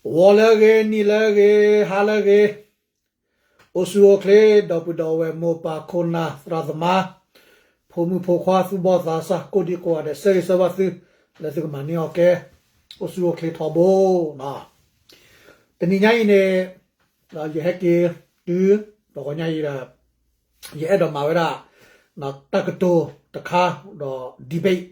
ဂီၤလၢအဂ့ၤ, နံၤလၢအဂ့ၤ, ဟါလၢအဂ့ၤ, အိၣ်ဆူၣ်အိၣ်ချ့ ဒီပုၢ်ဒီဝဲၢ် မိၢ်ပၢ်ခိၣ်နၢ် သရၣ်သမါ, ဖိမုၣ်ဖိခွါ သူၣ်ဘီၣ်သးစၢ် ကိးဒံကိးဂၤဒဲး ဆၢဂ့ၤဆၢဝါသု လၢသုကမၤန့ၢ်အီၣ်ကဲ အိၣ်ဆူၣ်အိၣ်ချ့ထီဘိ. တနံၤညါအံၤန့ၣ် ယဟဲက့ၤတုၤ ဒီးဂီၤညါအံၤဒီး ယအဲၣ်ဒိးမၤဝဲဒၣ် တၢ်ကတိၤတခါဒီး debate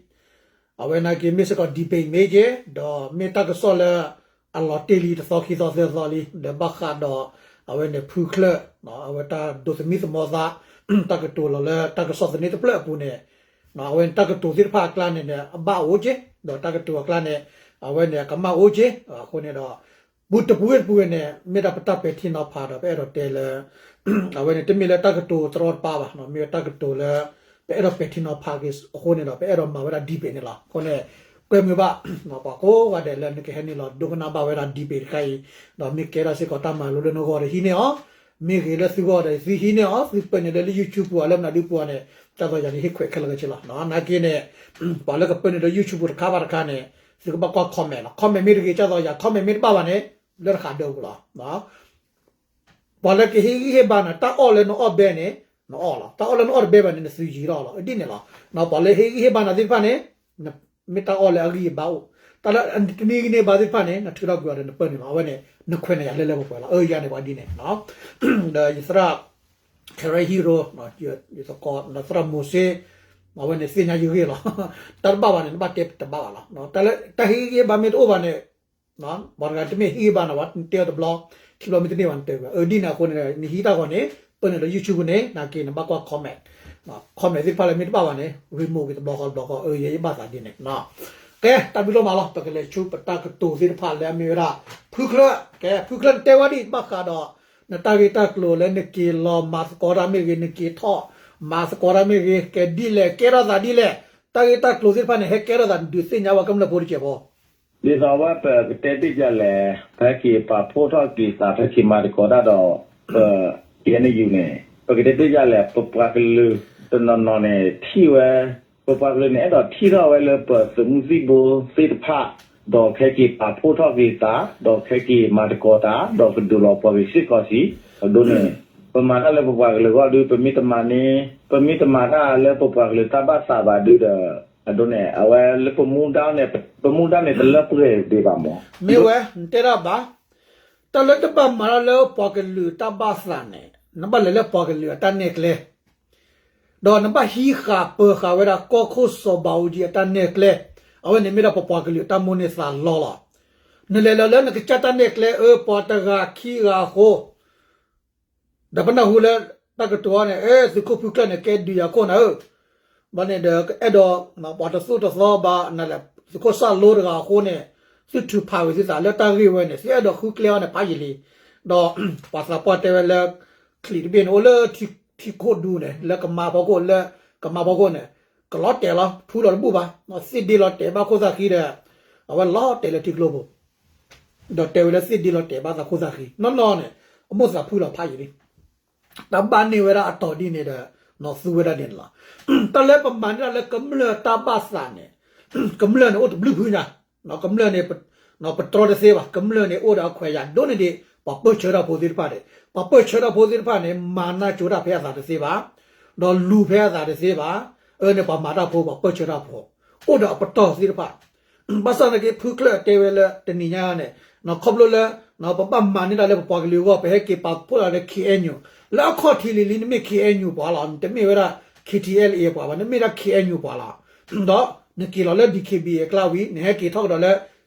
အဝဲနာ်က့ မ့ၢ်စ့ၢ်ကီး debate မ့ၢ်က့ၤ ဒီးမ့ၢ်တၢ်ကစီၣ်လၢ အလီၤတ့ၢ်လံတသီခံသီသၢသီလံ ဒီးဘၣ်ဃးဒီး အဝဲန့ၣ်ဖုချၢၣ် အဝဲတၢ်ဒိးသမံသမိးသး တၢ်ကတိၤလီၤလၢတၢ်ကစီၣ်သန့တဖျၢၣ်အပူၤန့ၣ် အဝဲန့ၣ်တၢ်ကတိၤသ့ၣ်တဖၣ်အကျါန့ၣ်န့ၣ် အဘၣ်အိၣ်က့ ဒီးတၢ်ကတိၤအကျါန့ၣ် အဝဲန့ၣ်အကမၣ်အိၣ်က့ အဃိန့ၣ်ဒီး ပူၤတပူၤဝ့ၢ်တပူၤဝ့ၢ်န့ၣ် မ့ၢ်ဒၣ်ပတၢ်ပဲာ်ထံနီၤဖးဒီး ပအဲၣ်ဒိးတဲလၢ အဝဲန့ၣ် တမ့ၢ်လၢတၢ်ကတိၤတရီတပါဘၣ်, မ့ၢ်ဝဲတၢ်ကတိၤလၢ ပအဲၣ်ဒိးပဲာ်ထံနီၤဖးက့ၤအဃိန့ၣ်ဒီး ပအဲၣ်ဒိးမၤဝဲဒၣ် debate န့ၣ်လီၤ. အဃိန့ၣ် ကွဲမုာ်ဘၣ် ပှၤကိးဂၤဒဲးလၢနကဟဲနုာ်လီၤဒိကနၣ်ဘၣ်ဝဲဒၣ် debate တခါအံၤ, ဒီးမ့ၢ်ကဲထီၣ်စ့ၢ်ကီးတၢ်မၤလိလၢနဂီၢ်ဒီးဟံးန့ၢ်အီၤ, မ့ၢ်ဂ့ၤလၢသုဂီၢ်ဒီးသုဟံးန့ၢ်အီၤ, သုပၢနုာ်လၢလၢ YouTube ပူၤအီၤ လၢမနုၤဒုပူၤအီၤန့ၣ် တၢ်သီယၤန့ၣ် ဟ့ၣ်ခွဲးခဲလၢာ်ခဲဆ့လီၤ. နာ်က့န့ၣ် ပှၤလၢကပၢနုာ်လၢ YouTube ပူၤတခါဘၣ်တခါန့ၣ် သုကဘၣ်ကွၢ် comment လီၤ. Comment မ့ၢ်တဂ့ၤ တၢ်သီယၤ comment မ့ၢ်တဘၣ်ဘၣ်န့ၣ် လၢတဃးဒၢပူၤလီၤ. ပှၤလၢကဟ့ၣ်ဂံၢ်ဟ့ၣ်ဘါနၤ တၢ်အီၣ်လၢနအီၣ်ဘဲန့ၣ် နအီၣ်လီၤ. တၢ်အီၣ်လၢနအီၣ်တဘဲဘၣ်န့ၣ် နသုးယံၤထီၣ်လီၤ. ဒ်န့ၣ်လီၤ. ပှၤလၢဟ့ၣ်ဂံၢ်ဟ့ၣ်ဘါနၤသ့ၣ်တဖၣ်န့ၣ် မ့ၢ်တၢ်အီၣ်လၢအဂံၢ်အဘါအိၣ်, တၢ်လၢတနံၤဂံၢ်န့ၢ်ဘါသ့ၣ်တဖၣ်န့ၣ် နထုးထီၣ်ကွံာ်အီၤဒီးနပၢနုာ်လီၤ. အဝဲန့ၣ် နခွဲးနၤယၤလၢလၢပှဲၤပှဲၤလီၤ. အၢ ယၤန့ၣ်ပှၤဒ်န့ၣ် ဒီးယသရၣ် Karen Hero ယသကိး သရၣ်မိၤၡ့ အဝဲန့ၣ်သ့ၣ်ညါယဂ့ၢ်လီၤ. တၢ်တဘၣ်ဘၣ်န့ၣ် နဘၣ်တဲတဘၣ်ဘၣ်လီၤ. တၢ်လၢတၢ်ဟ့ၣ်ဂံၢ်ဟ့ၣ်ဘါမ့ၢ်တအိၣ်ဘၣ်န့ၣ် ပှၤတဂၤတမ့ၢ်ဟ့ၣ်ဂံၢ်ဟ့ၣ်ဘါနၤဘၣ် နတဲအီၤတဘျီ ခံဘျီမ့ၢ်တန့ၢ်ဘၣ်နတဲဝဲ အၢ ဒ်န့ၣ်အဃိန့ၣ် နဟံးတၢ်ဂီၤန့ၣ် ပၢနုာ်လၢ YouTube ပူၤန့ၣ် နာ်က့နဘၣ်ကွၢ် comment, comment သ့ၣ်တဖၣ်လၢမ့ၢ်တဘၣ်ဘၣ်န့ၣ် remove က့ၤတဘျီဃီတဘျီဃီ အၢ ယဲယဘၣ်သးဒ်န့ၣ် ကဲ တၢ်ဘျုးဒိၣ်မးလီၤ. ပကလဲၤဆူပတၢ်ကတိၤသ့ၣ်တဖၣ်လၢအမ့ၢ်ဝဲဒၣ် ဖုချၢၣ်, ကဲ ဖုချၢၣ်နတဲဝဲဒ်အံၤ ဘၣ်ဃးဒီး နတၢ်ဂ့ၢ်တၢ်ကျိၤလၢနက့ၤလီၤမၤသကိးတၢ်မ့ၢ်ဂ့ၤ နက့ၤထီၣ်မၤသကိးတၢ်မ့ၢ်ဂ့ၤ ကဲဒ်လဲၣ် ကဲထီၣ်သးဒ်လဲၣ် တၢ်ဂ့ၢ်တၢ်ကျိၤသ့ၣ်တဖၣ်န့ၣ် ဟဲကဲထီၣ်သး နဒုးသ့ၣ်ညါဘၣ်ကမျၢၢ်ဖိတကဲးဖိ ဒ်သိးဝဲပကတဲတ့ၢ်ယၤလဲၣ်, ပဟဲက့ၤပာ်ဖှိၣ်ထီၣ်က့ၤသး ပဟဲက့ၤမၤသကိးတၢ်ဒီး ပ KNU န့ၣ် ပကတဲတ့ၢ်ယၤလဲၣ်, ပပှၤကလုာ်တနီၤနီၤန့ၣ် ထံၣ်ဝဲ, ပပှၤကလုာ်န့ၣ် အဲၣ်ဒိးထံၣ်ထီၣ်ဝဲလၢပသုးမုၢ်သံၣ်ဘိသ့ၣ်တဖၣ်, ဒီးကဟဲက့ၤပာ်ဖှိၣ်ထီၣ်က့ၤသး, ဒီးကဟဲက့ၤမၤသကိးတၢ်, ဒီးကဒုးလီၤပှီၤက့ၤစ့ၢ်ကီးစံး, အဒိန့ၣ် ပမၤတၢ်လၢပပှၤကလုာ်အဂီၢ်ဒုး ပမ့ၢ်တမၤန့ၣ်, ပမ့ၢ်တမၤတၢ်လၢပပှၤကလုာ်တၢ်ဘၣ်သးဘၣ်ဒုးဒီး အဒိန့ၣ် အဝဲလၢပမူဒါန့ၣ် ပမူဒါန့ၣ် တလၢပှဲၤဒံးဘၣ်မး. မ့ၢ်ဝဲ နတဲဒၣ်ဘၣ်, တၢ်လၢတဘၣ်မၤတၢ်လၢပှၤကလုာ်တၢ်ဘၣ်သးန့ၣ် နဘၣ်လဲၤလၢပှၤကလုာ်အတၢ်နဲၣ်ကျဲ, ဒီးနဘၣ်ဟံးဃာ်ပၢၤဃာ်ဝဲဒၣ်ကီၢ်ခိၣ်စီၤဘးအူကၠံအတၢ်နဲၣ်ကျဲ, အဝဲန့ၣ်မ့ၢ်ဒၣ်ပပှၤကလုာ်အတၢ်မိၣ်န့ၢ်သးလီလီၤ. နလဲၤလီၤလၢနကစၢ်တၢ်နဲၣ်ကျဲ အၢ ပှၤတဂၤခံဂၤအဃိ ဒီးပနၢ်ဟူလၢ တၢ်ကတိၤအီၤန့ၣ် အဲ သုးခိၣ်ဖုကျၢၢ်န့ၣ် ကဲဒုးယၤခိၣ်နၤဧၢ, ဘၣ်န့ၣ်ဒီး အဲၣ်ဒိး ပှၤတသိၣ်တသီဘၣ် နလဲၤ သုးခိၣ်စၢ်လိတဂၤအဃိန့ၣ် သုထုးဖးဝံၤသုသးလၢတၢ်ဂ့ၢ်ဝဲန့ၣ် သုအဲၣ်ဒိးဃုကျဲအီၤန့ၣ် ဖးယံာ်လံ, ဒီးပှၤသးပှၢ်တဲဝဲလၢ ချံးတဘ့ၣ်န့ၣ် အိၣ်လၢထံခိၣ်ဒူန့ၣ် လၢကမါဖီခိၣ် လၢကမါဖီခိၣ်န့ၣ် ကလီၤတဲာ်လီၤ ဖုလီၤတဘူၣ်ဘၣ်, သ့ၣ်ဒ့လီၤတဲာ်ဘၣ်ခိၣ်သၣ်ဃံဒီး အဝဲလီၤတဲာ်လၢထံကျိပူၤ ဒီးတဲဝဲလၢသ့ၣ်ဒ့လီၤတဲာ်ဘၣ်သးခိၣ်သၣ်ဃံ နီၢ်နီၢ်န့ၣ် အမိၢ်သးဖုလီၤဖးယံာ်လံ, တၢ်ဘၣ်န့ၢ်ဝဲဒၣ်အတီၤဒ်န့ၣ်ဒီး နီၢ်သူဝဲဒၣ်န့ၣ်လီၤ. တၢ်လၢပမၤန့ၢ်တၢ်လၢကမျၢၢ်တၢ်ဘၣ်သးန့ၣ် ကမျၢၢ်န့ၣ်အိၣ်တဘျုးဖုညါ, ကမျၢၢ်န့ၣ် ပတြီတသ့ဘၣ်, ကမျၢၢ်န့ၣ်အိၣ်ဒီးအခွဲးယာ်ဒိၣ်န့ၢ်ဒံး ပှၤပၢၢ်ဆၢတၢ်ဖိသ့ၣ်တဖၣ်န့ၣ် ပှၤပၢၢ်ဆၢတၢ်ဖိသ့ၣ်တဖၣ်န့ၣ် မၤနၢ်ကၠိတၢ်ဖဲအသးတသ့ဘၣ်, ဒီးလူၤဖဲအသးတသ့ဘၣ်, အၢန့ၣ်ပှၤမၤတၢ်ဖိ ပှၤပၢၢ်ဆၢတၢ်ဖိ အိၣ်ဒီးအပတီၢ်သ့ၣ်တဖၣ် ဘၣ်ဆၣ်သနာ်က့ ဖုချၢၣ်တဲဝဲလၢတနံၤညါန့ၣ် ခီဖျိလၢ ပဘၣ်မၤန့ၢ်တၢ်လၢပပှၤကလုာ်အဂီၢ် ပဟဲက့ၤပာ်ဖှိၣ်တၢ်လၢ K N U လၢအခီၣ်ထံးလံၤလံၤ နမ့ၢ် K N U ပှၤလီၤ, နတမ့ၢ်ဝဲဒၣ် K T L A ပှၤဘၣ်, နမ့ၢ်ဒၣ် K N U ပှၤလီၤ. ဒီးနက့ၤလီၤလၢ D K B A အကျါဝံၤ နဟဲက့ၤထီၣ်ကဒီးလၢ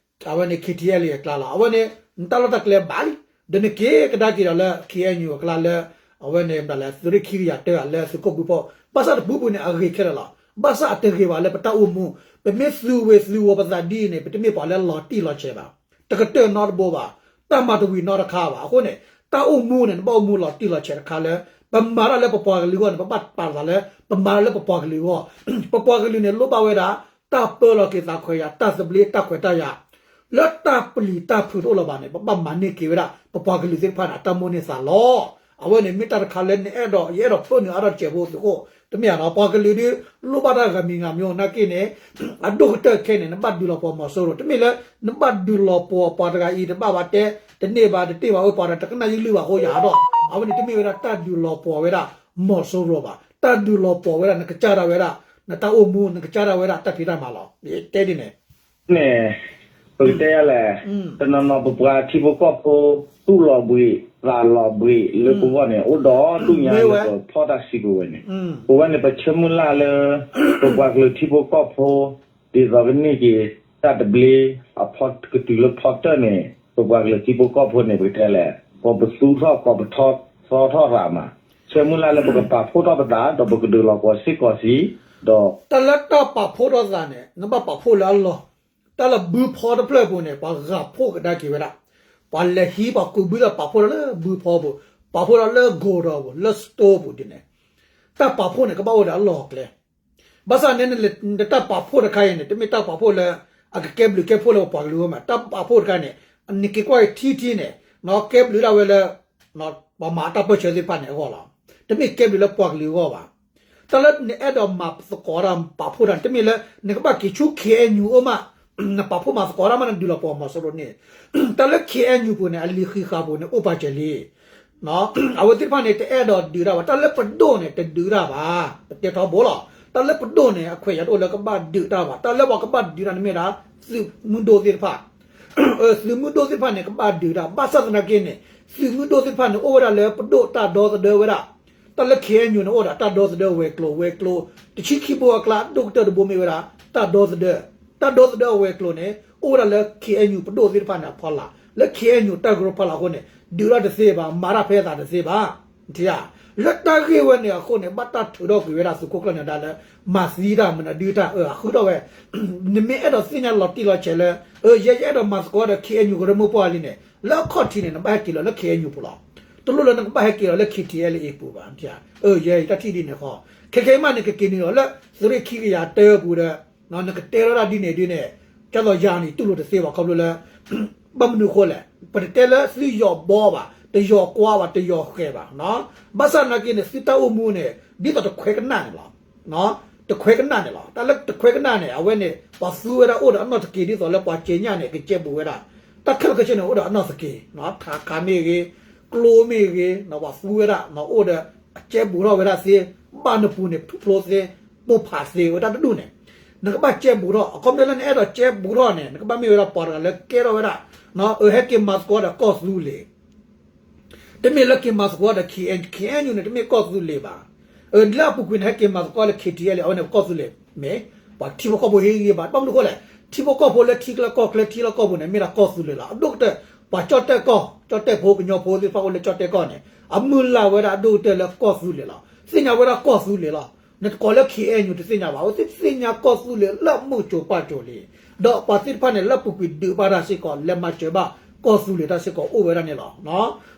အဝဲန့ၣ် K T L A အကျါလီၤ. အဝဲန့ၣ် နတၢ်လီၢ်တၢ်ကျဲဘၣ်လံ, ဒီးနက့ၤကဒါက့ၤဒီးလၢ K N U အကျါလၢ အဝဲန့ၣ်မတၤလဲၣ် သုးရ့ၣ်ခံကယၤတၢအလၢသုးခိၣ်ဘုဖီၣ်, ဘၣ်ဆၣ်တပူၤပူၤန့ၣ် အဂ့ၤခဲလၢာ်လီၤ. ဘၣ်ဆၣ်အတဂ့ၤဘၣ်လၢပတၢ်အိၣ်မူ, ပမ့ၢ်သူဝ့ၤသူဝီၤပသးဒ်အံၤန့ၣ် ပတမ့ၢ်ပှၤလၢလီၤတံၢ်လီၤဆဲးဘၣ်, တကတၢၢ်နီတဘိဘၣ်, တၢ်မၤတဝံၤနီတခါဘၣ်. အဃိန့ၣ် တၢ်အိၣ်မူန့ၣ် နဘၣ်အိၣ်မူလီၤတံၢ်လီၤဆဲးတခါလၢ ပမၤတၢ်လၢပပှၤကလုာ်အဂီၢ်န့ၣ် ပဘၣ်ပာ်သးလၢ ပမၤတၢ်လၢပပှၤကလုာ်အဂီၢ်, ပပှၤကလုာ်န့ၣ် လိၣ်ဘၣ်ဝဲဒၣ် တၢ်ပၢလီၤက့ၤသးခွဲးယာ် တၢ်သဘျ့တၢ်ခွဲးတၢ်ယာ် လၢတၢ်ပျံၤတၢ်ဖုးတအိၣ်လၢၤဘၣ်န့ၣ် ပဘၣ်မၤန့ၢ်က့ၤဝဲဒၣ် ပပှၤကလုာ်သ့ၣ်တဖၣ်န့ၣ် အတၢ်မိၣ်န့ၢ်သးလီလီၤ. အဝဲန့ၣ်မ့ၢ်တၢ်တခါလၢနအဲၣ်ဒိး ယအဲၣ်ဒိးပၢနုာ်အါထီၣ်တစဲးဖိသုးခိၣ် တမ့ၢ်ဧါနီၤ. ပှၤကလုာ်ဒုး လိၣ်ဘၣ်တၢ်ဂၤမံၤဂၤမံၤနာ်က့န့ၣ် အဒိၣ်ကတၢၢ်ခဲန့ၣ် နဘၣ်ဒုးလီၤပှီၢ်မီၤစိရိၤ တမ့ၢ်လၢ နဘၣ်ဒုးလီၤပှီၢ်ပှၤတဂၤအံၤ တဘၣ်ဘၣ်တဲ တန့ၢ်ဘၣ် တတ့ၢ်ဘၣ် အၢ ပှၤတကနၣ်ယုၢ်လုၢ်ဘၣ်အဃိ ယဟးထီၣ် အဝဲန့ၣ်တမ့ၢ်ဝဲဒၣ်တၢ်ဒုးလီၤပှီၢ်ဝဲဒၣ်မီၤစိရိၤဘၣ်. တၢ်ဒုးလီၤပှီၢ်ဝဲဒၣ် နကစၢ်ဒၣ်ဝဲဒၣ် နတၢ်အိၣ်မူ နကစၢ်ဒၣ်ဝဲဒၣ်တၢ်ဖံးတၢ်မၤလီၤ. တဲဒ်န့ၣ် န့ၣ် ပကတဲယၤလဲၣ်, တနီၤနီၤပပှၤထံဖိကီၢ်ဖိ သူၣ်လီၤဘှံး သးလီၤဘှံးလၢပဂီၢ်န့ၣ် အိၣ်ဒီးဒူၣ်ညါလၢပဖီၣ်တၢ်စံးပဝဲန့ၣ်, ပဝဲန့ၣ် ပဆၢမုၢ်လၢ်လၢ ပပှၤကလုာ်ထံဖိကီၢ်ဖိ ဒ်သိးကန့ၢ်က့ၤ တၢ်သဘျ့ အဖီကတုၤလၢဖီတၢၢ်န့ၣ် ပပှၤကလုာ်ထံဖိကီၢ်ဖိန့ၣ် ပကတဲလဲၣ် ကိးပသူထီၣ် ကိးပထီထီၣ်ရၣ်မး, ဆၢမုၢ်လၢ်လၢပကပာ်ဖှိၣ်ထီၣ်ပသး ဒီးပကဒုးလီၤပှီၢ်စ့ၢ်ကီးစံး, ဒီး တၢ်လၢတၢ်ပာ်ဖှိၣ်ထီၣ်သးန့ၣ် နဘၣ်ပာ်ဖှိၣ်လၢအလီၢ်, တၢ်လၢဘုဖီတဖျၢၣ်အပူၤန့ၣ် ပှၤဂာ်ဖှိၣ်ကဒါက့ၤဝဲဒၣ်, ပှၤလဲၤဟံးပှၤကူးဘုသးပာ်ဖှိၣ်လၢဘုဖီပူၤ, ပာ်ဖှိၣ်လၢလၢ godown ပူၤ လၢ store ပူၤဒ်န့ၣ်, တၢ်ပာ်ဖှိၣ်န့ၣ် ကဘၣ်အိၣ်ဒီးအလီၢ်အကျဲ ဘၣ်ဆၣ်န့ၣ် နတၢ်ပာ်ဖှိၣ်တခါအံၤန့ၣ် တမ့ၢ်တၢ်ပာ်ဖှိၣ်လၢ အကကဲဘျုးကဲဖှိၣ်လၢပပှၤကလုာ်အဂီၢ်မး, တၢ်ပာ်ဖှိၣ်တခါန့ၣ် နက့ၤကွၢ်ထံထံန့ၣ် ကဲဘျုးဒၣ်ဝဲလၢ ပှၤမၤအတၢ်ပၢၢ်ဆၢသ့ၣ်တဖၣ်န့ၣ်အဂီၢ်လီၤ. တမ့ၢ်ကဲဘျုးလၢပှၤကလုာ်အဂီၢ်ဘၣ်. တၢ်လၢနအဲၣ်ဒိးမၤသကိးတၢ်ပာ်ဖှိၣ်တၢ်န့ၣ် တမ့ၢ်လၢ နကဘၣ်က့ၤဆူ ခ့ၣ်အဲၣ်ယူၣ် အိၣ်မး နပာ်ဖှိၣ်မၤသကိးတၢ်မး နဒုးလီၤပှီၢ်မီၤစိရိၤန့ၣ်, တၢ်လၢ ခ့ၣ်အဲၣ်ယူၣ် ပူၤန့ၣ် အလံာ်ဃံးဃာ်ပူၤန့ၣ် အိၣ်ပာ်စၢၤလံ အဝဲသ့ၣ်တဖၣ်န့ၣ် တအဲၣ်ဒိးဒုးတၢ်ဘၣ်. တၢ်လၢပဒိၣ်န့ၣ် တဒုးတၢ်ဘၣ်. ပတဲထီဘိလီၤ. တၢ်လၢပဒိၣ်န့ၣ် အခွဲးယာ်တအိၣ်လၢကဘၣ်ဒုးတၢ်ဘၣ်. တၢ်လၢပှၤကဘၣ်ဒုးတၢ်န့ၣ်မ့ၢ်ဒၣ် သုးမုၢ်ဒိၣ်သ့ၣ်တဖၣ်, သုးမုၢ်ဒိၣ်သ့ၣ်တဖၣ်န့ၣ် ကဘၣ်ဒုးတၢ်. ဘၣ်ဆၣ်သနာ်က့န့ၣ် သုးမုၢ်ဒိၣ်သ့ၣ်တဖၣ်န့ၣ် အိၣ်ဝဲဒၣ်လၢပဒိၣ်တၢ်ဒီသဒၢဝဲဒၣ်. တၢ်လၢ ခ့ၣ်အဲၣ်ယူၣ် န့ၣ် အိၣ်ဒီးတၢ်ဒီသဒၢဝဲၤကျိၤ ဝဲၤကျိၤ တဆံခံဘိအကျါ ဒိၣ်ကတၢၢ်တဘိမ့ၢ်ဝဲဒၣ် တၢ်ဒီသဒၢ တၢ်ဒီသဒၢအဝဲၤကျိၤန့ၣ် အိၣ်ဝဲဒၣ်လၢ ခ့ၣ်အဲၣ်ယူၣ် ပဒိၣ်သ့ၣ်တဖၣ်န့ၣ်အဖီလာ်, လၢ ခ့ၣ်အဲၣ်ယူၣ် တၢ်ကရၢဖီလာ်အဃိန့ၣ် ဒုးတၢ်တသ့ဘၣ်, မၤတၢ်ဖဲအသးတသ့ဘၣ်. လၢတၢ်ဂ့ၢ်ဝဲန့ၣ်အဃိန့ၣ် ဘၣ်တၢ်ထုးထီၣ်ကွံာ်ဝဲဒၣ်သုးခိၣ်ကျၢၢ်နၢၤဒါလၢ မၤသံတၢ်မနုၤဒုးတၢ် အဃုထီၣ်ဝဲ, နမ့ၢ်အဲၣ်ဒိးသ့ၣ်ညါလီၤတံၢ်လီၤဆဲးလၢ ယဲယအဲၣ်ဒိးမၤသကိးဒီး ခ့ၣ်အဲၣ်ယူၣ် ကရၢမိၢ်ပှၢ်လံန့ၣ် လၢအခီၣ်ထံးန့ၣ် နဘၣ်ဟဲက့ၤလီၤလၢ ခ့ၣ်အဲၣ်ယူၣ် ပူၤလီၤ. တလိၣ်လၢနကဘၣ်ဟဲက့ၤလီၤလၢ ခ့ၣ်ထံးအဲၣ်လၢအ့ၣ် ပူၤဘၣ်. ယဲယတၢ်ထံၣ်ဒ်န့ၣ်ဃီ, ခဲခဲအံၤမးန့ၣ် ကက့ၤနုာ်လီၤလၢ သုးရ့ၣ်ခံကယၤတၢပူၤဒီး နကတဲထီၣ်ဒၣ်ဒ်န့ၣ်ဒ်န့ၣ် ကၢ်သိးယၤန့ၣ် တူၢ်လိာ်တသ့ဘၣ် ခီဖျိလၢ ဘၣ်မနုၤအဃိလဲၣ်, ပတတဲလၢသုယီၤဘီဘၣ်, တယီၤကွါဘၣ်, တယီၤဃဲၤဘၣ်. ဘၣ်ဆၣ်သနာ်က့န့ၣ် သုတၢ်အိၣ်မူန့ၣ် ဒ်သိးတခွဲးကနၣ်န့ၣ်လီၤ. တခွဲးကနၣ်န့ၣ်လီၤ. တၢ်လၢတခွဲးကနၣ်န့ၣ် အဝဲန့ၣ် ပှၤသူဝဲဒၣ်အိၣ်ဒီးအနီၢ်တက့ၢ် ဒ်သိးလၢပှၤကဲညၣ်န့ၣ် ကကဲဘူးဝဲဒၣ်, တၢ်ခဲလၢာ်ခဲဆ့န့ၣ် အိၣ်ဒီးအနီၢ်တက့ၢ်, ထးခးမ့ၢ်ဂ့ၤ, ကျိမ့ၢ်ဂ့ၤ, ပှၤသူဝဲဒၣ် အိၣ်ဒီး အကဲဘူးထီၣ်ဝဲဒၣ်သ့, ဘၣ်နပူၤန့ၣ် ထူၣ်ဖျိသ့, ပိၢ်ဖးသ့ဝဲတၢ်တဒူၣ်န့ၣ်, နကဘၣ်ကဲဘူးထီၣ်, အခီပညီလၢနအဲၣ်ဒိးကဲဘူးထီၣ်န့ၣ် နကဘၣ်မ့ၢ်ဝဲဒၣ်ပှၤတဂၤလၢကဲထီၣ်ဝဲဒၣ်, အဟဲက့ၤမၤသကိးဒီးကီၢ်သူလ့ၤ တမ့ၢ်လၢက့ၤမၤသကိးဒီး ခ့ၣ်အဲၣ်ယူၣ် န့ၣ် တမ့ၢ်ကီၢ်သူလ့ၤဘၣ်. လၢအပူၤကွံာ်န့ၣ် ဟဲက့ၤမၤသကိးလၢ ခ့ၣ်ထံးအဲၣ်လၢ အဝဲန့ၣ်ကီၢ်သူလ့ၤမ့ၢ်, ပှၤထံဖိကီၢ်ဖိဟ့ၣ်ဂံၢ်ဘါ, ဘၣ်မနုၤအဃိလဲၣ်, ထံဖိကီၢ်ဖိလၢထံကီၢ်ချၢ ထံလီၢ်ကီၢ်ပူၤန့ၣ် မ့ၢ်ဒၣ်ကီၢ်သူလ့ၤလီၤ. အဒိၣ်ကတၢၢ် ပှၤကၠီၣ်တဲၣ်ကီၢ်, ကၠီၣ်တဲၣ်ဖိ ကညီဖိသ့ၣ်တဖၣ်အိၣ်လၢကၠီၣ်တဲၣ်ကီၢ်န့ၣ် အမုၢ်လၢ်ဝဲဒၣ်အဒိၣ်ကတၢၢ်လၢကီၢ်သူလ့ၤလီၤ. သ့ၣ်ညါဝဲဒၣ်ကီၢ်သူလ့ၤလီၤ. နတကိးလၢ ခ့ၣ်အဲၣ်ယူၣ် တသ့ၣ်ညါဘၣ်, အဝဲသ့ၣ်သ့ၣ်ညါကီၢ်သူလ့ၤလၢအမိၢ်စိၤပၢ်စိၤလံ. ဒီးပှၤသ့ၣ်တဖၣ်န့ၣ် လၢအပူၤကွံာ်ဒုးဘၣ်တၢ်စ့ၢ်ကီး လဲၤမၤစၢၤဘၣ်ကီၢ်သူလ့ၤတၢ်စ့ၢ်ကီးအိၣ်ဝဲဒၣ်န့ၣ်လီၤ.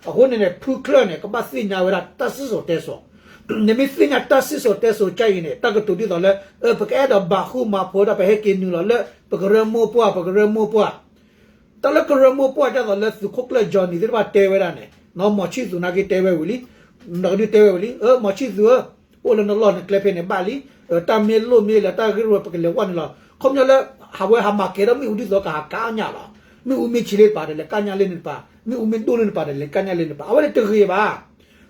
အဃိန့ၣ်န့ၣ် ဖုချၢၣ်န့ၣ် ကဘၣ်သ့ၣ်ညါဝဲဒၣ်တၢ်စံၣ်စိၤတဲစိၤ, နမ့ၢ်သ့ၣ်ညါတၢ်စံၣ်စိၤတဲစိၤကါအံၤန့ၣ် တၢ်ကတိၤဒ်သိးလၢ ပကအဲၣ်ဒိးဘၣ်ဃူမၤဖိးဒၣ် ပဟဲက့ၤနုာ်လီၤလၢ ပကရၢမိၢ်ပှၢ် ပကရၢမိၢ်ပှၢ် တၢ်လၢကရၢမိၢ်ပှၢ် ဒ်သိးလၢသုးခိၣ်ကျၢၢ် Johnny သ့ၣ်တဖၣ်တဲဝဲဒၣ်န့ၣ်, မီၤဆံၣ်သူၤနာ်က့တဲဝဲဝံၤလံ, နကဒုးတဲဝဲဝံၤလံ, မီၤဆံၣ်သူၤဧၢ, အိၣ်လၢနလီၢ်နကျဲဖဲန့ၣ်ဘၣ်လံ, တၢ်မ့ၢ်လိၣ်မ့ၢ်လၢတၢ်ဂ့ၢ်ဝဲပကလဲၤဝဲန့ၣ်လီၤ. ခီပညီလၢ ဟးဝဲဟးမၤကဲထီၣ်မ့ၣ်အူဒ်သိးကဟးကါညၣ်လီၤ. မ့ၣ်အူမ့ၢ်ဆံးလၢတပၤဒီးလဲၤကါညၣ်လၢန့ၣ်တပၤ, မ့ၣ်အူမ့ၢ်ဒိၣ်လၢန့ၣ်တပၤဒီးလဲၤကါညၣ်လၢန့ၣ်တပၤ, အဝဲန့ၣ်တဂ့ၤဘၣ်.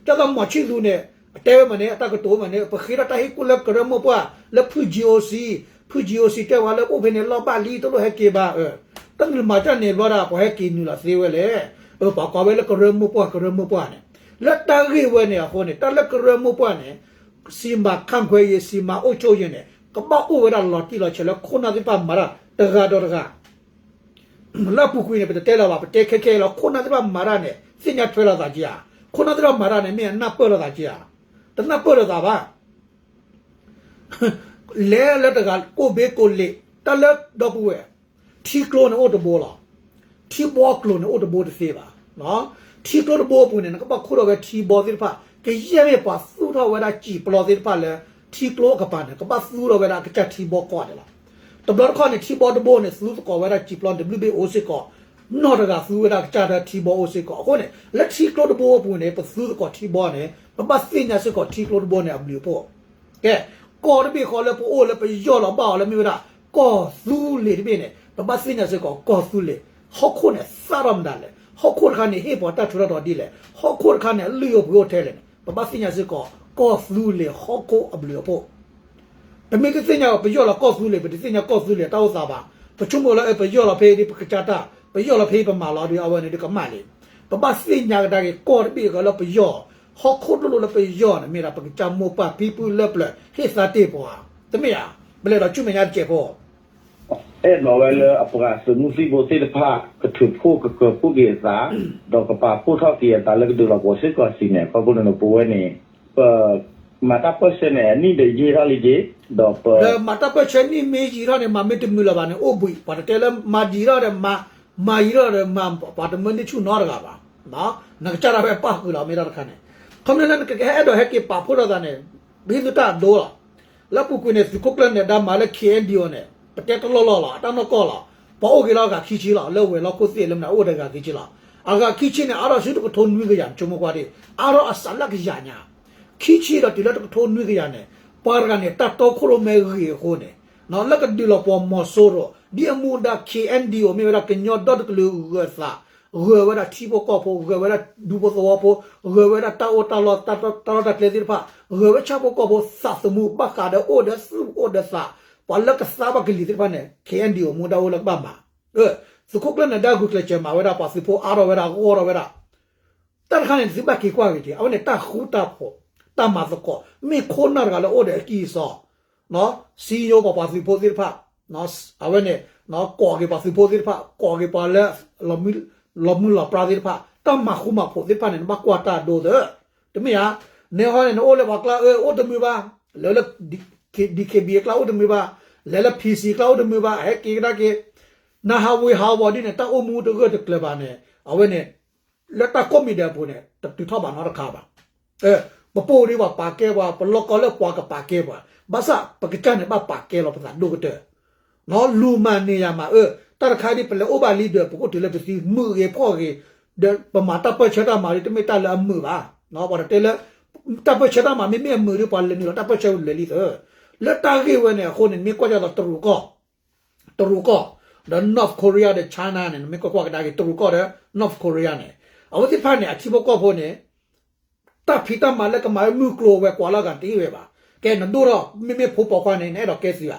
ဒ်သိးမီၤဆံၣ်သူၤန့ၣ် အတဲဝဲမးန့ၣ် အတၢ်ကတိၤမးန့ၣ် ပဃ့ထီၣ်တၢ်ဟ့ၣ်ကူၣ်လၢကရၢမိၢ်ပှၢ် လၢဖု G O C, ဖု G O C တဲဝဲလၢအိၣ်ဖဲန့ၣ်လီၢ်ဘၣ်လံ တလိၣ်ဟဲက့ၤဘၣ်, တၢ်နမၤတၢ်န့ၣ်ဘျီဒၣ် ပှၤဟဲက့ၤနုာ်လီၤသ့ဝဲလဲၣ်. ပှၤကိးဝဲလၢကရၢမိၢ်ပှၢ် ကရၢမိၢ်ပှၢ်န့ၣ်, လၢတၢ်ဂ့ၢ်ဝဲန့ၣ်အဃိန့ၣ် တၢ်လၢကရၢမိၢ်ပှၢ်န့ၣ် စီမံခန့်ခွဲရေး စီမံအုပ်ချုပ်ရေး န့ၣ် ကဘၣ်အိၣ်ဝဲဒၣ်လီၤတံၢ်လီၤဆဲးလၢခိၣ်နၢ်သ့ၣ်တဖၣ်မၤတၢ်တဂၤဒီးတဂၤ လၢအပူၤကွံာ်န့ၣ် ပတတဲလၢၤဘၣ်, ပတဲခဲခဲလီၤ. ခိၣ်နၢ်သ့ၣ်တဖၣ်မၤတၢ်န့ၣ် သ့ၣ်ညါထွဲလိာ်သးက့ဧါ, ခိၣ်နၢ်သ့ၣ်တဖၣ်မၤတၢ်န့ၣ် မ့ၢ်အနၢ်ပၢၢ်လိာ်သးက့ဧါ, တနၢ်ပၢၢ်လိာ်သးဘၣ်. လဲၤလၢတဂၤကိၣ်ဘ့ကိၣ်လ့ၣ် တၢ်လၢဒီပုၢ်ဝဲၢ် ထံကျိန့ၣ်အိၣ်တဘိလီၤ. ထံဘီကျိၤန့ၣ်အိၣ်တဘိတသ့ဘၣ်. ထံကျိတဘိအပူၤန့ၣ် နကဘၣ်ခူၣ်ထီၣ်ဝဲထံဘီသ့ၣ်တဖၣ်, ကယဲၢ်မ့ၢ်ပှၤသူၣ်ထီၣ်ဝဲဒၣ်စံာ်ပျီသ့ၣ်တဖၣ်လၢ ထံကျိအကပၤန့ၣ် ကဘၣ်သူၣ်ထီၣ်ဝဲဒၣ်အကစၢ်ထံဘီကိးဂၤဒဲးလီၤ. တဘျီတခီၣ်န့ၣ် ထံဘီတဘိန့ၣ် သူသကိးဝဲဒၣ်စံာ်ပျီ တဘျုးဘ့ၣ်အိၣ်စ့ၢ်ကီး နီၢ်တဂၤသူဝဲဒၣ်ကစၢ်တၢ်ထံဘီအိၣ်စ့ၢ်ကီး. အဃိန့ၣ် လၢထံကျိတဘိအပူၤန့ၣ် ပသူသကိးထံဘီန့ၣ် ပဘၣ်သ့ၣ်ညါစ့ၢ်ကီးထံကျိတဘိန့ၣ်အဘျုးအဖှိၣ်. ကဲ, ကီၢ်တဘ့ၣ်ဃီလၢပအိၣ်လၢပယီၢ်လီၤဘၣ်အီၤလၢမ့ၢ်ဝဲဒၣ် ကီၢ်သူလ့ၤတဘ့ၣ်န့ၣ် ပဘၣ်သ့ၣ်ညါစ့ၢ်ကီးကီၢ်သူလ့ၤ. ဟီၣ်ခိၣ်န့ၣ်သၣ်ထီၣ်မတၤလဲၣ်, ဟီၣ်ခိၣ်တခါန့ၣ် ဟ့ၣ်ပှၤတၢ်ထူးတၢ်တီၤဒ်လဲၣ်, ဟီၣ်ခိၣ်တခါန့ၣ် အလုၢ်အပှ့ၤအိၣ်ထဲလဲၣ်န့ၣ် ပဘၣ်သ့ၣ်ညါစ့ၢ်ကီး ကီၢ်သူလ့ၤဟီၣ်ခိၣ်အဘျုးအဖှိၣ်. ပမ့ၢ်တသ့ၣ်ညါပယီၢ်လီၤကီၢ်သူလ့ၤ ပတသ့ၣ်ညါကီၢ်သူလ့ၤတၢ်အိၣ်သးဘၣ်. ပဆိကမိၣ်လၢ အ ပယီၢ်လီၤဖဲအံၤဒ်ပကစၢ်တၢ်, ပယီၢ်လီၤဖဲအံၤပမၤလီၤဒီး အဝဲန့ၣ်ဒ်ကမၣ်လံ. ပဘၣ်သ့ၣ်ညါကဒါက့ၤကီၢ်တဘ့ၣ်ဃီလၢပယီၢ်, ဟီၣ်ခိၣ်လိၣ်လိၣ်လၢပယီၢ်န့ၣ် မ့ၢ်ဒၣ်ပကစၢ်မိၢ်ပၢ်ဖံဖုလၢပျၢၤဟ့ၣ်သါတ့ၢ်ပှၤ, တမ့ၢ်ဧါ. ပလဲၤဒီးဆူမဲာ်ညါတစဲးဖိ အဲၣ်ဒိးဝဲလၢအပှၤသုးမုၢ်သံၣ်ဘိသ့ၣ်တဖၣ် ကထုးဖှိၣ်ကကၢၤဖှိၣ်က့ၤအသး, ဒီးကပာ်ဖှိၣ်ထီၣ်က့ၤအသးလၢကဒုးလီၤပှီၤစ့ၢ်ကီးစံးန့ၣ် ခီဖျိန့ၣ်ပဝဲန့ၣ် ပမၤတၢ်ပၢၢ်ဆၢန့ၣ် အနံၣ်ဒီးယံာ်ထီၣ်လံက့ၤ, ဒီးပ ဒီးမၤတၢ်ပၢၢ်ဆၢနံၣ်မ့ၢ်ယံာ်ထီၣ်န့ၣ် မၤမ့ၢ်တမုာ်လၢၤဘၣ်န့ၣ် အိၣ်ဘှံး, ပှၤတတဲလၢမၤဒံးထီၣ်ဒီး မၤယံာ်ထီၣ်ဒီး ပှၤတမၢန့ၢ်ဆူၣ်နီတဂၤဘၣ်. နကစၢ်ဒၣ်ဝဲပၣ်ဃုာ်လီၤမ့ၢ်တၢ်တခါန့ၣ်, ခီဖျိလၢနကဟဲအဲၣ်ဒိးဟဲက့ၤပာ်ဖှိၣ်ထီၣ်သးန့ၣ် ပဟံးသုတၢ်အဒိလီၤ. လၢပူၤကွံာ်န့ၣ် သုးခိၣ်ကျၢၢ်နၢၤဒါမၤလၢ ခ့ၣ်အဲၣ်ဒံၣ်အိၣ်န့ၣ် ပတဲတလီၢ်လီၢ်လီၤ, အတၢ်နီၢ်ကီၢ်လီၤ. ပှၤအိၣ်က့ၤလီၤအဂၤခံဆံလီၤ, လၢဝဲၤလီၢ်ခိၣ်သ့ၣ်လၢမနုၤအိၣ်ဒီးအဂၤခံဆံလီၤ. အဂၤခံဆံန့ၣ် အါထီၣ်ဆူတကထိနွံကယၤ ဆိကမိၣ်ကွၢ်ဒံး, အါထီၣ်အစးလၢကယၤညါ, ခံဆံဒီးတုၤလၢတကထိနွံကယၤန့ၣ် ပှၤတဂၤန့ၣ် တၢ်တီခိၣ်ရိၣ်မဲဂ့ၤအဃိန့ၣ် လၢကဒုးလီၤပှီၤမီၤစိရိၤ ဒ်အမူဒါ ခ့ၣ်အဲၣ်ဒံၣ်အိၣ် မ့ၢ်ဝဲဒၣ်ကညီဒီတကလုာ်ဂၢၤသး, ဂၢၤဝဲဒၣ်ထံဖိကီၢ်ဖိ, ဂၢၤဝဲဒၣ်ဒူဖိသဝီဖိ, ဂၢၤဝဲဒၣ်တၢ်အိၣ်တၢ်လီၢ် တၢ်လီၢ်တၢ်ကျဲသ့ၣ်တဖၣ်, ဂၢၤဝဲဆၣ်ဖိကီၢ်ဖိသးသမူ ဘၣ်ဃးဒီးအိၣ်ဒီးသူၣ်အိၣ်ဒီးသး, ပှၤလၢကသါဘၣ်ကလံၤသ့ၣ်တဖၣ်န့ၣ် ခ့ၣ်အဲၣ်ဒံၣ်အိၣ် မူဒါအိၣ်လၢကဘၣ်မၤ, သုးခိၣ်ကျၢၢ်နၢၤဒါဂုာ်ကျဲးစၢးမၤဝဲဒၣ် ပှၤသုးဖိအါထီၣ်ဝဲဒၣ် ဂီၢ်ထီၣ်ဝဲဒၣ် တၢ်တခါန့ၣ် သုဘၣ်က့ၤကွၢ်က့ၤက့ၤ အဝဲန့ၣ် တၢ်ဃူတၢ်ဖိး တၢ်မၤသကိး မ့ၢ်ခိၣ်နၢ်တဂၤလၢအိၣ်ဒီးအကံၢ်အစီ, စံယိပှၤပှၤသုးဖိသ့ၣ်တဖၣ်, အဝဲန့ၣ် ကိးက့ၤပှၤသုးဖိသ့ၣ်တဖၣ် ကိးက့ၤပှၤလၢ လီၤမုၢ်လီၤပြါသ့ၣ်တဖၣ် တၢ်မၤဃူမၤဖိးသ့ၣ်တဖၣ်န့ၣ် နဘၣ်ကွၢ်တၢ်အဒိသၢ, တမ့ၢ်ဧါ. န့ၣ်ဟီန့ၣ် နအိၣ်လၢပှၤကျါအၢ အိၣ်တမုာ်ဘၣ်, လၢလၢ ဒီး ခ့ၣ်ဘံၣ် အကျါအိၣ်တမုာ်ဘၣ်, လဲၤလၢ ဖံစံၣ် အကျါအိၣ်တမုာ်ဘၣ်, ဟဲက့ၤကဒါက့ၤ နဟးဝ့ၤဟးဝီၤဒ်န့ၣ် တၢ်အိၣ်မူတဂၢၢ်တကျၢၤဘၣ်န့ၣ် အဝဲန့ၣ် လၢတၢ်ကိးမံၤဒဲးအပူၤန့ၣ် တတုၤထီၣ်ဘၣ်နီတခါဘၣ်. ပပိၢ်ဒ်ပှၤပာ်ကဲပှၤ ပလီၢ်ကီၢ်လၢပှၤကပာ်ကဲပှၤ, ဘၣ်ဆၣ်ပကစၢ်န့ၣ်ဘၣ်ပာ်ကဲလီၤပသးဒိၣ်ကတၢၢ် လူၤမၤန့ၢ်ယၤမၤအၢ, တၢ်တခါဒ်ပလဲၤအိၣ်ဘၣ်လံဒီး ပကအိၣ်တုၤလၢပသံ မုာ်ဂ့ၤဖှီၣ်ဂ့ၤ, ဒီးပမၤတၢ်ပၢၢ်ဆၢတၢ်မၤဒ်တမ့ၢ်တၢ်လၢအမုာ်ဘၣ်. ပှၤတတဲလၢ တၢ်ပၢၢ်ဆၢတၢ်မၤမ့မ့ၢ်အမုာ်ဒီး ပှၤလဲၤနုာ်လီၤတၢ်ပၢၢ်ဆၢလဲၤလံသၢ. လၢတၢ်ဂ့ၢ်ဝဲန့ၣ်အဃိန့ၣ် မ့ၢ်ကွၢ်ကဒီးတရူးကီၢ် တရူးကီၢ် ဒီး North Korea ဒီး China န့ၣ် နမ့ၢ်ကွၢ်ကွၢ်ကဒါက့ၤ တရူးကီၢ်ဒီး North Korea န့ၣ် အဝဲသ့ၣ်တဖၣ်န့ၣ် အထံဖိကီၢ်ဖိန့ၣ် တၢ်ဖံးတၢ်မၤလၢကမၤဝဲမုၢ်ကျိၤဝဲၤကွာ်လၢအဂၤတဟ့ၣ်ဝဲဘၣ်. ကဲနဒိၣ်ထီၣ် မ့မ့ၢ်ဖိပိာ်ခွါန့ၣ် နအဲၣ်ဒိးကဲသုးဧါ,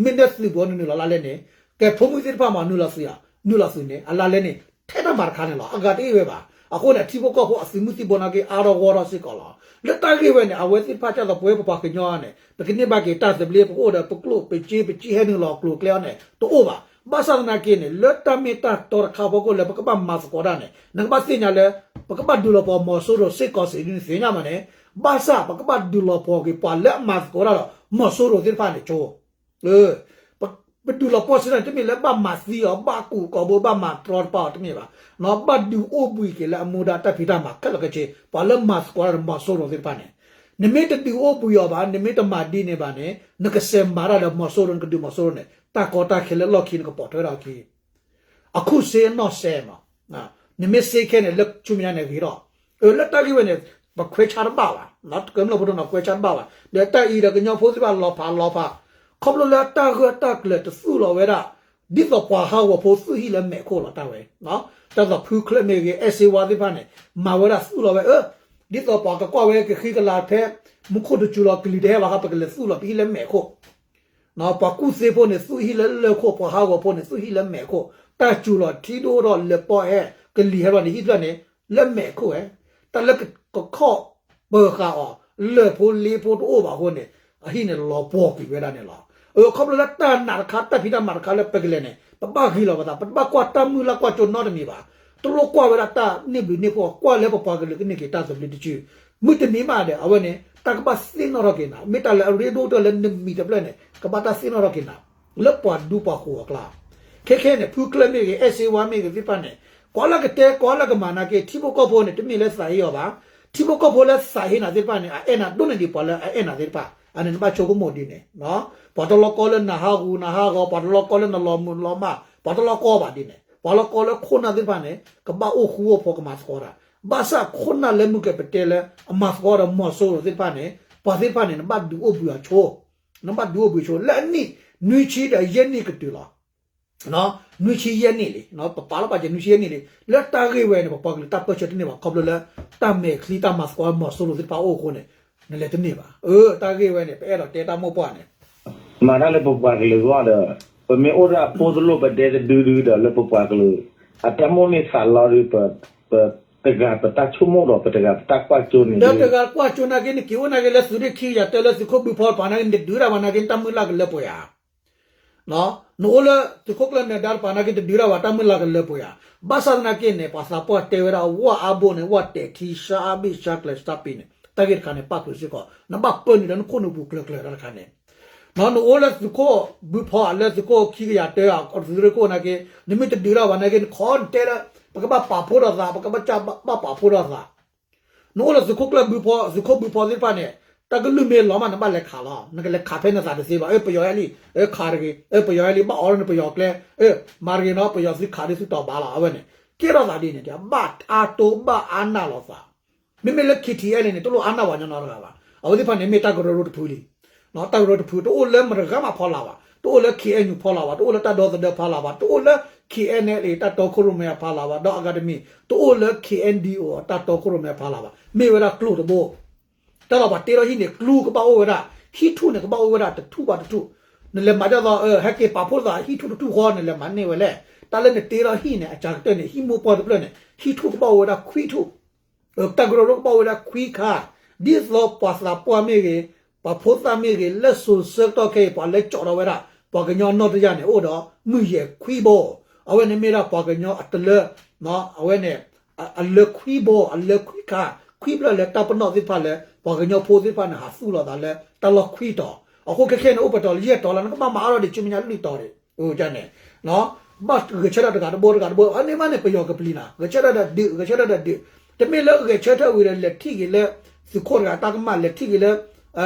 မ့ၢ်နသုးပူၤနုာ်လီၤလါလဲန့ၣ်, ကဲဖိမုၣ်သ့ၣ်တဖၣ်မးနုာ်လီၤသုးဧါ, နုာ်လီၤသုးန့ၣ် အလါလဲန့ၣ် ထဲတၢ်မၤတခါန့ၣ်လီၤ. အဂၤတဟ့ၣ်ဝဲဘၣ်. အဃိန့ၣ် အထံဖိကီၢ်ဖိအသုးမုၢ်သံၣ်ဘိနာ်က့ အါထီၣ်ဂီၢ်ထီၣ်စ့ၢ်ကီးလီၤ. လၢတၢ်ဂ့ၢ်ဝဲန့ၣ် အဝဲသ့ၣ်တဖၣ်ဒ်သိးပဝဲပပှၤကညီန့ၣ် ပကန့ၢ်ဘၣ်က့ၤတၢ်သဘျ့ ပကအိၣ်ဒီးပကျိၣ်ပစ့ ပစံၣ်ဟဲနုာ်လီၤကျိၤကျဲအီၤန့ၣ် တအိၣ်ဘၣ်. ဘၣ်ဆၣ်သနာ်က့န့ၣ် လၢတၢ်မ့ၢ်တၢ်တီတခါဖီခိၣ်လၢပကဘၣ်မၤသကိးတၢ်န့ၣ် နကဘၣ်သ့ၣ်ညါလၢ ပကဘၣ်ဒုးလီၤပှီၢ်မီၤစိရိၤစ့ၢ်ကီးစ့ၢ်ဒ်န့ၣ်သ့ၣ်ညါမးန့ၣ်, ဘၣ်ဆၣ်ပကဘၣ်ဒုးလီၤပှီၢ်က့ၤပှၤလၢအမၤသကိးတၢ်ဒီးမီၤစိရိၤသ့ၣ်တဖၣ်န့ၣ်ဆိ ပဒုးလီၤပှီၢ်စ့ၢ်ကီးန့ၣ် တမ့ၢ်လၢဘၣ်မၤသံအီၤ ဘၣ်ကူၣ်ကိာ်ဘိ ဘၣ်မၤတြီတပာ်အီၤတမ့ၢ်ဘၣ်. ဘၣ်ဒုးအိၣ်ဘှံးက့ၤလၢအမူဒါတၢ်ဖံးတၢ်မၤခဲလၢာ်ခဲဆ့ ပှၤလၢမၤသကိးတၢ်ဒီးမီၤစိရိၤသ့ၣ်တဖၣ်န့ၣ်, နမ့ၢ်တဒုးအိၣ်ဘှံးအီၤဘၣ် နမ့ၢ်တမၤဒ်န့ၣ်ဘၣ်န့ၣ် နကစဲးမၤတၢ်ဒီးမီၤစိရိၤ နကဒုးမီၤစိရိၤန့ၣ် တၢ်ကီတၢ်ခဲလၢလီၢ်ခံနကပိာ်ထွဲထီၣ်အခံ အခုစ့အနီၢ်စဲမး, နမ့ၢ်စ့ခဲန့ၣ် လၢဆူမဲာ်ညါန့ၣ်ဂ့ၤထီၣ်, လၢတၢ်ဂ့ၢ်ဝဲန့ၣ် ပခွဲးဆါတဘၣ်ဘၣ်, ကမျၢၢ်ဖိတနီၤခွဲးဆါတဘၣ်ဘၣ်, ဒီးတၢ်အံၤဒီးကညီဖိသ့ၣ်တဖၣ်လီၤဖးလီၤဖး, ခီဖျိလၢတၢ်ဂၢၢ်တၢ်ကျၢၤတသူၣ်လီၤဝဲဒၣ်, ဒ်သိးပှၤဟးဂီၤဖိသူၣ်ဟံၣ်လၢမဲာ်ခိၣ်လီၤတၢ်ဝဲ, တၢ်သိးဖုချၢၣ်မ့ၢ်ဂ့ၤ အဲၣ်စ့ဝါသ့ၣ်တဖၣ်န့ၣ် မၤဝဲဒၣ်သူၣ်လီၤဝဲအၢ, ဒ်သိးပှၤကကွၢ်ဝဲကဃံကလၤဖဲ မူခိၣ်တစူၤလီၤကလံၤတဟဲဘၣ်ဃီ ပကလဲၤသူၣ်လီၤပဟံၣ်လၢမဲာ်ခိၣ် ပှၤကူၣ်သ့ဖိန့ၣ် သူၣ်ဟံၣ်လၢလၢၢ်ခိၣ်, ပှၤဟးဂီၤဖိန့ၣ် သူၣ်ဟံၣ်လၢမဲာ်ခိၣ်, တၢ်စူၤလီၤထံဒိၣ်ထီၣ်လၢပီၢ်ဟဲ, ကလံၤဟဲဘျီန့ၣ် ဟံၣ်ဖျၢၣ်န့ၣ် လၢမဲာ်ခိၣ်ဝဲ, တၢ်လၢကခီၣ်ပၢၤဃာ်အီၤ လၢၢ်ဖိလ့ဖိတအိၣ်ဘၣ်အဃိန့ၣ် အဟံၣ်န့ၣ်လီၤပှီၢ်ကွံာ်ဝဲဒၣ်န့ၣ်လီၤ. အခီဖျိလၢတၢ်နာ်တခါ တၢ်ဖံးတၢ်မၤတခါလၢပကလဲၤန့ၣ် ပဘၣ်ဂံၢ်လီၤပသး ပတဘၣ်ကွၢ်တၢ်မုၢ်လၢ်ကွၢ်ကၠိနီတမံၤဘၣ်. တလိၣ်ကွၢ်ဝဲဒၣ်တၢ်န့ၢ်ဘျုးန့ၢ်ဖှိၣ် ကွၢ်လၢပပှၤကလုာ်ကန့ၢ်က့ၤတၢ်သဘျ့တစု မုၢ်တနံၤမးဒီး အဝဲန့ၣ် တၢ်ကဘၣ်သ့ၣ်နီၣ်ထီၣ်က့ၤနၤ, မ့ၢ်တၢ်လၢအရ့ဒိၣ်ကတၢၢ်လၢနမံၤတဖျၢၣ်န့ၣ် ကဘၣ်တၢ်သ့ၣ်နီၣ်ထီၣ်က့ၤနၤ လၢပှၤဒူပှၤဃိၤအကျါ. ခဲခဲန့ၣ် ဖုချၢၣ်မ့ၢ်ဂ့ၤ အဲၣ်စ့ဝါမ့ၢ်ဂ့ၤသ့ၣ်တဖၣ်န့ၣ် ကိးလၢကတဲ ကိးလၢကမၤနာ်က့ ထံဖိကီၢ်ဖိန့ၣ် တမ့ၢ်လၢသးဟ့အီၤဘၣ်. ထံဖိကီၢ်ဖိလၢသးဟ့နၤသ့ၣ်တဖၣ်န့ၣ် အအဲၣ်နၤဒိၣ်န့ၢ်ဒံးပှၤလၢအအဲၣ်နၤသ့ၣ်တဖၣ်. အန့ၣ်နဘၣ်ဆိကမိၣ်ဒ်န့ၣ် ပှၤတလီၤကီလၢနဟးဂူာ်နဟးဂီၤ, ပှၤတလီၤကီလၢနလီၤမုၢ်လီၤမၢ်, ပှၤတလီၤကီဘၣ်ဒ်န့ၣ်. ပှၤလီၢ်ကီလၢခိၣ်နၢ်သ့ၣ်တဖၣ်န့ၣ် ကဘၣ်အိၣ်ဃူအိၣ်ဖိးကမၤသကိးတၢ်, ဘၣ်ဆၣ်ခိၣ်နၢ်လၢမုၢ်ကျဲၤပတဲလၢအမၤသကိးဒီးမီၤစိရိၤသ့ၣ်တဖၣ်န့ၣ် ပှၤသ့ၣ်တဖၣ်န့ၣ် နဘၣ်ဒုးအိၣ်ဘှံးအီၤဆိ, နဘၣ်ဒုးအိၣ်ဘှံးဆိ လၢအနံၣ်နွံဆံဒီးယဲၢ်နံၣ်ကတုၤလီၤ. နွံဆံယဲၢ်နံၣ်လံ, ပပာ်လီၤပာ်စဲးနွံဆံယဲၢ်နံၣ်လံ, လၢတၢ်ဂ့ၢ်ဝဲန့ၣ် ပပှၤကလုာ်တၢ်ပၢဆှၢတန့ၢ်ဘၣ် ခီဖျိလၢ တၢ်မဲာ်ချံတၢ်မၤသကိးမီၤစိရိၤသ့ၣ်တဖၣ်အိၣ်အဃိန့ၣ် နလဲၤတန့ၢ်ဘၣ်. အၢ တၢ်ဂ့ၢ်ဝဲန့ၣ် ပအဲၣ်ဒိးတဲတၢ်မိၢ်ပှၢ်န့ၣ် မၤတၢ်လၢပပှၤကလုာ်အဂီၢ်ဒီး ပမ့ၢ်အိၣ်ဒီးအဖိတလိၣ် ပဒဲတဒုဒုဒီးလၢပပှၤကလုာ် အတၢ်မိၣ်န့ၢ်သးလီဒီး ပတဂၤပတၢ်ဆိကမိၣ်ဒီး ပတဂၤပတၢ်ကွၢ်ကၠိန့ၣ် ဒီးတဂၤကွၢ်ကၠိနာ်က့ နက့ၤအိၣ်နာ်က့လၢသုးရ့ၣ်ခံကယၤတၢလၢသုးခိၣ်ဘုဖီတပၤနာ်က့ နတဒုးတၢ်ဘၣ်နာ်က့ နတၢ်မုၢ်လၢ်ကလၢပှဲၤဧါ. နအိၣ်လၢသုးခိၣ်ကျၢၢ်နၢၤဒါတပၤနာ်က့ တဒုးတၢ်ဘၣ် တၢ်မုၢ်လၢ်ကလၢပှဲၤဧါ. ဘၣ်ဆၣ်သနာ်က့န့ၣ် ပှၤသးပှၢ်တဲဝဲဒၣ် ဝၣ်အါဘိန့ၣ် ဝၣ်တဲာ်ထံ ရှါအါဘ့ၣ် ရှါကျဲၤ ရှါပံၤန့ၣ် တၢ်ဂ့ၢ်တခါန့ၣ် ပာ်ဖျုးစ့ၢ်ကီး နဘၣ်ပၢနုာ်လၢနခိၣ်နူာ်ပူၤကျၢၤကျၢၤတၢ်တခါန့ၣ် နအိၣ်လၢသုးခိၣ်ဘုဖီ လၢသုးခိၣ်ခံကယၤတၢ သုးရ့ၣ်ခိၣ်နာ်က့ နမ့ၢ်တဒုးတၢ်ဘၣ်နာ်က့ နခီနတဲလၢ ပကဘၣ်ပာ်ဖှိၣ်ထီၣ်သး ပကဘၣ်ဘၣ်ပာ်ဖှိၣ်ထီၣ်သး နအိၣ်လၢသုးခိၣ်ကျၢၢ်ဘုဖီ သုးခိၣ်ဘုဖီသ့ၣ်တဖၣ်န့ၣ် တၢ်ကလုၢ်မ့ၢ်လီၤမး နဘၣ်လဲၤခးလီၤ. နကလဲၤခးဖဲနသးတသ့ဘၣ်. အၢ ပယီၤဟဲလံ အၢ ခးတဂ့ၤ အၢ ပယီၤဟဲလံ ဘၣ်အိးထီၣ်န့ၣ်ပယီၤကျဲ အၢ မၤတဂ့ၤနီၤ ပယီၤသုခးဒ်သုတီၤဘၣ်လီၤ. အဝဲန့ၣ် ကဲထီၣ်သးဒ်န့ၣ် ဘၣ်အါတိဘၣ်အါနၢ်လိာ်သး မ့မ့ၢ်လၢ ခံထံၣ်အဲၣ်လ့ၣ် န့ၣ် တလိၣ်အါနၢ်ပှၤကညီနီတဂၤဘၣ်. အဝဲသ့ၣ်တဖၣ်န့ၣ် မ့ၢ်တၢ်ကရၢကရိတဖုလံ. တၢ်ကရၢတဖု တအိၣ်လၢမတဂၤမးဖီလာ်ဘၣ်, တအိၣ်လၢ ခ့ၣ်အဲၣ်ယူၣ် ဖီလာ်ဘၣ်, တအိၣ်လၢတၢ်ဒီသဒၢဖီလာ်ဘၣ်, တအိၣ်လၢ ခ့ၣ်အဲၣ်အဲၣ်လ့ၣ် တၢ်တီခိၣ်ရိၣ်မဲအဖီလာ်ဘၣ်, ဒီးအဂၤတမံၤ တအိၣ်လၢ ခ့ၣ်အဲၣ်ယူၣ် အတၢ်တီခိၣ်ရိၣ်မဲအဖီလာ်ဘၣ်. မ့ၢ်ဝဲဒၣ်ကျိတဘိ တၢ်လီၤပှၤတ့ထီၣ်ဟံၣ်န့ၣ် ကျူကဘၣ်အိၣ်ဝဲဒၣ်, ဟံၣ်ထူၣ်န့ၣ် ကဘၣ်အိၣ်ဝဲဒၣ်တထူၣ်ဘၣ်တထူၣ်. နလဲၤမၤဒ်သိး ဟဲက့ၤပာ်ဖှိၣ်သးဟံၣ်ထူၣ်တထူၣ်ဃီ နလဲၤမၤန့ၢ်ဝဲလဲၣ်. တၢ်လၢနတ့ထီၣ်ဟံၣ်န့ၣ် အစှၤကတၢၢ်န့ၣ် ဟံၣ်မိၢ်ပှၢ်တဖျၢၣ်န့ၣ် ဟံၣ်ထူၣ်ကဘၣ်အိၣ်ဝဲဒၣ်ခွံထူၣ် တၢ်ကရၢကရိကဘၣ်အိၣ်ဝဲဒၣ်ခွံခါ, ဒ်သိးပှၤသးပှၢ်မ့ၢ်ဂ့ၤ, ပှၤဖိသၣ်မ့ၢ်ဂ့ၤ, လၢစိၤဆၢကတီၢ်ခဲအံၤ ပှၤလၢကၠီးထီၣ်ဝဲဒၣ် ပှၤကညီနီၢ်တယၢ်န့ၣ် အိၣ်ဒီးမုၢ်ယဲၢ်ခွံဘိ, အဝဲန့ၣ်မ့ၢ်ဒၣ်ပှၤကညီအတလၢ, အဝဲန့ၣ် အလၢခွံဘိ, အလၢခွံခါ, ခွံဖျၢၣ်လၢတၢ်ပနီၣ်သ့ၣ်တဖၣ်လၢ ပှၤကညီဖိသ့ၣ်တဖၣ်န့ၣ် ဟးသူၣ်လီၤသးလၢတၢ်လီၢ်ခွံတီၤ, အဃိခဲခဲန့ၣ် အိၣ်ပတီၢ်လၢယဲၢ်တီၤလီၤ, နကဘၣ်မၤအါထီၣ်ဒံးဆူမဲာ်ညါလွံၢ်တီၤဒံး, န့ၣ် ဘၣ်ဂဲၤဆၢထၢၣ်တဂၤတဘိတဂၤတဘိ, အန့ၣ်မးန့ၣ် ပယီၤကပျံၤနၤ, ဂဲၤဆၢထၢၣ်ဒီးဒုး, ဂဲၤဆၢထၢၣ်ဒီးဒုး, တမ့ၢ်လၢဂဲၤဆၢထၢၣ်ဝံၤဒီး လဲၤထံၣ်က့ၤလၢ သုးခိၣ်တဂၤတၢ်ကမၣ်, လဲၤထံၣ်က့ၤလၢ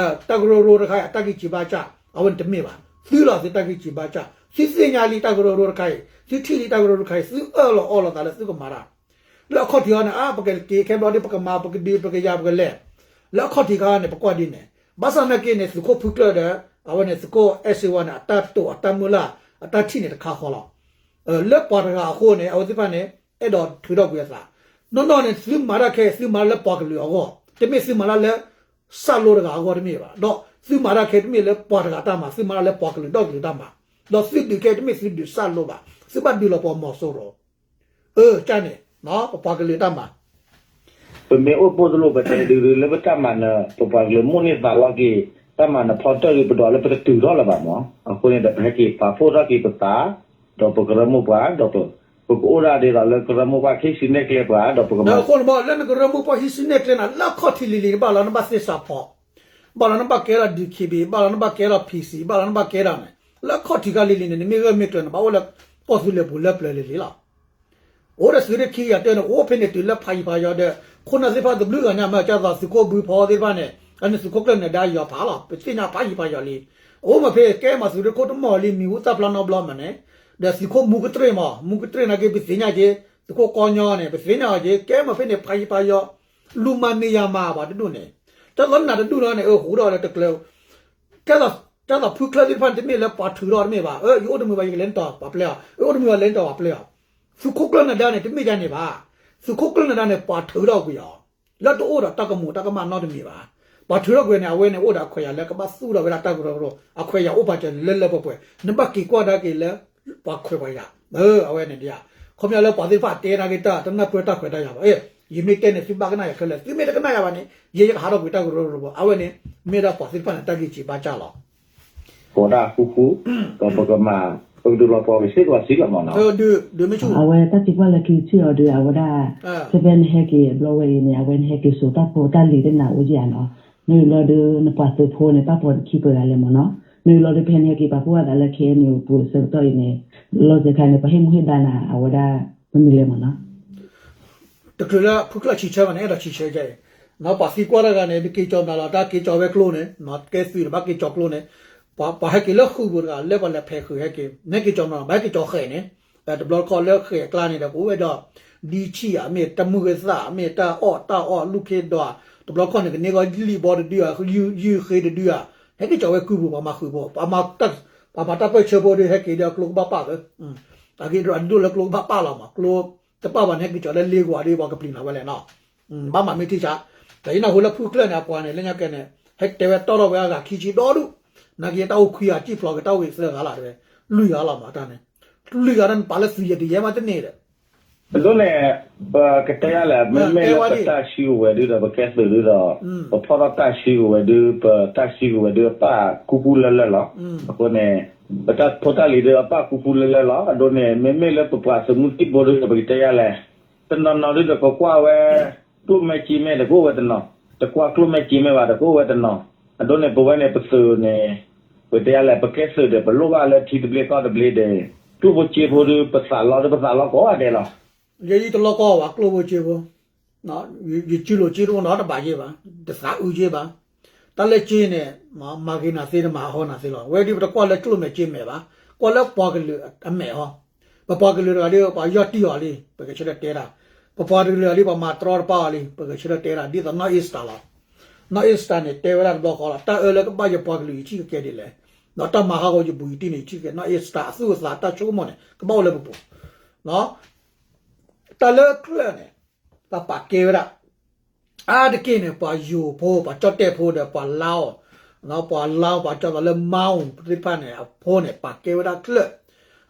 တၢ်ကရၢကရိတခါအံၤ အတၢ်ဂံၢ်စၢ်ဘါစၢ်, အဝဲန့ၣ်တမ့ၢ်ဘၣ်. သုလီၤသုတၢ်ဂံၢ်စၢ်ဘါစၢ်, သုသ့ၣ်ညါလံတၢ်ကရၢကရိတခါအံၤ, သုထံၣ်လံတၢ်ကရၢကရိတခါအံၤ, သုအၢၣ်လီၤအီလီၤသးလၢသုကမၤတၢ် လၢအခီၣ်ထံးခါန့ၣ် အါ ပကက့ၤခဲဘျီဒ် ပကမၤ ပကဒုး ပကယၤ ပကလဲၤ, လၢအခီၣ်ထံးခါန့ၣ် ပကွၢ်ဒ်န့ၣ်, ဘၣ်ဆၣ်သနာ်က့န့ၣ် သုးခိၣ်ဖုကျၢၢ်ဒီး အဝဲန့ၣ် သုးခိၣ်အဲၣ်စ့ဝါန့ၣ် အတၢ်တိာ်အတၢ်မုၢ်လၢ် အတၢ်ထံၣ်န့ၣ်တခါဃီလီၤ. လၢပှၤတဂၤအဃိန့ၣ် အဝဲသ့ၣ်တဖၣ်န့ၣ် အဲၣ်ဒိးထုးထီၣ်ကွံာ်အသး, နီၢ်နီၢ်န့ၣ် သုမၤတၢ်ခဲအံၤ သုမၤတၢ်လၢပှၤကလုာ်အဂီၢ်, တမ့ၢ်သုမၤတၢ်လၢ စၢ်လိတဂၤအဂီၢ်တမ့ၢ်ဘၣ်, ဒီးသုမၤတၢ်ခဲအံၤတမ့ၢ်လၢပှၤတဂၤတၢ်မၤ, သုမၤတၢ်လၢပှၤကလုာ်ဒီကလုာ်တၢ်မၤ, ဒီးသုဒုးခဲအံၤတမ့ၢ်သုဒုးစၢ်လိဘၣ်, သုဘၣ်ဒုးလီၤပှၤမီၤစိရိၤ အၢ ကန့ၣ် ပပှၤကလုာ်တၢ်မၤ ပမ့ၢ်အိၣ်ပိၢ်တလိၣ် ပတဲဒုးဒုးလၢပတၢ်မၤနၢၤ ပပှၤကလုာ်မိၣ်န့ၢ်သးလီက့ၤ တၢ်မၤနၢၤဖီတၢၢ်ဂ့ၤ ပဒိးလၢပတတုၤထီၣ်လၢၤဘၣ်မး. အဃိန့ၣ်ဒီး ပဟဲက့ၤပာ်ဖှိၣ်ထီၣ်က့ၤပသး ဒီးပကရၢမိၢ်ပှၢ် ဒီးပကအိၣ်ဒၣ်ဒ်သိးလၢကရၢမိၢ်ပှၢ် ကဟံးစုနဲၣ်ကျဲပှၤ ဒီးပကမၤ အဃိန့ၣ်မး လၢနကရၢမိၢ်ပှၢ်ဟံးစုနဲၣ်ကျဲန့ၣ် လၢအခီၣ်ထံးလံၤလံၤန့ၣ် ဘၣ်လီၤနဘၣ်သ့ၣ်စးဖီ ဘၣ်လီၤနဘၣ်ကဲထီၣ် ဒီးခံဘ့ၣ် ဘၣ်လီၤနဘၣ်ကဲထီၣ် ဖံးစံး ဘၣ်လီၤနဘၣ်ကဲထီၣ်န့ၣ် လၢအခီၣ်ထံးခါလံၤလံၤန့ၣ် နမ့ၢ်ဂၢၢ်မ့ၢ်ကျၢၤန့ၣ် ဘၣ်အိၣ်လၢကီၢ်သူလ့ၤပူၤလၢပျၢၤလံၤလံၤလီၤ. အိၣ်ဒီးသုးရ့ၣ်ခံကယၤတၢန့ၣ် အိၣ်ဖဲန့ၣ်တုၤလၢဖးယံၤဖးယီၤဒီး ခိၣ်နၢ်သ့ၣ်တဖၣ်တဘျုးဂၤညါမ့ၢ် ကၢ်သိးသုးခိၣ်ဘုဖီသ့ၣ်တဖၣ်န့ၣ် အန့ၣ်သုးခိၣ်ကျၢၢ်နၢၤဒါယီၤဖးလီၤ ပသ့ၣ်ညါဖးယံၤဖးယီၤလံ. အိၣ်မ့ၢ်ဖဲကဲမးသုးရ့ၣ်ခိၣ်တမီၢ်လံ မံၤဟူသၣ်ဖျါနီတဘျီမးန့ၣ် ဒီးသုးခိၣ်မူကတြ့ၣ်မး မူကတြ့ၣ်နာ်က့ ပသ့ၣ်ညါက့ၤ သုးခိၣ်ကီညီန့ၣ် ပသ့ၣ်ညါအီၤက့ၤ ကဲမးဖဲန့ၣ် ဖးယံၤဖးယီၤ လူၤမၤမံၤယၤမၤပှၤတဒူၣ်န့ၣ် တၢ်လီၤနးတဒူၣ်လီၤန့ၣ် အဃိဒီးလၢတကျၢၤ ကၢ်သိးဖုချၢသ့ၣ်တဖၣ်န့ၣ် တမ့ၢ်လၢပှၤထုးထီၣ်တမ့ၢ်ဘၣ်, အၢ ယအိၣ်တမုာ်ဘၣ် ယကလဲၤနတီၤပှၤပျဲအီၤ, အၢအိၣ်တမုာ်ဘၣ်လဲၤနတီၤပှၤပျဲအီၤ. သုးခိၣ်ကျၢၢ်နၢၤဒါန့ၣ် တမ့ၢ်ဒ်န့ၣ်ဘၣ်. သုးခိၣ်ကျၢၢ်နၢၤဒါန့ၣ် ပှၤထုးထီၣ်ကွံာ်အီၤ လၢတအိၣ်ဒီးတၢ်ကမူၤတၢ်ကမၣ်နီတမံၤဘၣ်. ပှၤထုးထီၣ်ကွံာ်န့ၣ် အဝဲန့ၣ်အိၣ်ဒီးအခွဲးယာ်လၢကဘၣ်သူၣ်ထီၣ်ဝဲဒၣ်တၢ်ကရၢကရိ, အခွဲးယာ်အိၣ်ပာ်စၢၤန့ၣ် လၢလၢပှဲၤပှဲၤ, နဘၣ်က့ၤကွၢ်ဒါက့ၤလၢ ပှၤခွဲးပှၤယာ်, အဝဲန့ၣ်ဒ် ခီပညီလၢပှၤသ့ၣ်တဖၣ်တဲနာ်က့ၤတၢ် တနၢ်ပၢၢ်တၢ်ခွဲးတၢ်ယာ်ဘၣ်. ယမ့ၢ်တဲန့ၣ် သုဘၣ်ကနၣ်ယၤခဲလၢာ်, သုမ့ၢ်တကနၣ်ယၤဘၣ်န့ၣ် ယဲယကဟးထီၣ်ကွံာ်တၢ်ကရၢကရိဘၣ်. အဝဲန့ၣ် မ့ၢ်ဒၣ်ပှၤသ့ၣ်တဖၣ်န့ၣ် တၢ်ဂံၢ်စၢ်ဘါစၢ်လီၤ. ကိးဒၣ်ဃူဃူ, ဒီးပကမၤ, ပကဒုးလီၤပှီၢ်က့ၤစ့ၢ်ကီးစ့ၢ်ကီးမးနီၤ. အဝဲတၢ်သံကွၢ်လၢခံထံၣ်အီၤဒီး အဝဲဒၣ် ဖဲဖဲနဟဲက့ၤအဘျီဝဲအံၤန့ၣ် အဝဲနဟဲက့ၤစိာ်တၢ်ဖိတၢ်လံၤသ့ၣ်နၤအိၣ်ယၤနီၤ. မ့ၢ်လီၤဒီး နပှၤသုးဖိန့ၣ် ပာ်ဖှိၣ်ခံပှဲၤဂၤလဲၣ်မးနီၤ. မ့ၢ်လီၤဒီး ဖဲနဟဲက့ၤပာ်ဖှိၣ်အသးလၢ ခဲအံၤန့ၣ် ပူၤအဆၢကတီၢ်အံၤန့ၣ် လီၤစဲၤခါန့ၣ် ပှၤဟ့ၣ်မူဟ့ၣ်ဒါနၤ အဝဲဒၣ် မနုၤလဲၣ်မးနီၤ. တချုးလၢဖုကျၢၢ်ဆံးဆၢဘၣ်န့ၣ် အဲၣ်ဒိးဆံးဆၢယဲအံၤ, ပှၤသံကွၢ်တဂၤန့ၣ် နက့ၤကၠီၤမနုၤလီၤ, တၢ်က့ၤကၠီၤဝဲကျိန့ၣ်, ကဲသုးန့ၣ် ဘၣ်က့ၤကၠီၤကျိန့ၣ်, ပှၤဟဲက့ၤလၢဃုာ်ပူၤတဂၤ လၢပှၤလဲၤဖဲးဃုာ်ဟဲက့ၤ, နဟဲက့ၤကၠီၤမနုၤလီၤ, ဘၣ်ဟဲက့ၤကၠီၤဃဲၤန့ၣ်, တဘျီတခီၣ်လၢဃဲၤအကျါန့ၣ်ဒီး ကအိၣ်ဝဲဒီး ဒ်ဆံၣ်ဧါ မ့ၢ်တၢ်မုၢ်ဂ့ၤသၣ် မ့ၢ်တၢ်အီၣ်တၢ်အီၣ်လူၢ်ခ့ဒီး တဘျီတခီၣ်န့ၣ် ကန့ၢ်ကီၢ်လံာ်ဘီတဒုဧါ ယုၢ်ဃ့တဒုဧါ ဟဲက့ၤကၠီၤဝဲကုၢ်ပူၤ ပှၤမၤဃုာ်ဖိ ပှၤမၤတၢ်ပၢၢ်ဆၢဖိဒီး ဟဲက့ၤဒီးကျိကဘၣ်ပာ်လၢ အဂ့ၢ်ဒိၣ်အဒိၣ်လၢကျိကဘၣ်ပာ်လီၤမး ကျိတပာ်ဘၣ်န့ၣ် ဟဲက့ၤကၠီၤလၢလ့ဂီၤဒီး ပှၤကပျံၤနၤဝဲလဲၣ်နီၤ ဘၣ်မၤမ့ၢ်ထံၣ်ဆါ ဒီးယနၢ်ဟူလၢဖုကျၢၢ်န့ၣ် အပှၤန့ၣ် လၢညါကဲန့ၣ် ဟဲတဲဝဲတီၢ်ထီၣ်ဝဲအဂၤခံဆံဒီဒူၣ် နာ်က့တၢ်အိၣ်ခွံဂၤ စံၣ်ဖျိးက့ၤတၢ်အိၣ်ဝဲသၢဂၤလီၤတဲဝဲ လွံၢ်ဂၤလီၤမးတၢ်န့ၣ် လွံၢ်ဂၤန့ၣ် ပာ်လၢသုးယဲၢ်တယဲၢ်မးတန့ၢ်ဒီး အဒိန့ၣ် ပကတဲယါလဲၣ် မ့မ့ၢ်လၢပတၢ်စုကဝဲၤဒုဒီး ပကဲသုးဒုဒီး ပဖီၣ်ထီၣ်တၢ်စုကဝဲၤဒု ပတၢ်စုကဝဲၤဒုအပၣ်ကူပူလၢလၢလီၤ. အဃိန့ၣ် ပတၢ်ဖိတၢ်လံၤဒုအပၣ်ကူပူလၢလၢလီၤ. အဒိန့ၣ် မ့မ့ၢ်လၢပပှၤသုးမုၢ်သံၣ်ဘိဒုဒီး ပကတဲယါလဲၣ် တနီၤနီၤဒုဒီးကကွၢ်ဝဲ ကျိၣ်မဲာ်စ့မဲာ်ဒီးကအိၣ်ဝဲတနီၤ, တကွၢ်ကျိၣ်မဲာ်စ့မဲာ်ဘၣ်ဒီးကအိၣ်ဝဲတနီၤ. အဒိန့ၣ် ပဝဲန့ၣ်ပသုးန့ၣ် ပကတဲယါလဲၣ် ပကဲသုးဒီး ပလိၣ်ဘၣ်လၢထံသဘျ့ကီၢ်သဘျ့ဒီး ကျိၣ်ဖိစ့ဖိဒု ပသးလီဒု ပသးလီကိးဂၤဒဲးလီၤ. ယဲယတလီၢ်ကီၢ်ဘၣ် ကျိၣ်ဖိစ့ဖိ ယစုလိၤစ့တအိၣ်နီတဘ့ၣ်က့ဘၣ်, တသးအုးက့ဘၣ်. တၢ်လၢစ့န့ၣ် မၤဂ့ၤနၤသ့ တမၤဟးဂီၤနၤသ့လီၤ. ဝဲဒ်ပတကွၢ်လၢကျိၣ်မဲာ်စ့မဲာ်ဘၣ်, ကွၢ်လၢပှၤကလုာ်အမဲာ်ဟီ. ပပှၤကလုာ်တဂၤဒ် ပှၤယီၢ်တံၢ်အီၤလံ ပကဆၢထၢၣ်တဲတၢ်, ပပှၤကလုာ်တဂၤဒ်ပှၤမၤတြီတပၢ်အီၤလံ ပကဆၢထၢၣ်တဲတၢ်. ဒ်သိးနီၢ်အ့စတၢ်လီၤ. နီၢ်အ့စတၢ်န့ၣ် တဲဝဲဒၣ်တဘျီဃီလီၤ. တၢ်အၢလၢကဘၣ်ယပှၤကလုာ်ယထံၣ်ကကဲဒ်လဲၣ်, ဒီးတၢ်မၤဟးဂီၤယဘူးယတံၢ်န့ၣ် ယထံၣ်ကဲ နီၢ်အ့စတၢ်အသူၣ်အသးတၢ်ဆိကမိၣ်န့ၣ် ကဘၣ်အိၣ်လၢပပူၤ တၢ်လၢချၢၣ်န့ၣ် ပပာ်ကဲဝဲဒၣ် အါတက့ၢ်န့ၣ် ပှၤယိၤဖိ ပှၤကၠီၣ်တဲၣ်ဖိဒီးပှၤလါအီၤ, ပှၤလါအီၤ ပှၤကၠီၣ်သးလၢမါအူၤသ့ၣ်တဖၣ်န့ၣ် အဖိန့ၣ် ပာ်ကဲဝဲဒၣ်ချၢၣ်,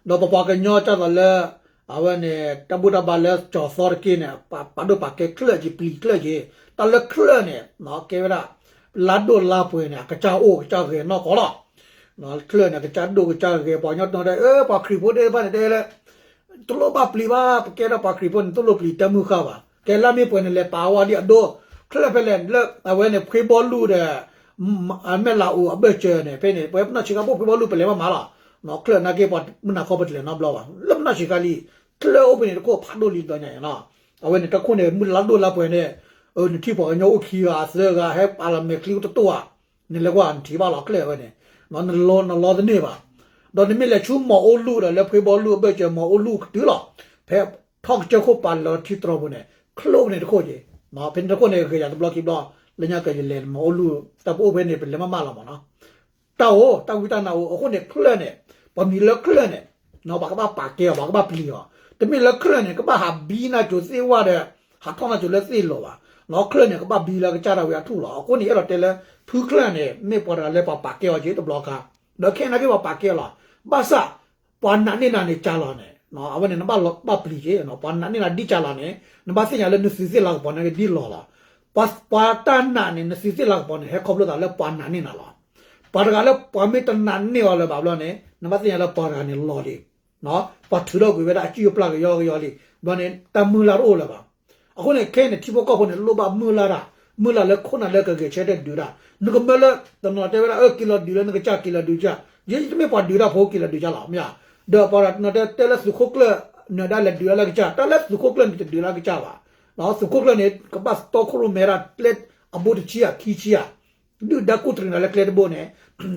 ဒီးပပှၤကညီကၠီၣ်သးလၢ အဝဲန့ၣ် တၢ်ဘူၣ်တၢ်ဘါလၢကၠီၤသီတက့ၢ်န့ၣ် ပာ်ဒိၣ်ပာ်ကဲချၢၣ်က့ၤ ပျံၤချၢၣ်က့ၤ, တၢ်လၢချၢၣ်န့ၣ် ကဲဝဲဒၣ် လါဒိၣ်လါပှဲၤန့ၣ် အကစၢ်အိၣ်ကစၢ်ဂဲၤနီၢ်ကီၢ်လီၤ. ချၢၣ်န့ၣ် ကစၢ်ဒိၣ်ကစၢ်ဂဲၤ ပှၤကညီတနီၤတဲ ပှၤခရံာ်ဖိသ့ၣ်တဖၣ်န့ၣ် တဲလၢ တလိၣ်ဘၣ်ပျံၤဘၣ် ပကဲဒၣ်ပှၤခရံာ်ဖိန့ၣ် တလိၣ်ပျံၤတၢ်မုၢ်ဃၢ်ဘၣ်. ကဲလၢမ့ၢ်ပှဲၤန့ၣ် လဲၤပာ်ဝဲဒ်အဒိ ချၢၣ်ဖဲလဲၣ်လၢ အဝဲန့ၣ် ဖှ့ဘီလူၢ်ဒီး မဲၢ်လးအူအဘၢၣ်စၢၤန့ၣ် ဖဲန့ၣ် ပဝဲပနီၢ်ဆံးခါဖိဖှ့ဘီလူၢ် ပလဲၤမးမးလီၤ. ချၢၣ်နာ်က့ ပှၤမုၢ်နၤခီပတလဲၤနီတဘျီဘၣ် လၢပနီၢ်ဆံးခါလံ. ချၢၣ်အိၣ်ဖဲန့ၣ်တခိၣ်ဖးဒိၣ်လံတဘျီညါန့ၣ်လီၤ. အဝဲန့ၣ် တၢ်ခိၣ်န့ၣ် မုၢ်လါဒိၣ်လါပှဲၤန့ၣ် နထံၣ်ပှၤကညီအိၣ်ခံဂၤသၢဂၤ ဟဲပာ်လီၤမဲာ်ချံတတိၢ်ဧါ နလဲၤကွၢ်နထံၣ်ဘၣ်လီၤ ချၢၣ်ဝဲန့ၣ် နလီနလီတန့ၢ်ဘၣ်. ဒီးနမ့ၢ်လဲၤဆူမီၤအိလူၢ်ဒီး လၢဖှ့ဘီလူၢ်အဘၢၣ်စၢၤ မီၤအိလူၢ်ကတုၤလီၤ. ဖဲထီၣ်ကစၢၢ်ခိၣ်ပာ်လီၤထံတြီၤပူၤန့ၣ် ချၢၣ်ဖဲန့ၣ်တခိၣ်က့ၤ, ဖဲန့ၣ်တခိၣ်န့ၣ် ဂဲၤယၤတဘျီခံဘျီ, လၢညါကဲယလဲၤမီၤအိလူၢ် တၢ်ပအိၣ်ဖဲန့ၣ် ပလဲၤမးမးလီၤမးနီၤ. တၢ်အိၣ် တၢ်ဝံတၢ်နါအိၣ် အဃိန့ၣ် ချၢၣ်န့ၣ် ပမံၤလၢချၢၣ်န့ၣ် ပှၤကဘၣ်ပာ်ကဲအီၤ ပှၤကဘၣ်ပျံၤအီၤ, တမ့ၢ်လၢချၢၣ်န့ၣ် ကဘၣ်ဟးဘံနၢ်စိၤသ့ၣ်ဝဲဒီး ဟးထီၣ်နၢ်စိၤလၢသ့ၣ်လီၤဘၣ်. ချၢၣ်န့ၣ် ကဘၣ်ဘံလၢကစၢ်ဒၣ်ဝဲအထူၣ်လီၤ. အဃိန့ၣ် အဲၣ်ဒိးတဲလၢ ဖုချၢၣ်န့ၣ် မ့ၢ်ပှၤတဂၤလၢပှၤပာ်ကဲအီၤက့ၤတဘျီခါ, ဒီးခဲအံၤနာ်က့ပှၤပာ်ကဲအီၤလီၤ. ဘၣ်ဆၣ် ပှၤနာ်န့ၢ်နၤန့ၣ်ကၢ်လီၤန့ၣ် အဝဲန့ၣ် နဘၣ်ပျံၤက့ၤ, ပှၤနာ်န့ၢ်နၤဒ်ကၢ်လီၤန့ၣ် နဘၣ်သ့ၣ်ညါလၢနသုးသ့ၣ်လၤကပီၤန့ၣ်ကဒ်လီၤလီၤ. ပှၤတၢ်နာ်န့ၣ် နသုးသ့ၣ်လၤကပီၤန့ၣ် ဟဲခီဖျိသးလၢပှၤနာ်န့ၢ်နၤလီၤ. ပှၤတဂၤလၢပှၤမ့ၢ်တနာ်န့ၢ်အီၤလၢၤဘၣ်ဘျီန့ၣ် နဘၣ်သ့ၣ်ညါလၢပှၤတဂၤန့ၣ်လီၤလံ. ပှၤထုးထီၣ်ကွံာ်ဝဲဒၣ်အစုၣ်အပျၢ်ကယီကယီလံ. ဘျီန့ၣ် တၢ်မုၢ်လၢ်တအိၣ်လၢၤဘၣ်. အဃိန့ၣ် ခဲအံၤန့ၣ် ထံဖိကီၢ်ဖိန့ၣ် လိၣ်ဘၣ်မုၢ်လၢ်တၢ်, မုၢ်လၢ်လၢခိၣ်နၢ်လၢကဂဲၤဆၢထၢၣ်ဒုးတၢ်. နကမၢလၢ တနီၤတဲဝဲဒၣ် အၢ က့ၤလီၤဒုးလၢနကစၢ် က့ၤလီၤဒုးကစၢ်, ယဲယတမ့ၢ်ပှၤဒုးတၢ်ဖိ က့ၤလီၤဒုးကစၢ်လီၤ မ့ၢ်ဧါ. ဒီးပှၤတနီၤတဲလၢသုးခိၣ်ကျၢၢ် နၢၤဒါလဲၤဒုးတၢ်လၢကစၢ်, တၢ်လၢသုးခိၣ်ကျၢၢ်န့ၣ် တဒုးတၢ်လၢကစၢ်ဘၣ်. သုးခိၣ်ကျၢၢ်န့ၣ် ကဘၣ်တီခိၣ်ရိၣ်မဲဒၣ်ကျဲအဘိတဆံဧါခံဆံဧါ ဒုၣ်ဒါကူၣ်တရံးနၤလၢကျဲတဘိန့ၣ်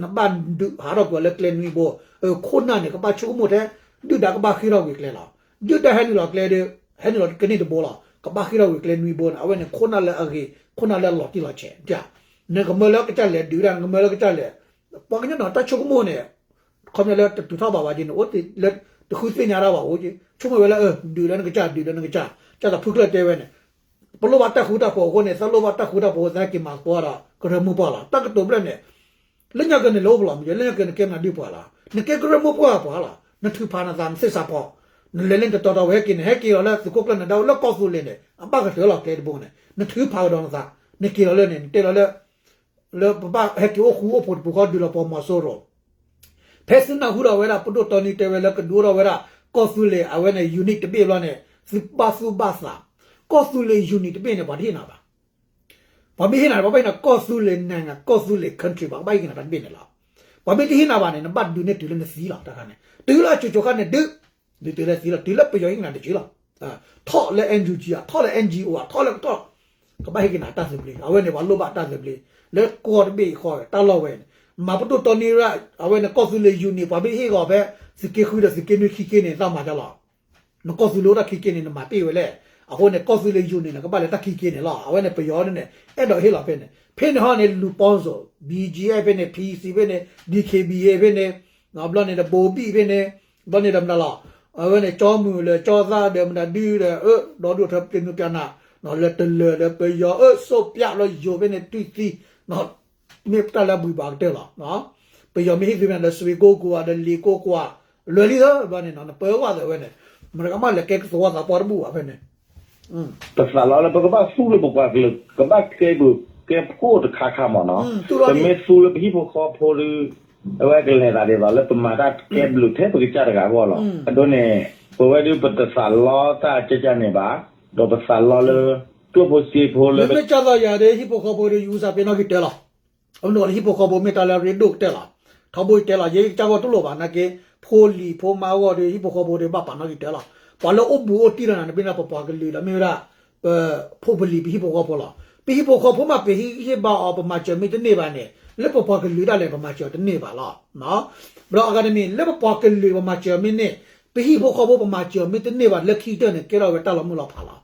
နဘၣ်ဒုးဟးထီၣ်ကွံာ်အီၤလၢကျဲနွံဘိ, ခိၣ်နၢ်န့ၣ် ကဘၣ်ဆိကမိၣ်ထဲ ဒုၣ်ဒါကဘၣ်ဃ့ထီၣ်ကွံာ်ကျဲလီၤ. ဒုၣ်ဒါဟဲနုာ်လီၤကျဲဒီး ဟဲနုာ်လီၤကန့ၢ်တဘိလီၤ. ကဘၣ်ဃ့ထီၣ်ကွံာ်ကျဲနွံဘိန့ၣ် အဝဲန့ၣ်ခိၣ်နၢ်လၢအဂ့ၤ ခိၣ်နၢ်လၢအလီၤတံၢ်လီၤဆဲး, နကမၢလၢကစၢ်လဲၤဒုးဒၣ် နကမၢလၢကစၢ်လဲၤ, ပှၤကညီန့ၣ် တၢ်ဆိကမိၣ်န့ၣ် ခီပညီလၢတတုၤထီၣ်ဘၣ်ဝဲက့န့ၣ် အိၣ်လၢ တဃုသ့ၣ်ညါတၢ်ဘၣ်အိၣ်က့, ဆိကမိၣ်ဝဲလၢ ဒုးလၢနကစၢ် ဒုးလၢနကစၢ်, ကၢ်သးဖုကျၢၢ်တဲဝဲန့ၣ် ပလိၣ်ဘၣ်တၢ်ဃူတၢ်ဖိးအဃိန့ၣ် သးလိၣ်ဘၣ်တၢ်ဃူတၢ်ဖိး သးက့ၤမၤသကိးဒီးကရၢမိၢ်ပှၢ်လီၤ. တၢ်ကတိၤဖျၢၣ်န့ၣ် လၢညါက့ၤနလဲၤအိၣ်ပလီၢ်မ့ၢ် လၢညါက့ၤနကဲမနုၤဒုးပှၤလီၤ. နကဲကရၢမိၢ်ပှၢ်ပှၤလီၤ. နထုးဖးနသး နသ့ၣ်စးဖီ, နလဲၤလၢနတတီၤတီၤဝဲဟဲက့ၤန့ၣ် ဟဲက့ၤလီၤလၢသုးခိၣ်ကျၢၢ်နၢၤဒါအိၣ်လၢကီၢ်သူလ့ၤန့ၣ် အဘၣ်ကတၢၢ်လီၤကျဲတဘိန့ၣ် နထုးဖးကဒီးနသး, နက့ၤလီၤလၢန့ၣ် နတဲလီၤလၢ လၢပဘၣ်ဟဲက့ၤအိၣ်ဃူအိၣ်ဖိးတပူၤဃီဒုးလီၤပှီၢ်မီၤစိရိၤ ဖဲသုနၢ်ဟူထီၣ်ဝဲဒၣ် ပဒိၣ်တီနံတဲဝဲလၢကဒုးအိၣ်ထီၣ်ဝဲဒၣ် ကီၢ်သူလ့ၤအဝဲန့ၣ် unit တဘ့ၣ်ဘျီန့ၣ် သုဘၣ်သူၣ်ဘၣ်သး, ကီၢ်သူလ့ၤ unit တဘ့ၣ်န့ၣ် ပှၤတဟ့ၣ်နၤဘၣ်. ပှၤမ့ၢ်ဟ့ၣ်နၤ ပှၤဘၣ်ဟ့ၣ်နၤ ကီၢ်သူလ့ၤ နိုင်ငံ ကီၢ်သူလ့ၤ country ပှၤကဘၣ်ဟ့ၣ်က့ၤနၤတၢ်တဘ့ၣ်န့ၣ်လီၤ. ပှၤမ့ၢ်တဟ့ၣ်နၤဘၣ်န့ၣ် နဘၣ်ဒုးန့ၢ်တုၤလၢနသံလီၤ တၢ်ခါန့ၣ် တုၤလၢအစိၤစိၤခါန့ၣ်ဒုး ဒုးတုၤလၢသံလီၤ တုၤလၢပယီၤဟ့ၣ်က့ၤနၤတစုလီၤ. ထီၣ်လၢ NUG ဧါ ထီၣ်လၢ NGO ဧါ ထီၣ်လၢကထီၣ် ကဘၣ်ဟ့ၣ်က့ၤနၤတၢ်သဘျ့ အဝဲန့ၣ် ပှၤလိၣ်ဘၣ်တၢ်သဘျ့ လၢကီၢ်တဘ့ၣ်ဃီ တၢ်လီၢ်ဝဲန့ၣ် မၤပဒိၣ်တီနံရၣ် အဝဲန့ၣ် ကီၢ်သူလ့ၤ unit ပှၤမ့ၢ်ဟ့ၣ်ဂီၤဖဲ သုးက့ဃုဒီးသုးက့နွံခံက့န့ၣ် သးမၤတၢ်လီၤ. နကီၢ်သူလ့ၤအိၣ်တၢ်ခံက့န့ၣ် နမၤတ့ၢ်ဝဲလဲၣ်. အဃိန့ၣ် ကီၢ်သူလ့ၤယူၤန့ၣ် နကဘၣ်လဲၤတၢ်ခံက့န့ၣ်လီၤ. အဝဲန့ၣ် ပယီၤန့ၣ် အဲၣ်ဒိးဟ့ၣ်လီၤဖဲန့ၣ် ဖဲန့ၣ်ဟီန့ၣ် လူၤပီစိး ဘီကၠ့ဖဲန့ၣ် ဖံစံဖဲန့ၣ် ဒံခ့ဘံအ့ဖဲန့ၣ် ဘျီန့ၣ်ဒီး ဘိဘံၣ်ဖဲန့ၣ် ဘျီန့ၣ်ဒီးမတၤလီၤ အဝဲန့ၣ် ကၠီမုၢ်လၢကၠီသၣ်ဒီးမတၤဒုဒီး ဒီဒူၣ်ထၢပျ့ၤမုၢ်ပျးနး လၢတလၢာ်ဒီး ပယီၤအၢစိးပျးလီၤယိၤဖဲန့ၣ် တွံၢ်သံ မ့ၢ်တၢ်လၢအဘှံးဘၣ်ကတၢၢ်လီၤ. ပယီၤမ့ၢ်ဟ့ၣ်သုမ့ၢ်ဒီး စှ့ကိကိးဂၤဒီး လ့ၤကိကိးဂၤ လွဲၤလံသၢဘျီန့ၣ် နပၢဝဲသၢဝဲန့ၣ် မတကမၣ်လဲၤကဲကသဝီသးပှၢ်တဘူၣ်ဘၣ်ဖဲန့ၣ် ပသးလီလၢပကဘၣ်သူလၢပပှၤကလုာ် ကဘၣ်ကဲဘျုးကဲဖှိၣ်တခါခါမးနီၤ, ပမ့ၢ်သူလၢပဟံၣ်ဖိဃီဖိဒီး အဝဲကလဲၤသးဒ်သိးလၢပမၤတၢ်ကဲဘျုးထဲပကစၢ်တဂၤအဂီၢ်လီၤ. အဒိန့ၣ် ပဝဲဒုးပတသးလီတၢ်ကကန့ၣ်ဘၣ်, ဒီးပသးလီလၢ ကျိၣ်ဖိစ့ဖိလၢ မ့ၢ်ကၢ်သးယၤဒီး ဟံၣ်ဖိဃီဖိဒီး ယူၤစၢ်ပ့ၤနီၣ်က့ၤတၢ်လီၤ. အမနုၤဒီးဟံၣ်ဖိဃီဖိမ့ၢ်တၢ်လၢအရ့ဒိၣ်ကတၢၢ်လီၤ. ထီဘိယတဲလီၤ ယဲကစၢ်ဂီၢ်တလိၣ်ဘၣ်နာ်က့ ဖိလံၤဖိမါအဂီၢ်ဒီး ဟံၣ်ဖိဃီဖိဒီးဘၣ်ပာ်နီၣ်က့ၤတၢ်လီၤ. ပှၤလၢအိၣ်ဘူးအိၣ်တံၢ်လီၤနၤ နမ့ၢ်ဒၣ်ပပှၤကလုာ်ဒီးမ့ၢ်ဝဲဒၣ် ပဖိပလံၤပဟံၣ်ဖိဃီဖိလီၤ. ပဟံၣ်ဖိဃီဖိမး ပဟ့ၣ်ဂံၢ်ဟ့ၣ်ဘါအီၤ ပမၤစၢၤမ့ၢ်တန့ၢ်ဘၣ်န့ၣ် လၢပပှၤကလုာ်ဒၣ်လဲာ် ပမၤစၢၤတန့ၢ်ဘၣ်လီၤ. ဘျီအဂၤတမံၤ လၢပပှၤကလုာ်ပမၤစၢၤမ့ၢ်န့ၢ် ပဟံၣ်ဖိဃီဖိပမၤစၢၤမ့ၢ်တန့ၢ်ဘၣ် လၢခံကတၢၢ်န့ၣ် ကဲထီၣ်ဝဲတၢ်လီၤမုၢ်လီၤဖးလီၤ.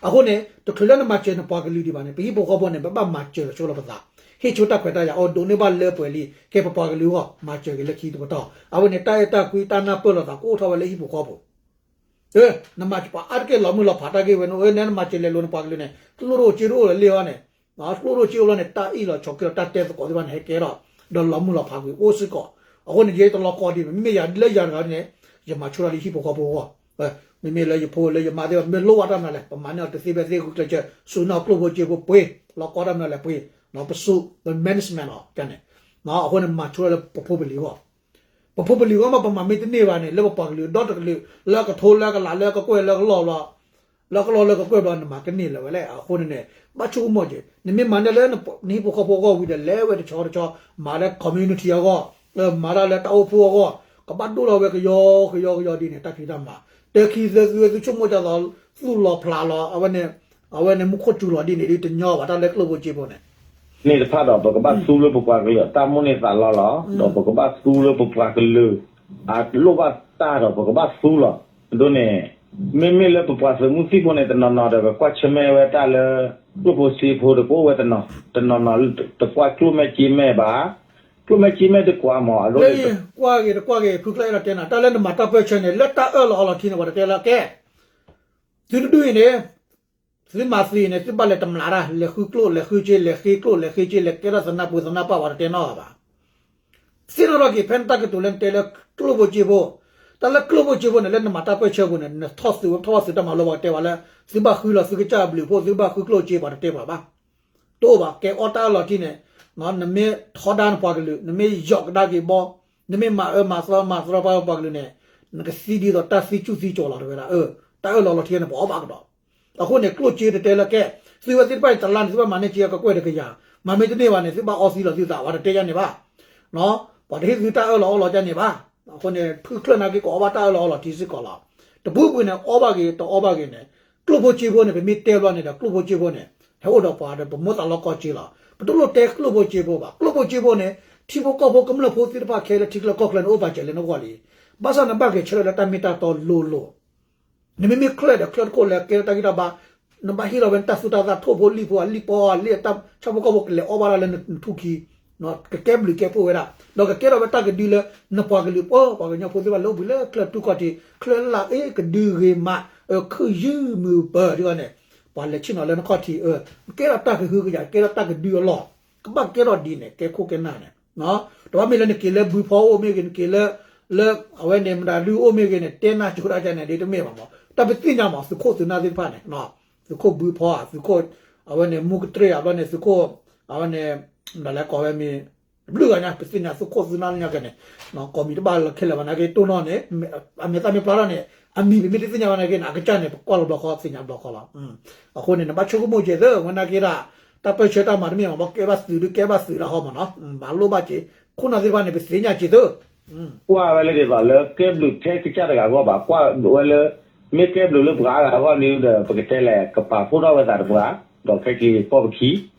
အဃိန့ၣ် တချုးလၢနမၤစၢၤနပှၤကလုာ်ဒံးဘၣ်န့ၣ် ပဟံၣ်ဖိဃီဖိန့ၣ် ပဘၣ်မၤစၢၤဆိလၢပသး, ဟ့ၣ်ဆိတၢ်ခွဲးတၢ်ယာ်အီၤ ဒိးန့ၢ်ဘၣ်လၢပှဲၤလံ ကဲပပှၤကလုာ်အဂီၢ် မၤစၢၤက့ၤလၢခံတပတီၢ်. အဝဲန့ၣ် တၢ်အဲၣ်တၢ်ကွံတၢ်နၢ်ပၢၢ်လိာ်သးကအိၣ်ထီၣ်ဝဲလၢဟံၣ်ဖိဃီဖိ နမၤပှၤအါတက့ၢ်လီၤမုၢ်လီၤဖးတၢ်ဂ့ၢ်ဝဲန့ၣ် အၢ နဲနမၤစၢၤလဲၤလိၤနပှၤကလုာ်န့ၣ် ကျိၣ်တအိၣ်စ့တအိၣ်လၢလံဟီန့ၣ်, ကျိၣ်တအိၣ်စ့အိၣ်လီၤန့ၣ် တၢ်အ့ၣ်လိာ်ဆိးက့လိာ်တၢ်တဲသကိးသ့ၣ်တဖၣ်န့ၣ် ဟဲကဲထီၣ် ဒီးလီၤမုၢ်လီၤဖးကွံာ်အိၣ်စ့ၢ်ကီး. အဃိန့ၣ် ယတလီၤကီဒံး မ့မ့ၢ်ယၤလၢယၤတဂၤန့ၣ် ယမၤဆိတၢ်လၢဟံၣ်ဖိဃီဖိအဂီၢ်, မ့မ့ၢ်လၢယဖိလၢယမါသ့ၣ်တဖၣ် မ့ၢ်လိၣ်ဘၣ်တၢ်မနုၤလဲၣ် ပမၤန့ၢ်အီၤတသ့ဖဲသ့ ဂုာ်ကျဲးစၢး စူးန့ၢ်ကျိၣ်ဖိစ့ဖိပှ့ၤ လီၤကီတၢ်မနုၤလဲၣ်ပှ့ၤ ပစူး ပ management လီၤန့ၣ်. အဃိန့ၣ် မၤဆိလၢပဖိပလံၤအဂီၢ် ပဖိပလံၤအဂီၢ်မး ပမၤမ့ၢ်တန့ၢ်ဘၣ်န့ၣ် လၢပပှၤကလုာ်ဒီတကလုာ် လၢကထိလၢကလးလၢကကွဲၢ်လၢကလီၢ်ဘျီ လၢကလီၢ်လၢကကွဲၢ်ဘျီ နမၤကန့ၢ်လၢၤဝဲလဲၣ်. အဃိန့ၣ်န့ၣ် ဘၣ်ဆိကမိၣ်က့ၤ နမ့ၢ်မၤန့ၢ်လၢနဟံၣ်ဖိဃီဖိအဂီၢ်ဝံၤဒီး လဲၤဝဲတဆီတဆီ မၤလၢ community အဂီၢ်, မၤတၢ်လၢတၢ်အိၣ်ဖှိၣ်အဂီၢ်, ကဘၣ်ဒိၣ်ထီၣ်ဝဲကယီကယီကယီဒ်န့ၣ် တၢ်ဖံးတၢ်မၤ တခံသၢသုဝဲသုဆိကမိၣ်ဒ်သိး သူၣ်လီၤဖျးလီၤ အဝဲန့ၣ် အဝဲန့ၣ်မူခိၣ်စူၤလီၤဒ်န့ၣ် ဒ်တညီဘၣ်တၢ်လၢကျိၣ်ဖိစ့ဖိန့ၣ် န့ၣ်တဖၣ်ဒီး ပကဘၣ်သူလၢပပှၤကလုာ်အတၢ်မိၣ်န့ၢ်သးလီလီၤ. ဒီးပကဘၣ်သူလၢပပှၤကလုာ် အလိၣ်ဘၣ်တၢ်ဒီး ပကဘၣ်သူလီၤ. အဒိန့ၣ် မ့မ့ၢ်လၢပပှၤသုးမုၢ်သံၣ်ဖိန့ၣ် တနီၤနီၤဒီး ကကွၢ်ဆၢၣ်မဲာ်ဝဲတၢ်လၢ ကျိၣ်ဖိစ့ဖိတကအိၣ်ဝဲတနီၤ, တနီၤနီၤတကွၢ်ကျိၣ်မဲာ်စ့မဲာ်ဘၣ်, ကျိၣ်မဲာ်စ့မဲာ်တကွၢ်မး အဒိန့ၣ် ကွၢ်ဂ့ၤတကွၢ်ဂ့ၤ ဖုကျၢၢ်အဲၣ်ဒိးတဲနၤ တၢ်လၢနမၤတၢ်ပၢၢ်ဆၢန့ၣ် လၢတၢ်အၢၣ်လီၤအီလီၤထံန့ၣ် ပှၤတတဲလၢကဲ သုတဒူၣ်အံၤန့ၣ် သုမၤသံအံၤန့ၣ် သုဘၣ်လဲၤတမျာ်တၢ် လဲၤဃုကျိၣ်လဲၤဃုစ့ လဲၤဃ့ကျိၣ်လဲၤဃ့စ့ လဲၤကဲထီၣ်သနၢ်ပူၤသနၢ်ပာ် ပှၤတတဲနီတဂၤဘၣ်. သ့ၣ်နီၣ်ထီၣ်က့ၤ ဖဲနတၢ်ကတိၤလၢနတဲလၢကျိၣ်ဖိစ့ဖိ, တၢ်လၢကျိၣ်ဖိစ့ဖိန့ၣ် လၢနမၤတၢ်ပၢၢ်ဆၢပူၤန့ၣ် နထီၣ်သုးဝဲထီၣ်ဘၣ်သုးတၢ်မၤလိဘၣ် ကတဲပှၤလၢ သုဘၣ်ဃုလီၤသုကစၢ်အဘျုးအဖှိၣ် သုဘၣ်ဃုကျိၣ်စ့ ပှၤတတဲပှၤဘၣ်. တအိၣ်ဘၣ် ကဲအီၣ်တၢ်အၢၣ်လီၤထံန့ၣ် နမ့ၢ်ထီဒါနပှၤကလုာ် နမ့ၢ်ယီၤကဒါက့ၤဘီ နမ့ၢ်မၤအၢမၤသီမၤသရီပှၤကလုာ်န့ၣ် နကသံဒ်သိးတၢ်သံကၠူၣ်သံကၠီၤလီၤ တဲဝဲဒၣ် တၢ်အၢၣ်လီၤလီၤထံန့ၣ် ပအီၣ်ဘၣ်ကဒီး. အဃိန့ၣ် ကျိၣ်စ့တတဲလၢကဲ သုဝဲသ့ၣ်တဖၣ်န့ၣ် တလါန့ၣ် သုဘၣ်မၤန့ၢ်စ့ကကွဲၢ်တကယၤ, မၤမ့ၢ်တန့ၢ်ဘၣ်န့ၣ် သုဘၣ်အီသံလီၤသုသး ပှၤတတဲယါန့ၣ်ဘၣ် ပှၤတဟ့ၣ်သုတၢ်အၢၣ်လီၤအီလီၤကါန့ၣ်ဘၣ်. အဃိန့ၣ် ဖုချၢၣ်နာ်က့ ကအီၣ်ဘၣ်တၢ်အၢၣ်လီၤအီလီၤထံစ့ၢ်ကီးလီၤ. တပူၤပူၤန့ၣ် အီၣ်ဘၣ်ဂ့ၤ တအီၣ်ဘၣ်ဂ့ၤန့ၣ် ကျိၣ်ဖိစ့ဖိန့ၣ် ပမ့ၢ်တဲဘျီန့ၣ်ဒီး ကျိၣ်ဖိစ့ဖိန့ၣ် ဟဲအိၣ်ဒီးပှၤဒီး ပမိၢ်သးလီကီစ့လီၤ. ပတလိၣ်တဲကျိၣ်ဖိစ့ဖိဘၣ်. ကျိၣ်ဖိစ့ဖိန့ၣ် ထံဖိကီၢ်ဖိကမျၢၢ်ဖိသ့ၣ်တဖၣ်ခဲလၢာ်ထံချၢကီၢ်ချၢန့ၣ် အိၣ်ပာ်စၢၤလၢနဂီၢ်လံ. ဘၣ်ဆၣ်နဘၣ်ဂဲၤဆၢထၢၣ်လၢတၢ်မ့ၢ်တၢ်တီလိၤလိၤ နမ့မ့ၢ်ချၢၣ်ဒီးချၢၣ်တခိၣ်လဲၤကဲထီၣ်တၢ်ဂံၢ်တၢ်ဘါ, နဘၣ်ဟ့ၣ်လီၤဝဲနတၢ်သူၣ်တၢ်သး ထိၣ်ဖိလံၣ်ဖိ အလံၣ်ပီအလံၣ်အတၢ်ဆၣ်ဖိကီၢ်ဖိကလဲၤအီၣ်ဘၣ်တၢ်လၢနထူၣ်ခံ, ကကဲဘျုးကဲဖှိၣ်ဝဲဒၣ်, ဒီးကကဲထီၣ်ဝဲတၢ်ကဒုလၢ နပှၤကလုာ်ပှၤကညီဖိသ့ၣ်တဖၣ်လၢအိၣ်ဘှံးလၢချၢၣ်ထူၣ်ကီၢ်ထံး ချၢၣ်လၢအ့ၣ် ကဒုဂ့ၤမး ခုၣ်ယုၢ်မုာ်ပၢၤဒ်န့ၣ်, ပှၤလဲၤဆ့ၣ်နီၤလၢနခီၣ်ထံး ကကဲထီၣ်တၢ်ကဟုကယာ် ကဲထီၣ်တၢ်ကဒုအလီၢ်, ကဘၣ်ကဲထီၣ်ဒ်န့ၣ် ကဲခိၣ်ကဲနၢ်န့ၣ် တဘၣ်မ့ၢ်လၢနက့ၤလၢဘုဖီအိၣ်မ့ၢ်ဂ့ၤ နက့ၤလၢ လၢအဝဲန့ၣ် မတၤဒုအိၣ်မ့ၢ်ဂ့ၤန့ၣ် တဲနၢ်ကၠိတၢ်ကန့ၣ် ဒ်တမ့ၢ်ဘၣ်မး တၢ်ပသ့ၣ်ညါမး သုးခိၣ်သုးနၢ်သ့ၣ်တဖၣ်န့ၣ် သုးခိၣ်ဘုဖီ သုးခိၣ် အဝဲန့ၣ် မူကတြ့ၣ် အဘျီန့ၣ် သုးခိၣ် အဝဲန့ၣ် မတၤလဲၣ်ကိးဝဲမ့ၢ် ဘျုးဂၤညါ ပသ့ၣ်ညါသုးခိၣ်သုးနၢ်လၢညါက့ၤန့ၣ် ကိးမံၤတဘၣ်လီၤခဲလၢာ်ဘၣ်နာ်က့ တိၢ်နီၣ်န့ၣ် အမဲာ်သၣ်မ့ၢ်ပျၢ်ထီၣ်န့ၣ် အမံၤပမ့ၢ်တသ့ၣ်ညါဘၣ်နာ်က့န့ၣ် အကစၢ်န့ၣ် ပကွၢ်လီၤဘျီဃီ သ့ၣ်ညါဘျီဃီလီၤ. အဃိန့ၣ် နဘၣ်ဆိကမိၣ်က့ၤသ့ ဝဲနာ်က့ဒၣ် တၢ်ပၢၢ်ဆၢတၢ်မၤတမ့ၢ်မး ဘၣ်ကဲဘၣ်သုးဒုးကဲဘၣ်သုးဒၣ်ဟီမးနီၤ မၤလိဘၣ်က့ၤ ခိၣ်နၢ်သ့ၣ်တဖၣ်န့ၣ် ပသ့ၣ်ညါက့ၤသ့ ကွၢ်ဝဲလၢဒ်သိးလၢကဲဘျုးထဲကစၢ်တဂၤအဂီၢ်ဘၣ် ကွၢ်ဝဲလၢ မ့ၢ်ကဲဘျုးလၢပှၤအါဂၤအဂီၢ်န့ၣ်ဒီး ပကတဲလဲၣ် ကပာ်ဖှိၣ်ထီၣ်ဝဲသးတပှၤ ဒီးခဲက့ၤပိာ်ပခံ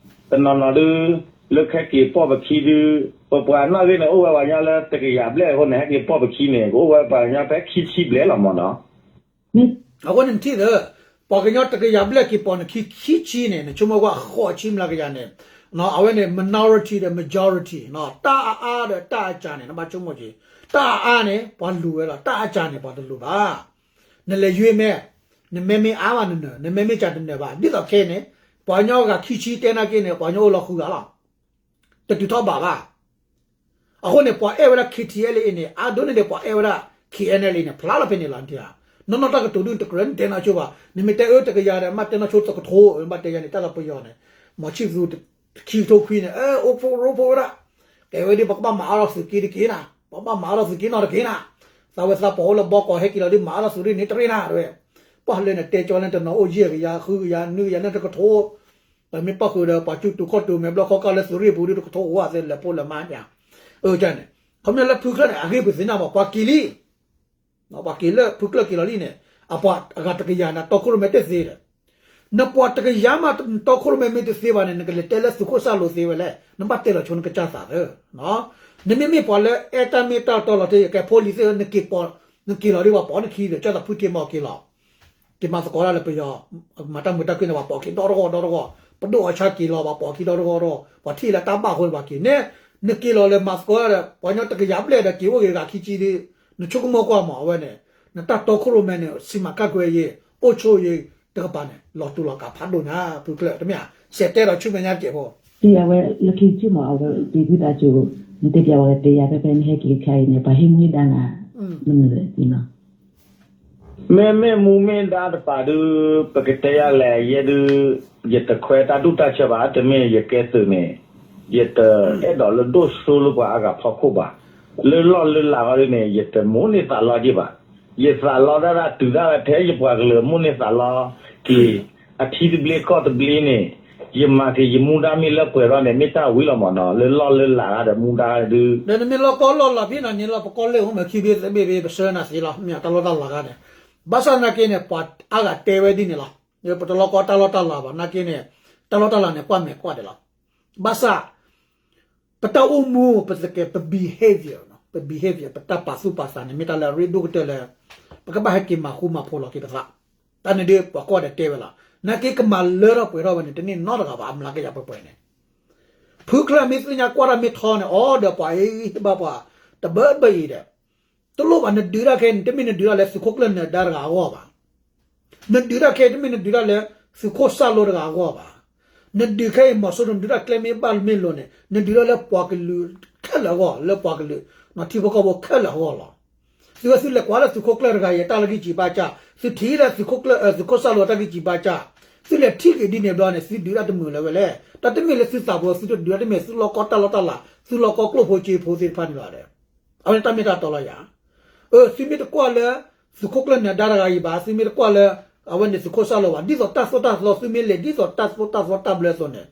တနီၤနီၤဒုး လၢခဲက့ၤပိာ်ပခံဒုး ပပှၤနီၣ်ဂံၢ်န့ၣ် အိၣ်ဝဲပှၤကညီလၢတကယၤဘျဲၣ်အဃိန့ၣ် ဟဲက့ၤပိာ်ပခံန့ၣ် ကအိၣ်ဝဲပှၤကညီဖဲခံဆံဘျဲၣ်လီၤမးနီၤ. အဃိန့ၣ်နထံၣ်သ့, ပှၤကညီတကယၤဘျဲၣ်က့ၤပိာ်နခံခံဆံန့ၣ် နဆိကမိၣ်ကွၢ် ဃိးဆံမျးကယၤန့ၣ်, အဝဲန့ၣ် minority ဒီး majority, တၢ်အါအါဒီးတၢ်အစှၤန့ၣ် နဘၣ်ဆိကမိၣ်က့ၤ, တၢ်အါအါန့ၣ် ပှၤလူၤဝဲလီၤ, တၢ်အစှၤန့ၣ် ပှၤတလူၤဘၣ်. နလဲၤယွ့မဲ, နမဲမ့ၢ်အါဘၣ်နနၢၤ, နမဲမ့ၢ်စှၤတနၢၤဘၣ်. ဒ်သိးခဲအံၤန့ၣ် ပှၤကညီဂၤခံဆံတဲနာ်က့န့ၣ် ပှၤကညီအိၣ်လီၤဃုဂၤလီၤ. တတုၤထီၣ်ဘးဘၣ်. အဃိန့ၣ် ပှၤအဲၣ်ဝဲဒၣ် K T L A န့ၣ် အါဒိၣ်န့ၢ်ဒံးပှၤအဲၣ်ဝဲဒၣ် K N L A န့ၣ် ဖျါလီၤဖဲန့ၣ်လီၤ. နီၢ်နီၢ်တၢ်ကတိၤဒုၣ်တကြၢး နတဲနီၢ်ဆိဘၣ်. နမ့ၢ်တဲအၢတကယၤဒီး မ့ၢ်တဲနီၢ်ဆိတကထိ, ဘၣ်တဲယၤန့ၣ် တၢ်လီၤပယီၤန့ၣ် မီၤဆံၣ်သူ ခံကထိခွံန့ၣ် အိၣ်ဖှိၣ်ရိဖှိၣ်ဝဲဒၣ်, ကဲဝဲဒ် ပကဘၣ်မၤအါထီၣ်သုးက့တက့ၢ်နၤ, ပကဘၣ်မၤအါထီၣ်သုးက့နီတက့ၢ်နၤ, သးဝဲသးပှၢ်အိၣ်လၢဘီကီး ဟဲက့ၤလီၤဒ်မၤအါထီၣ်သုးရ့ၣ်န့ၣ်တရ့ၣ်နၤ တဲဝဲ. ပှၤလၢန့ၣ် တဲကၠီလၢတနီၤအိၣ်ယဲၢ်ကယၤ ဃုကယၤ နွံကယၤ လၢတကထိ ပမ့ၢ်ပၣ်ဃုာ်ဒီး ပှၤကၠူတူာ်ခီၣ်တူာ်မဲာ်ဘျီၣ်ခီကၢ်လၢသုးရ့ၣ်ပူၤဒ်တကထိအိၣ်ဝဲသ့ လဲၤဖိလဲၤမါန့ၣ်ဧါ. န့ၣ် ခီပညီလၢဖုချၢၣ်န့ၣ် အဂ့ၢ်ပသ့ၣ်ညါမး ပှၤက့ၤလံ, ပှၤက့ၤလၢဖုချၢၣ်က့ၤလီၤလံန့ၣ် အပှၤအဂၤတကယၤန့ၣ် တီခိၣ်ရိၣ်မဲတသ့ဒီး, နပှၤတကယၤမး တီခိၣ်ရိၣ်မဲမ့ၢ်တသ့ဘၣ်န့ၣ် နကလဲၤတဲလၢသုးခိၣ်စၢ်လိာ်သ့ဝဲလဲၣ်, နဘၣ်တဲလီၤဆိနကစၢ်သးသၢ နမ့မ့ၢ်ပှၤလၢအဲၣ်တၢ်မ့ၢ်တၢ်တီလီၤတ့ၢ် ကဲဖိလံၤသ့ၣ် နက့ၤလီၤဒ်ပှၤပိာ်နခံဒီး ကၢ်သးဖုတ့ၢ်မီၢ်က့ၤလီၤ. က့ၤမၤသကိးတၢ်လၢပယီၤ မၤတၢ်မုာ်တၢ်ခုၣ်န့ၣ် ပှၤပိာ်က့ၤဒီတဂီၢ်ဒီတဂီၢ် ပဒိၣ်အီၣ်ဆၣ်က့ၤလီၤ ပှၤပိာ်က့ၤဒီတဂီၢ်ဒီတဂီၢ် ပှၤထံၣ်လၢတၢ်ဘၣ်အဃိန့ၣ် ပှၤက့ၤန့ၣ် နက့ၤလီၤလဲၤမၤသကိးတၢ်ဒီး ပှၤကညီတကယၤဘျဲၣ်ဒီးက့ၤအိၣ်က့ၤဂၤခံဆံဒီး နဆိကမိၣ်ကွၢ်မး အဝဲန့ၣ် နတၢ်တီခိၣ်ရိၣ်မဲန့ၣ် စီမံခန့်ခွဲရေး အုပ်ချုပ်ရေး တကပၤန့ၣ် လီၤတူာ်လီၤကာ်ဖးဒိၣ်ညါ ဖုချၢၣ် တမ့ၢ်ဧါ. စဲးတဲဒီးဆူမဲာ်ညါတကဲးဖိ ဒီးအဝဲလၢခံဆံမး အဝဲဒ်ဖုသးစူၤ နတဲပျးဝဲကတဲယၤဖဲဖဲနဟဲက့ၤခါအံၤန့ၣ် ပှၤဟ့ၣ်မူဟ့ၣ်ဒါနၤ မနုၤလဲၣ်နီၤ မ့မ့ၢ်မူမ့ၢ်ဒါတပၤဒုး ပကတဲယၤလဲၣ် ယဲဒုး ယတခွဲးတၢ်ဒူၣ်တၢ်ဆၢဘၣ် တမ့ၢ်ယကဲသုးန့ၣ် ယတအဲၣ်ဒိးလၢဒိၣ်စိလၢပှၤအါဂၤဖီခိၣ်ဘၣ်. လၢလီၢ်လၢလာ်ဂီၢ်ဒုးန့ၣ် ယတမူန့ၢ်သးလီက့ၤဘၣ်. ယသးလီဒၣ်ဒၣ်တုၤဒၣ်ဝဲထဲယပှၤကလုာ်မူန့ၢ်သးလီက့ၤ အထံတဘျ့ကီၢ်တဘျ့န့ၣ် ယမၤက့ၤယမူဒါမ့ၢ်လၢပှဲၤထီၣ်န့ၣ် မ့ၢ်တၢ်ဝံၤလီၤမးနီၤ လၢလီၢ်လၢလာ်ဂီၢ်ဒီးမူဒါဒုး ဒီးနမ့ၢ်လီၢ်ကီလီၢ်လၤဖဲနီၤ နလီၢ်ပကီၢ်လၢၢ်အိၣ်မ့ၢ်ခံဘ့ၣ်သဘ့ၣ်ဘ့ၣ် ပဆၢနၤသ့လီၤ မ့ၢ်တၢ်လီၢ်တၢ်လၤဂၤန့ၣ် ဘၣ်ဆၣ်သနာ်က့န့ၣ် ပှၤအါဂၤတဲဝဲဒ်န့ၣ်လီၤ. ပတလီၢ်ကီတၢ်လီၢ်တၢ်လၤဘၣ် နာ်က့န့ၣ် တၢ်လီၢ်တၢ်လၤန့ၣ် ကွၢ်မဲာ်ကွၢ်ဒဲးလီၤ. ဘၣ်ဆၣ် ပတၢ်အိၣ်မူ ပသကဲး ပ behavior နီၤ ပ behavior ပတၢ်ပာ်သူၣ်ပာ်သးန့ၣ် မ့ၢ်တၢ်လၢအရ့ဒိၣ်ကတၢၢ်လၢ ပကဘၣ်ဟဲက့ၤမၤဃူမၤဖိးလီၤက့ၤပသး. တၢ်န့ၣ်ဒုး ပှၤကွၢ်ဒီးတဲဝဲလီၤ. နာ်က့ကမၤလၢထီၣ်ပှဲၤထီၣ်ဝဲန့ၣ် တန့ၢ်နီတဂၤဘၣ် အမျးကယၤပှဲၤပှဲၤန့ၣ် ဖုချၢၣ်မ့ၢ်သ့ၣ်ညါကွၢ်တၢ်မ့ၢ်ထီန့ၣ် အီၤဒီးပှၤအံၤ ဟ့ၣ်ဘၣ်ပှၤ တဘၢဘၢအံၤဒီး တလိၣ်ဘၣ် နဒုးတၢ်ခဲအံၤန့ၣ် တမ့ၢ်နဒုးတၢ်လၢသုးခိၣ်ကျၢၢ်နၢၤဒါတဂၤအဂီၢ်ဘၣ်. နဒုးတၢ်ခဲအံၤ တမ့ၢ်နဒုးတၢ်လၢသုးခိၣ်စၢ်လိတဂၤအဂီၢ်ဘၣ်. နဒုးခဲအံၤ မီၤစိရိၤ နဒုးတၢ်ကျဲမ့ၢ်ဘၣ်မ့ၢ်လိၤန့ၣ် နဒုးတၢ်လၢပှၤကလုာ်ခဲလၢာ်အဂီၢ် လၢပှၤကလုာ် ထံဖိကီၢ်ဖိခဲလၢာ်အဂီၢ်လီၤ. သုဝဲသုလဲၤကွၢ်လၢသုးခိၣ်ကျၢၢ်တဂၤအံၤ တၢ်လၢဂံၢ်စံးဘါစၢ် သုထံၣ်လၢသုးခိၣ်ကျၢၢ် သုးခိၣ်စၢ်လိတၢ်ဂံၢ်စံးဘါစၢ် သုလဲၤထံၣ်က့ၤဒ်န့ၣ်ဘျီန့ၣ် သုဒုးတၢ်တမုာ်လၢၤဝဲလဲၣ်. တၢ်တမ့ၢ်လၢသုသးပူၤ သုတဒုးတၢ်တမ့ၢ် သုလီၢ်ကီတၢ်လီၢ်တၢ်လၤ သုလီၢ်ကီကျိၣ်ဖိစ့ဖိသ့ၣ်တဖၣ်န့ၣ်လီၤ. အဝဲန့ၣ်တၢ်မ့ၢ်တၢ်တီလီၤယၤ. အၢ သုမ့ၢ်တကွၢ်လၢ သုးခိၣ်ကျၢၢ်နၢၤဒါတဂၤအံၤဘၣ် သုမ့ၢ်တကွၢ်လၢ အဝဲန့ၣ်သုးခိၣ်စၢ်လိဘၣ် ဒ်သိးတၢ်သိၣ်တၢ်သီ သုမ့ၢ်လဲၤဒ်သိးတၢ်သိၣ်တၢ်သီတၢ်ဘျၢအသိးန့ၣ်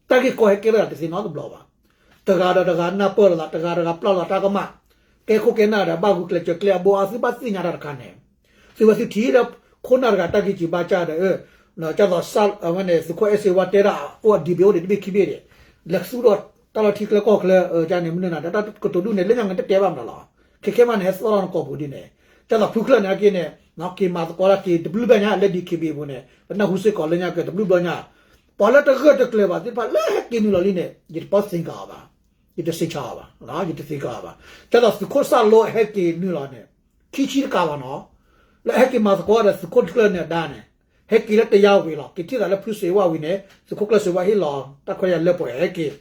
တၢ်ဂ့ၢ်ကီဟဲကဲထီၣ်သးတသ့နီတဘျီဘၣ်. တဂၤဒီးတဂၤနၢ်ပၢၢ်လိာ်သး တဂၤတဂၤပျၢ်လိာ်တၢ်ကမၣ် ကဲခိၣ်ကဲနၢ်ဒီး ဘၣ်ဂုာ်ကျဲးစၢးကျဲအဘိအါ သုဘၣ်သ့ၣ်ညါတၢ်တခါန့ၣ် သုဝဲသုထံၣ်ဒီး ခိၣ်နၢ်တဂၤတၢ်ဂံၢ်စံးဘါစၢ်ဒီး ကၢ်သိး အဝဲန့ၣ် သုးခိၣ်အဲၣ်စ့ဝါတဲဒၣ် အိၣ်အဒံးဘ့ၣ်အိၣ်ဒံးတဘ့ၣ်ခံဘ့ၣ်ဒံး လဲၤသူၣ်ထီၣ်တၢ်လီၢ်ထံကျဲကီၢ်ချၢ ကန့ၣ် မနုၤနၤ တၢ်ကတိၤဒူၣ်န့ၣ် လၢညါကတတဲဘၣ်မနုၤလီၤ. ခဲခဲမးန့ၣ် ဟဲသီၣ်ထီၣ်နကိာ်ပူၤဒ်န့ၣ် ကၢ်သိးဖုချၢၣ်န့ၣ် အက့န့ၣ် က့ၤမၤသကိးတၢ်က့ၤတဘျုးဘျီညါ လၢ ဒီး ခ့ဘံၣ် အပူၤန့ၣ် ပနၢ်ဟူစ့ၢ်ကီးလၢညါကတဘျုးဘျီညါ ပှၤလၢတဂၢၢ်တကျၢၤဘၣ်သ့ၣ်တဖၣ် လၢဟဲက့ၤနုာ်လီၤလံန့ၣ် ယတပီသ့ၣ်ကၤအီၤဘၣ်. ယတသ့ၣ်ကၤအီၤဘၣ်. ယတသ့ၣ်ကၤအီၤဘၣ်. ကၢ်သိးသုးခိၣ်စၢ်လိဟဲက့ၤနုာ်လီၤန့ၣ် ခံဆံတကးဘၣ်နီၤ လၢဟဲက့ၤမၤသကိးဒီးသုးခိၣ်ကျၢၢ်နၢၤဒါန့ၣ် ဟဲက့ၤလၢတယါဝံၤလီၤ. က့ၤထံၣ်သးလၢဖုစ့ဝါဝံၤန့ၣ် သုးခိၣ်ကျၢၢ်စ့ဝါဟ့ၣ်လီၤ တၢ်ခွဲးတၢ်ယာ်လၢပှဲၤဟဲက့ၤ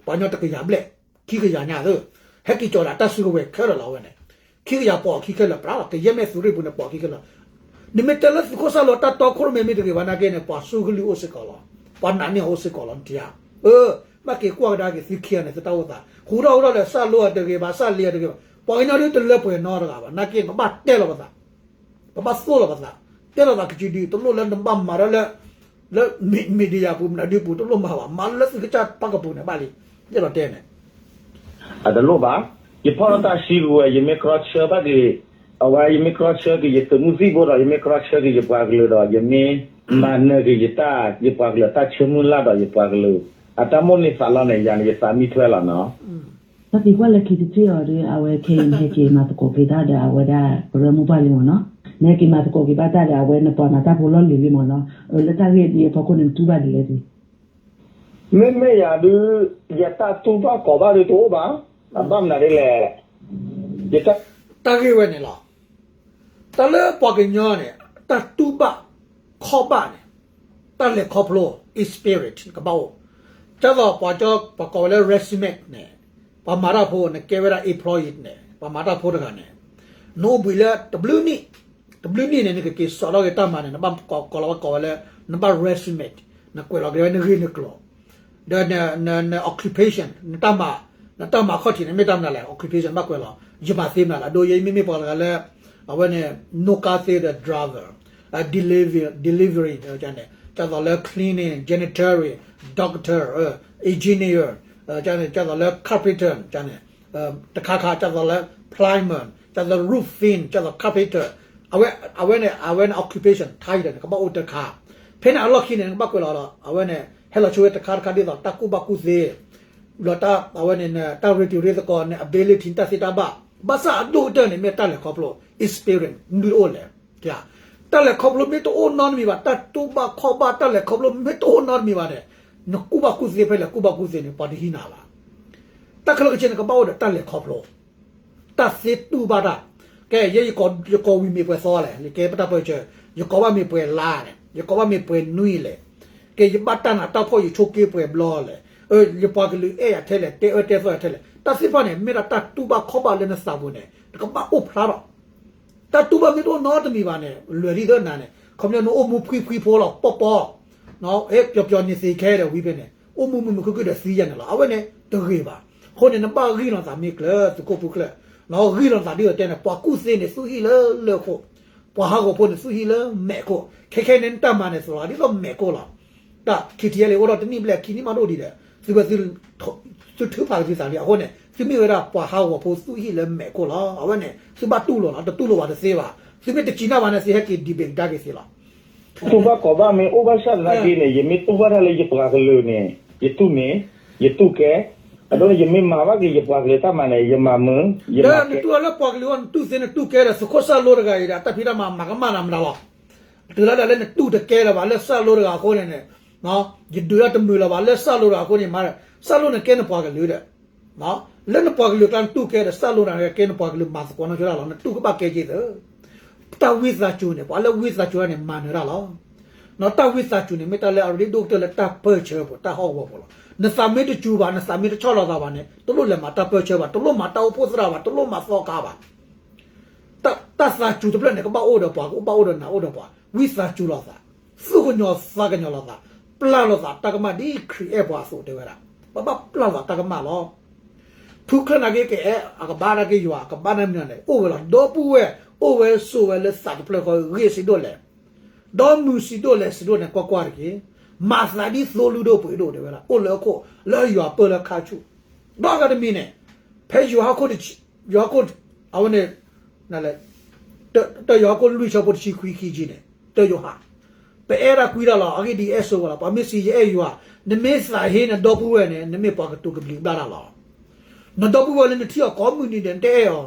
ပှၤကညီတကယၤဘျဲၣ် ခံကယၤညါသ့ ဟဲက့ၤကၠီၤဒၣ်တၢ်စုကဝဲၤခဲလၢာ်လီၤဝဲန့ၣ် ခံကယၤပိာ်အခံခဲလၢာ် ပြးလီၤ ကယဲၢ်မဲာ်သုးရ့ၣ်ပူၤန့ၣ် ပိာ်အခံခဲလၢာ် နမ့ၢ်တဲလၢသုးခိၣ်စၢ်လိတၢ်တီခိၣ်ရိၣ်မဲမ့ၢ်တဂ့ၤဘၣ်နာ်က့န့ၣ် ပှၤစိကလုၢ်အိၣ်စ့ၢ်ကီးလီၤ. ပှၤနာ်န့ၢ်အီၤအိၣ်စ့ၢ်ကီးလီၤ နထံၣ်ဧါ. အၢ ဘၣ်က့ၤကွၢ်ကဒါက့ၤသုခံဂၤန့ၣ် သုတၢ်အိၣ်သး ဟူထီၣ်ဟူထီၣ်ဒီး စၢ်လိအတဂ့ၤဘၣ် စၢ်လ့အတဂ့ၤဘၣ် ပှၤကညီဒုတလၢပှဲၤနီတဂၤဘၣ် နာ်က့ ပဘၣ်တဲလီၤပသး ပဘၣ်သိၣ်လီၤပသး တဲလီၤသးကစုဒု တလိၣ်လၢနဘၣ်မၤတၢ်လၢ လၢ media ပူၤ မနုၤဒုပူၤ တလိၣ်မၤဘၣ် မၤလၢသုကစၢ်ပၣ်ကပူၤန့ၣ်ဘၣ်လံ ယဲၢ်လီၤတဲန့ၣ် အတလိၣ်ဘၣ်. ယဖီၣ်ထီၣ်တၢ်စုကဝဲၤ ယမ့ၢ်ကြီဆၢဘၣ်က့ၤ အဝဲယမ့ၢ်ကြီဆၢက့ၤ ယသုးမုၢ်သံၣ်ဘိဒီး ယမ့ၢ်ကြီဆၢက့ၤယပှၤကလုာ်ဒီး ယမ့ၢ်မၤနၢၤက့ၤယတၢ် ယပှၤကလုာ်အတၢ်ဆၢမုၢ်လၢ်ဒီး ယပှၤကလုာ်အတၢ်မိၣ်န့ၢ်သးလီန့ၣ် ယၤန့ၣ် ယသးမံထွဲလီၤနီၤ. တၢ်သံကွၢ်လၢခံတထံၣ်အီၤဒီး အဝဲခဲအံၤနဟဲက့ၤမၤသကိးက့ၤတၢ်ဒီး အဝဲဒၣ်ပရၢမိၢ်ပှၢ်လံမ့ၢ်နီၤ. နဟဲက့ၤမၤသကိးက့ၤဘၣ်တၢ်ဒီး အဝဲနပှၤမၤတၢ်ဖိလီၢ်လံၤလံမ့ၢ်နီၤ, လၢတၢ်ဂ့ၢ်ဒ်အဖီခိၣ်န့ၣ် နတူၢ်ဘၣ်ဒ်လဲၣ်ဒ် မ့မ့ၢ်ယၤဒုး ယတၢ်တူၢ်ဘၣ်ခီၣ်ဘၣ်ဒုးတအိၣ်ဘၣ်, အဘၣ်မနုၤဒ်လဲၣ်, ယတၢ် တၢ်ဂ့ၢ်ဝဲန့ၣ်လီၤ. တၢ်လၢပှၤကညီန့ၣ် တၢ်တူၢ်ဘၣ်ခီၣ်ဘၣ်န့ၣ် တၢ်လဲၤခီဖျိ is spirit ကဘၣ်အိၣ်, ဒ်သိးပှၤကညီပှၤကိးဝဲလၢ resume န့ၣ်, ပှၤမၤတၢ်ဖိ နကဲဝဲဒၣ် employee န့ၣ် ပှၤမၤတၢ်ဖိတဂၤန့ၣ်, နအိၣ်ဘှံးလၢတဘျုးနံၣ်, တဘျုးနံၣ်န့ၣ် နကက့ၤစိာ်ထီၣ်က့ၤတၢ်မၤန့ၣ် နဘၣ်ကိးလီၤဝဲကိးဝဲလၢ နဘၣ် resume, နကွဲးလီၤက့ၤဝဲနဂ့ၢ်နကျိၤ ဒီးန accupation နတၢ်မၤ, နတၢ်မၤခီၣ်ထံးန့ၣ် မ့ၢ်တၢ်မနုၤလဲၣ် occupation ဘၣ်ကွဲးလီၤ, ယမၤသ့မနုၤလဲၣ်, အဒိ ယမ့မ့ၢ်ပှၤတဂၤလၢ အဝဲန့ၣ် နီၣ်ကါသ့ဒီး driver, delivery, delivery န့ၣ်, ဒ်သိးလၢ cleaning, janitor, doctor, engineer, ဒ်သိးလၢ carpenter န့ၣ်, တခါခါ ဒ်သိးလၢ plumber, ဒ်သိး roofing, ဒ်သိး carpenter, အဝဲန့ၣ် အဝဲန့ၣ် occupation title န့ၣ် ကဘၣ်အိၣ်တခါ, ဖဲန့ၣ်အလီၢ်ခံန့ၣ် နကဘၣ်ကွဲးလီၤဒီး အဝဲန့ၣ် ဟဲလီၤဆိဝဲတခါတခါဒ်သိးတၢ်ကူၣ်ဘၣ်ကူၣ်သ့, ဒီးတၢ်အဝဲန့ၣ် တၢ်ရ့တံၤရ့သကိးန့ၣ် ability တၢ်သ့တၢ်ဘၣ်, ဘၣ်ဆၣ်အဒိၣ်ကတၢၢ်န့ၣ် မ့ၢ်တၢ်လဲၤခီဖျိ experience ဒုးတအိၣ်လဲၣ်, တၢ်လဲၤခီဖျိမ့ၢ်တအိၣ်နီတမံၤဘၣ်, တၢ်တူၢ်ဘၣ်ခီၣ်ဘၣ် တၢ်လဲၤခီဖျိမ့ၢ်တအိၣ်နီတမံၤဘၣ်န့ၣ်, နကူၣ်ဘၣ်ကူၣ်သ့ဖဲလဲၣ် ကူၣ်ဘၣ်ကူၣ်သ့န့ၣ် ပှၤတဟံးနၤဘၣ်. တၢ်ခဲလၢာ်ခဲဆ့န့ၣ် ကဘၣ်အိၣ်ဒီးတၢ်လဲၤခီဖျိ တၢ်သ့တူၢ်ဘၣ်တၢ်, ကဲ ယဲယကိး ယကိးဝံၤမ့ၢ်ပှဲၤသီလဲၣ်, ယကဲပတၢ်ပၢဆှၢ, ယကိးဘၣ်မ့ၢ်ပှဲၤလါလဲၣ်, ယကိးဘၣ်မ့ၢ်ပှဲၤနွံလဲၣ်, ကဲ ယဘၣ်တၢ်နးတၢ်ဖှီၣ် ယဆိးက့ပှဲၤဘျီလဲၣ်, ယပှၤကလုာ်အဲၣ်ယၤထဲလဲၣ်, တဲအၢတဲသီယၤထဲလဲၣ်, တၢ်သ့ၣ်တဖၣ်န့ၣ် မ့ၢ်ဒၣ်တၢ်တူၢ်ဘၣ်ခီၣ်ဘၣ်လၢနသးပူၤန့ၣ် တကဘၣ်အိၣ်ဖျါထီၣ် တၢ်တူၢ်ဘၣ်မ့ၢ်တအိၣ်နီတမံၤဘၣ်န့ၣ် လွဲၢ်ဒ်သိးနၤန့ၣ် ခီပညီနအိၣ်မူဖှံဖှံဖိလီၤ ပီၢ်ပီၢ်, ပျီၤပျီၤန့ၣ်သ့ခဲဒီးဝံၤဖဲန့ၣ် အိၣ်မူမုာ်မုာ်ခုၣ်ခုၣ်ဒီးသံယၤန့ၣ်လီၤ. အဝဲန့ၣ်တဂ့ၤဘၣ်. အဃိန့ၣ် နဘၣ်ဂံၢ်လီၤသးမ့ၢ်ကျၢၤ သုးခိၣ်ဖိကျၢၤ, ဂံၢ်လီၤသးဒ်သိးတဲန့ၣ် ပှၤကူၣ်သ့န့ၣ် သူၣ်ဟံၣ်လၢလၢၢ်ခိၣ်, ပှၤဟးဂီၤဖိန့ၣ် သူၣ်ဟံၣ်လၢမဲာ်ခိၣ်, ခဲခဲန့ၣ်နတၢ်မၤန့ၣ် သလီၤဒ်သိးမဲာ်ခိၣ်လီၤ. တၢ်ခံထံၣ်လံ အိၣ်ဒီးတနံၣ်ဘျဲၣ်ခံနံၣ်မးဒိၣ်ဒံးဒီး သုဝဲ သုထုးဖးက့ၤသုသးလံ. အဃိန့ၣ် သုမ့ၢ်ဝဲဒၣ်ပှၤဟးဂီၤဖိသူၣ်ဟံၣ်လၢမဲာ်ခိၣ်လီၤ. အဝဲန့ၣ် သုဘၣ်တူၢ်လိာ်လီၤ, တတူၢ်လိာ်ဘၣ်တသ့ဘၣ်. သုမ့ၢ်တစံးနၢ်ဘၣ်န့ၣ် သုဟဲက့ၤ debate ကဒါက့ၤသ့လီၤ. တူၢ်ဘၣ်ခီၣ်ဘၣ်မ့ၢ်အိၣ်ဘၣ်ဆၣ်သနာ်က့န့ၣ် ယမ့ၢ်တူၢ်ဘၣ်တၢ်လၢယပှၤကလုာ်န့ၣ် ယတူၢ်မ့ၢ်, ယတူၢ်ကဲ, အဒိန့ၣ် ယမ့ၢ်မၤဘၣ်က့ၤယပှၤကလုာ်တၢ်မၤန့ၣ် ယမၤမုာ်, ယမၤကဲ. နတူၢ်ဘၣ်လၢပှၤကလုာ်အဂီၢ် နတူၢ်သ့ နတူၢ်ကဲဒီး သုးခိၣ်စၢ်လိတဂၤအံၤဒီး အတၢ်ဖံးတၢ်မၤမၤကမၣ်နၤမတၤလီၤ. တုၤလၢဒၣ်လၢနတူၢ်တကဲလၢၤဘၣ် လၢစၢ်လိတဂၤအဃိန့ၣ်န့ၣ်, ယဒုးတၢ်တမုာ်လၢၤဘၣ် လၢစၢ်လိတဂၤအဃိန့ၣ်မး, စၢ်လိန့ၣ်ကဲနပှၤကလုာ်ဒီး လၢနပှၤကလုာ်ကျါနတူၢ်ကဲဒီး စၢ်လိန့ၣ်ကဲနပှၤကလုာ်မၤသကိးနီၢ်ကၠိတၢ်လီၤ. နတူၢ်ကဘၣ်ကဲက့ၤသ့. တၢ်ဝံသးစူၤန့ၣ် ပှၤလၢဝံသးစူၤတၢ်န့ၣ် မၤနၢၤတၢ်လီၤ. တၢ်ဝံသးစူၤန့ၣ် မ့ၢ်တၢ်လၢအရ့ဒိၣ်ကတၢၢ်လၢတၢ်ပၢၢ်ဆၢပူၤ တၢ်ဟးဂီၤပူၤလီၤ. နသးမ့ၢ်တစူၤဘၣ် နသးမ့ၢ်တဆီၣ်လီၤသးဘၣ်န့ၣ် တလိၣ်လဲၤမၤတၢ်ပၢၢ်ဆၢဘၣ်, တလိၣ်မၤတၢ်အိၣ်ဖှိၣ်သရၣ်ဘၣ်, တလိၣ်မၤသီခါဘၣ်. တၢ်သးစူၤတဖျၢၣ်န့ၣ် ကဘၣ်အိၣ်ဒီးပှၤ, ကဘၣ်အိၣ်ဒီးနၤအိၣ်ဒီးပှၤ, ဝံသးစူၤလိာ်သး, သူၣ်ကညီၤသးကညီၤလိာ်သး, ပျၢ်လိာ်သးတၢ်ကမၣ်ဒ်ခရံာ်အဲၣ်ပှၤအသိးတဲဝဲဒၣ်, ပဘၣ်ပျၢ်လိာ်သးတၢ်ကမၣ်လီၤ. ဖုချၢၣ်နာ်က့ ကအဲၣ်အကဘၣ်နာ်က့ယွၤ အကဘၣ်နာ်မနုၤလဲၣ်, အိၣ်ဝဲလီၤ. ဒီပုၢ်ဝဲၢ်အိၣ်ဝဲဆိးဝဲလၢသးတဖျၢၣ်ဃီ ဂ့ၢ်စံးဒိၣ်လဲၣ်, ဒီးမုၢ်စံးဒိၣ်လဲၣ် စံးဒိၣ်န့ၣ် ကွၢ်ကွၢ်တက့ၢ်. မၤသးဒ်သိလူဒိၣ်ပှ့ၤဒိၣ်တဲဝဲဒၣ်, အိၣ်လၢအခိၣ် လၢယွၤပၢၢ်လၢခါဆူၣ်, ဒီးအဂၤတမံၤန့ၣ်, ဖဲယိၤဟၣ်ခိၣ်, ယိၤဟၣ်ခိၣ်, အဝဲန့ၣ်, တၢ်ယိၤဟၣ်ခိၣ်လွံၢ်ဆၢဖိတဆံခွံခံဆံန့ၣ်, တၢ်ယိၤဟၣ်, ပအဲၣ်တၢ်ကွံတၢ်လီၤ. အဂ့ၢ်ဒ်အံၤ အဲၣ်ဆိဝဲလီၤ. ပှၤမ့ၢ်စံးယအဲၣ်ယွၤ, နမ့ၢ်သးဟ့နဒီပုၢ်ဝဲၢ်န့ၣ် နမ့ၢ်ပှၤကတိၤကဘျံးကဘျၣ်တၢ်လီၤ. နဒီပုၢ်ဝဲၢ်လၢနထံၣ်အီၤကိးမုၢ်နံၤဒဲး နတအဲၣ်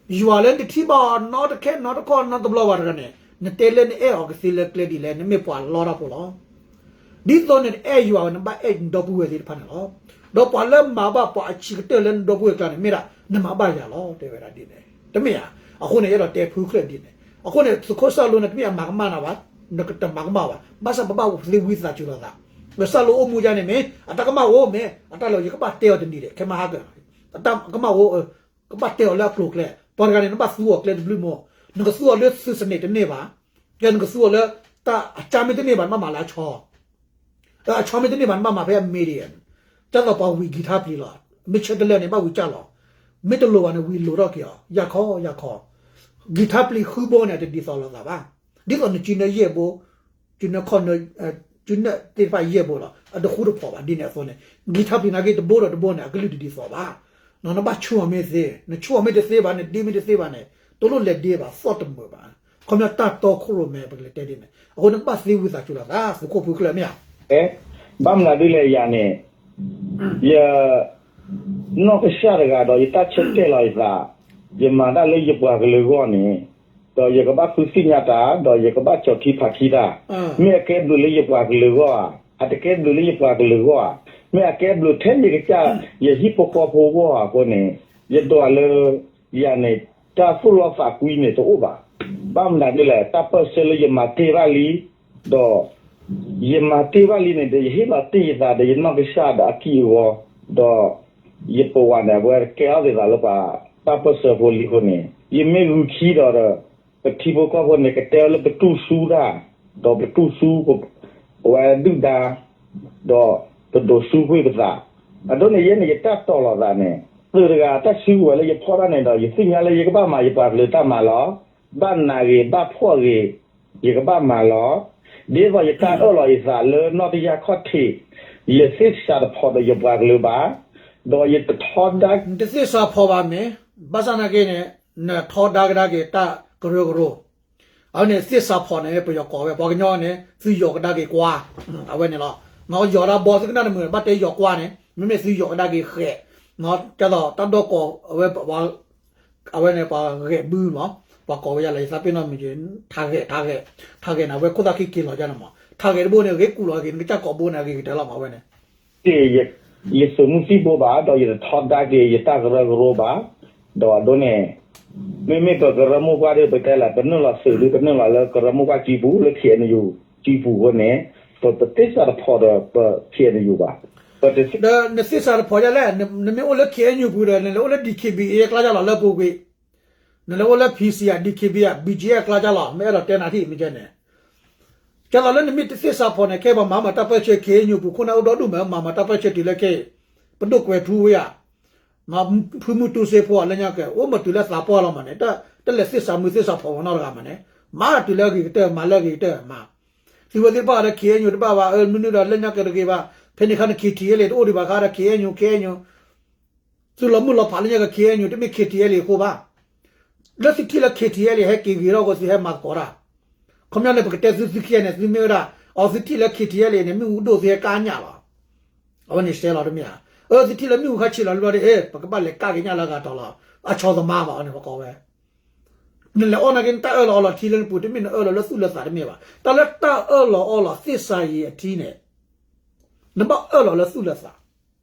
အီၤ, ယွၤလၢနတထံၣ်ဘၣ်အီၤ နီတခဲနီတခီနီတဘျီဘၣ်တဂၤန့ၣ် နတဲလၢနအဲၣ်အီၤကသ့လၢကျဲဒ်လဲၣ်, နမ့ၢ်ပှၤလီတၢ်ဖိလီၤ. ဒ်သိးန့ၣ်နအဲၣ်ယွၤဝဲ နဘၣ်အဲၣ်နဒီပုၢ်ဝဲၢ်သ့ၣ်တဖၣ်န့ၣ်လီၤ. ဒီးပှၤလၢမၤဘၣ်ပှၤအဆံးကတၢၢ်လၢနဒီပုၢ်ဝဲၢ်ကျါန့ၣ် မ့ၢ်ဒၣ်နမၤဘၣ်ယၤလီၤ တဲဝဲဒၣ်ဒ်န့ၣ်, တမ့ၢ်ဧါ. အဃိန့ၣ် ယအဲၣ်ဒိးတဲဖုချၢၣ်ဒ်န့ၣ်, အဃိန့ၣ် သုးခိၣ်စၢ်လိန့ၣ် တမ့ၢ်အမၤကမၣ်နၤဘၣ်, နကတမၤကမၣ်ဘၣ်. ဘၣ်ဆၣ်ပဘၣ်သ့ဝံသးစူၤလိာ်သး, ပစၢ်လိအိၣ်မူဒ်န့ၣ်မ့ၢ် အတၢ်ကမၣ်အိၣ်မ့ၢ် အတၢ်လၢယကဘၣ်တဲအီၤတနံၤဒဲး ခဲမဟါကၢၤ, အတၢ်ကမၣ်အိၣ် ကဘၣ်တဲအီၤလၢအကျိၤကျဲ, ပှၤတဂၤန့ၣ် နဘၣ်သူအီၤကျဲတဘျုးမး, နကသူအီၤလၢသုးစနံးတန့ၢ်ဘၣ်, ကဲနကသူအီၤလၢ တၢ်အကၢမ့ၢ်တန့ၢ်ဘၣ် နဘၣ်မၤလၢအဆီ, အဆီမ့ၢ်တန့ၢ်ဘၣ် နဘၣ်မၤဖဲအမ့ၢ်ဒ်အံၤ, ဒ်သိးပှၤဝံၤကံၤထါပျံၤလီၤ, မ့ၢ်ဆၢတလၢာ်န့ၣ် ဘၣ်ဝံၤကၢ်လီၤ, မ့ၢ်တလိၤဘၣ်န့ၣ် ဝံၤလိၤထီၣ်က့ၤအီၤ ယၢ်ခီယၢ်ခီ, ကံၤထါပျံၤဃုဘိန့ၣ် အတဒ်သိးလိာ်သးဘၣ်, ဒ်သိးနစုနၢယဲၢ်ဘိ စုနၢခီၣ်နၢ, စုနၢသ့ၣ်တဖၣ်ယဲၢ်ဘိလီၤ အတဃူတဖိးဘၣ် ဒ်န့ၣ်အသိးန့ၣ်, ကံၤထါပျံၤနာ်က့တဘိဒီးတဘိန့ၣ် အကလုၢ်တဒ်သိးဘၣ်, နဘၣ်ဆူၣ်အီၤမ့ၢ်သ့, နဆူၣ်အီၤမ့ၢ်တသ့ဘၣ် နဒ့မ့ၢ်တသ့ဘၣ်န့ၣ် တလိၣ်လဲၤဒ့ဘၣ် သီၣ်တမုာ်ဘၣ်, ခီပညီတၢ်တီခိၣ်ရိၣ်မဲ ပကလဲၤတဲဒ်န့ၣ် အဃိန့ၣ် ကဘၣ်သ့ဝံသးစူၤလိာ်သး သုးခိၣ်ဖုကျၢၢ်မ့ၢ်ဧါ, ဘၣ်မနုၤဒ်လဲၣ်ယၤန့ၣ်, ယ နီၢ်ကစၢ်တဂၤဒီး ယတၢ်ဆၢတဲာ်လီၤယသး, ယမၤတၢ်လၢယပှၤကလုာ်အဂီၢ်န့ၣ်, ဒီးယကဘၣ်ဃုသ့ၣ်ညါတၢ် ဒီးယကဘၣ်ကၠီၤထံဖးထံတၢ်, မ့ၢ်အကဲဘျုးလၢယပှၤကလုာ်အဂီၢ်ဧါ, အတကဲဘျုးလၢယပှၤကလုာ်အဂီၢ်ဧါ, မ့ၢ်အကဲဘျုးထဲယကစၢ် ယဟံၣ်ဖိဃီဖိအဂီၢ်ဧါအဃိန့ၣ်, ယဒွးလၢ ယၤန့ၣ် တၢ်သူၣ်လီသးကွံန့ၣ်တအိၣ်ဘၣ်. ဘၣ်မနုၤဒ်လဲၣ် တၢ်ပၢၢ်ဆၢလၢယမၤတ့ၢ်ဘၣ်လံ, ဒီး ယမၤတ့ၢ်ဘၣ်လံန့ၣ်ဒီး ယဟ့ၣ်လီၤတ့ၢ်ယသးဒီးယနီၢ်ကစၢ်ဒီးအကံၢ်အဂီၤ, ဒီး ယပဝးန့ၣ် အဝဲကဲထီၣ်သ့ၣ်သးလၢပှၤတၢ်ပၢၢ်ဆၢဖိလံအဃိန့ၣ်, ယမ့ၢ်ဂုာ်ခံဒီး ပထံဖိကီၢ်ဖိန့ၣ် ကတဲဝဲလၢပတူၢ်ဆူတၢ်, ဒီးပတူၢ်ဆူ ပဝဲဒုၣ်ဒါ, ဒီးပဒိးဆူကွံာ်ပသး, အဒိန့ၣ် ယဲန့ၣ် ယတၢ်တီၤလီၤသးန့ၣ်, သုးတဂၤတၢ်စုကဝဲၤလၢယဖီၣ်တၢ်န့ၣ်ဒီး ယသ့ၣ်ညါလၢယကဘၣ်မၤယပှၤကလုာ်တၢ်မၤလီၤ. ဘၣ်နးဂ့ၤ ဘၣ်ဖှီၣ်ဂ့ၤ ယကဘၣ်မၤလီၤ. ဒ်သိးယတၢ်အၢၣ်လီၤယသးလၢနီၢ်တယၢ်ခီၣ်ထံး, ယသ့ၣ်စးတဖိးဒီးယပှၤကလုာ်ဘၣ်, ဒီးယတထီဒါ နတသ့ၣ်စးဖီးဘၣ်မ့ၢ်, ဘၣ်ဆၣ်နာ်က့န့ၣ် နထီဒါကဒါက့ၤတၢ်ကရၢကရိ, အဝဲန့ၣ်သ့ၣ်စးဖီးန့ၣ် ပယီၤကိးဝဲ ပှၤကညီန့ၣ် သုယီၤကဒါက့ၤကွါ, အဝဲန့ၣ်လီၤ. ယီၤဒၣ်ဘီသုကနၣ်တမုာ် ဘၣ်တဲယီၤကွါန့ၣ် မ့မ့ၢ်သုယီၤကဒါက့ၤဃဲး, ကဲသိးတၢ်ဒီၣ်ကိးဝဲ အဝဲန့ၣ်ပှၤဂဲၤဘုမး, ပှၤကိးဝဲယၤလၢယသးပ့ၤနီၣ်မ့ၢ်က့ၤ ထါဂဲၤ ထါဂဲၤ, ထါဂဲၤန့ၣ် အဝဲခိၣ်သၣ်ခံက့ၤလီၤယၤန့ၣ်မး, ထါဂဲၤတဘိန့ၣ် ဂ့ၤကူၣ်လီၤက့ၤ နကစၢ်ကိးဘိန့ၣ် အဂ့ၤကတၢၢ်လီၤမး အဝဲန့ၣ် တ့ၢ် ယသုးမုၢ်သံၣ်ဘိဘၣ် ဒီးယတထီဒါက့ၤယတၢ်ကရၢကရိဘၣ်, ဒီးအဒိန့ၣ် မ့မ့ၢ်ပကရၢမိၢ်ပှၢ်ဒီး ပတဲလၢ ပနုာ်လီၤသုးဒီး ပနုာ်လီၤလၢကရၢမိၢ်ပှၢ်စုပူၤ လၢ ခ့ၣ်အဲၣ်ယူၣ် စုပူၤအဃိန့ၣ် ပ ပသ့ၣ်စးတဖိးဒီးပ ခ့ၣ်အဲၣ်ယူၣ် ဘၣ်. ဒီးနသ့ၣ်စးတဖိးဒ်လဲၣ်, နမ့ၢ်အိၣ်လၢ ခ့ၣ်အဲၣ်ယူၣ် ပူၤဒီး နလဲၤအိၣ်လၢ ဒံၣ်ခ့ၣ်ဘံၣ်အ့ အကျါယလီၤ လၢပူၤကွံာ်, နလဲၤအိၣ်လၢ ဖံၣ်စံၣ်ယၣ် ဒံၣ်ခ့ၣ်ဘံၣ်ယၣ် ဘံၣ်ကၠ့အကျါယလီၤ မ့ၢ်အဲၣ်ဒိးတဲနၤထံၣ်မ့ၢ်ကဲန့ၣ် ကဲသိးလၢနမ့ၢ်တသ့ၣ်စးဖိးန့ၣ် ခဲအံၤပှၤမၤမၤတၢ်ပၢၢ်ဆၢ ခ့ၣ်အဲၣ်ယူၣ် ပူၤခိၣ်န့ၣ် အိၣ်ဒီဒူၣ်မး မၤမၤတၢ်ပၢၢ်ဆၢတုၤလၢခဲအံၤ, ပဒိၣ်ကွဲၤထူဝဲယၤ, ဖုမုၢ်တူစ့ဖိအီၤလၢညါကဲ အိၣ်မးတုၤလၢသးပှၢ်လီၤမးန့ၣ် တလဲၤသ့ၣ်စးမုာ်သ့ၣ်စးဖိးနီတဂၤမးန့ၣ်, မၤတုၤလၢအဂ့ၤကတၢၢ် မၤလၢအဂ့ၤကတၢၢ်မး, သုဝဲသ့ၣ်တဖၣ်ဒီး ခ့ၣ်အဲၣ်ယူၣ် တဘၣ်ဘၣ် အၢ မနုၤဒီးလၢညါကဲတဂ့ၤဘၣ်, ဖဲန့ၣ်အခါန့ၣ် ခ့ၣ်ထံၣ်အဲၣ်လ့ၣ် တအိၣ်ဒံးဘၣ်ခါဒီး ခ့ၣ်အဲၣ်ယူၣ် ခ့ၣ်အဲၣ်ယူၣ် သုလီၤမုၢ်လီၤဖးလၢညါကဲ ခ့ၣ်အဲၣ်ယူၣ် တမ့ၢ် ခ့ၣ်ထံၣ်အဲၣ်လ့ၣ် အဃိဘၣ်. လၢသုထံၣ်လၢ ခ့ၣ်ထံၣ်အဲၣ်လ့ၣ် ဟဲက့ၤဂ့ၤထီၣ်အဃိ သုဟဲမၤသကိးတၢ်, ခီပညီန့ၣ် ပကတဲသု သုခံဂၤန့ၣ် သုမ့ၢ်ဝဲဒၣ် အီ သုထံၣ်လၢ ခ့ၣ်ထံၣ်အဲၣ်လ့ၣ်န့ၣ် မ့ၣ်အူဒိၣ်သုဟဲကါညၣ်လီၤ, အဝဲန့ၣ်စဲလီၤတမ့ၢ်ဧါ. အၢ သုထံၣ်လၢမ့ၣ်အူခါဆံးလီၤတဘျီဒီး အ့ ပကဘၣ်လဲၤကါက့ၤညၣ်လၢအဂၤတီၤလီၤ, အဆီသမါဘၣ်အီၤန့ၣ် ပကိးဝဲ နလဲၤအီၣ်နာ်က့ နတၢ်အၢၣ်လီၤအီလီၤထံလၢနပူၤ တမ့ၢ်နအၢၣ်လီၤလၢသူၣ်လၢသးတမ့ၢ်ဘၣ်. တၢ်လၢတၢ်အၢၣ်လီၤအီလီၤသ့ၣ်စးယံာ်အထံန့ၣ် နဘၣ်အၢၣ်လီၤလၢသူၣ်လၢသး,